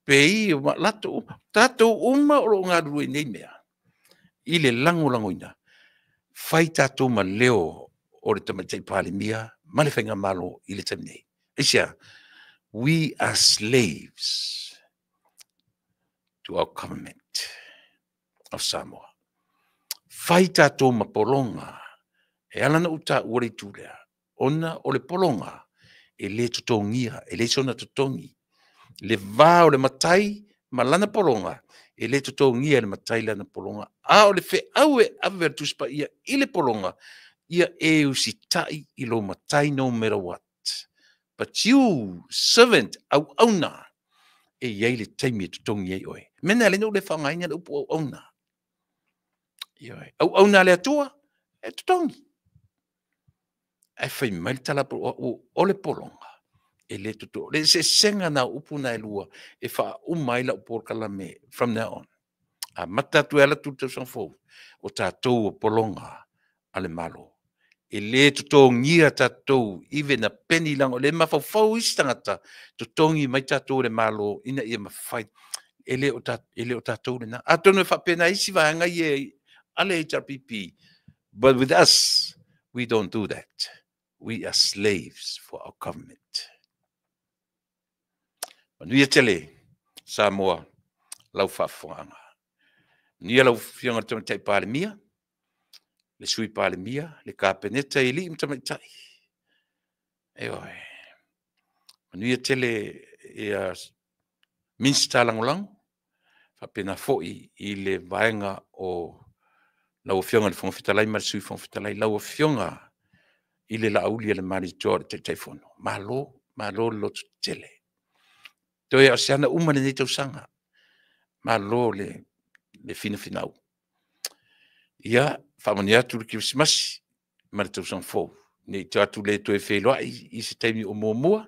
Pei, o Malato, tatou uma o lo o galulue i nei mea, i le lagolagoina, fai tatou ma leo o le Tamaitai Palemia ma le Faigamalo i le taimi nei. Aisea? We are slaves to our government of Samoa. Fai tatou ma pologa, e ala ona ou taua le itu lea, ona o le pologa e le totogia, e leai sona totogi. Le va o le matai ma lana pologa, e le totogia e le matai lana pologa. A o le feau e ave a le Tusi Paia i le pologa, ia e usitai i lou matai no matter what. But you, servant, auauna, e i ai le taimi e totogi ai oe. Mea lena ou le faaaogaina le upu auauna. Ioe. Auauna a le Atua, e totogi. Ae fai mai le tala o le pologa, e le toto. Le eseesega na o upu na e lua, e faauma ai lau polokalame from now on. Amata atu e ala atu le tausaga fou, o tatou o pologa a le Malo. E lē totogia tatou even a penny leaga o lea e mafaufau isi tagata totogi mai tatou e le Malo ina ia mafai. E le o, e le o tatou lena. Atonu e faapena isi vaega ia a le HRPP, but with us, we don't do that. We are slaves for our government. Manuia tele, Samoa, lau faafofogaaga. Manuia lau Afioga i le Tamaitai Palemia, le Sui Palemia, le Kapeneta i alii ma tamaitai. Ioe. Manuia tele ia Minisita Lagolago, faapena foi i le vaega o lau Afioga i le Fofoga Fetalai ma le Sui Fofoga Fetalai, lau Afioga i le Laauli a le Malietoa o le Taitaifono. Malo, malo le lototetele. Toe lava o se ana uma lenei tausaga. Malo le finafinau. Ia, faamanuia atu le Kerisimasi ma le tausaga fou. Ne i tatou le toe feiloai i se taimi o muamua,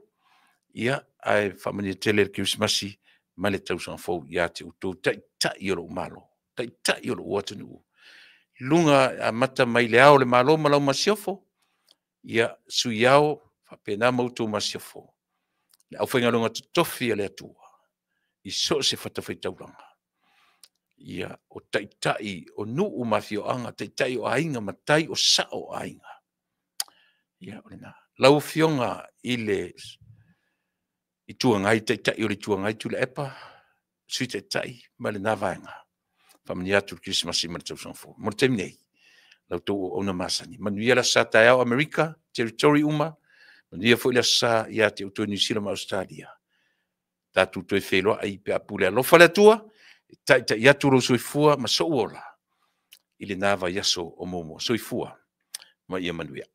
ia, ae faamanuia tele le Kerisimasi ma le tausaga fou ia te outou taitai o lou Malo, taitai o lou atunuu. Luga amata mai le Ao o le Malo ma lau Masiofo, ia, Sui Ao faapena ma outou Masiofo, le aufaigaluega totofi a le Atua i so o se fatafaitaulaga. Ia, o taitai o nuu ma afioaga, taitai o aiga, matai o sao o aiga. Ia, o lena. Lau Afioga i le Itu Agai, Taitai o le Itu Agai Tuilaepa, Sui Taitai ma lena vaega. Faamanuia atu le Kerisimasi ma le tausaga fou. Mo le taimi nei, la outou auauna masani. Manuia le Aso Sa taeao Amerika, territory uma, manuia foi le Aso Sa ia te outou i Niu Sila ma Ausetalia. Tatou toe feiloai pe a pule alofa le Atua, e taitai atu lou soifua ma sou ola i lena vaiaso o muamua. Soifua ma ia manuia.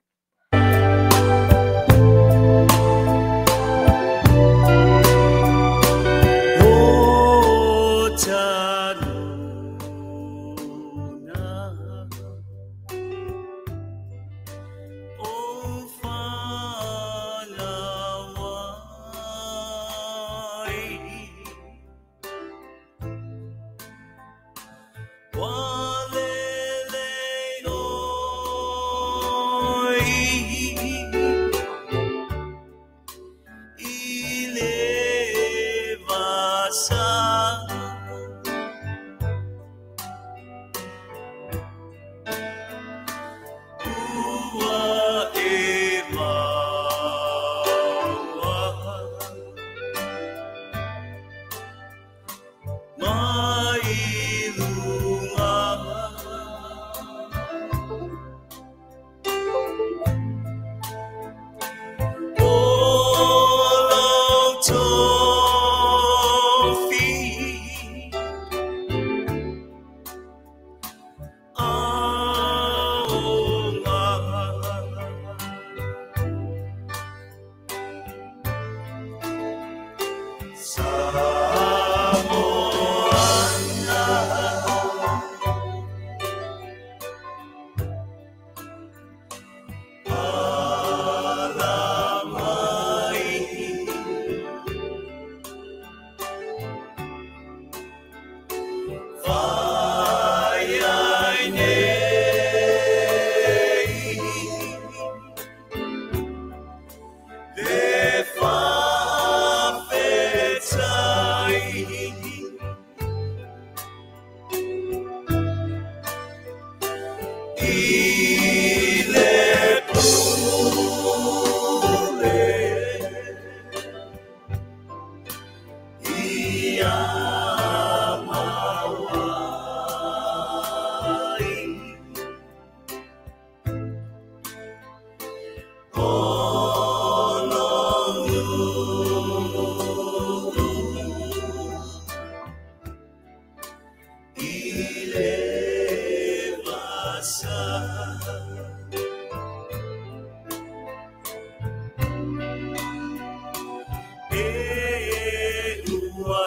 E ua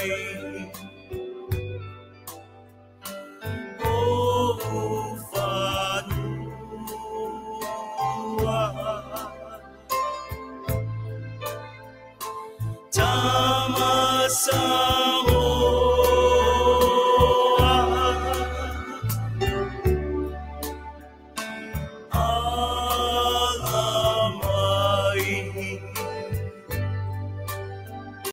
mai.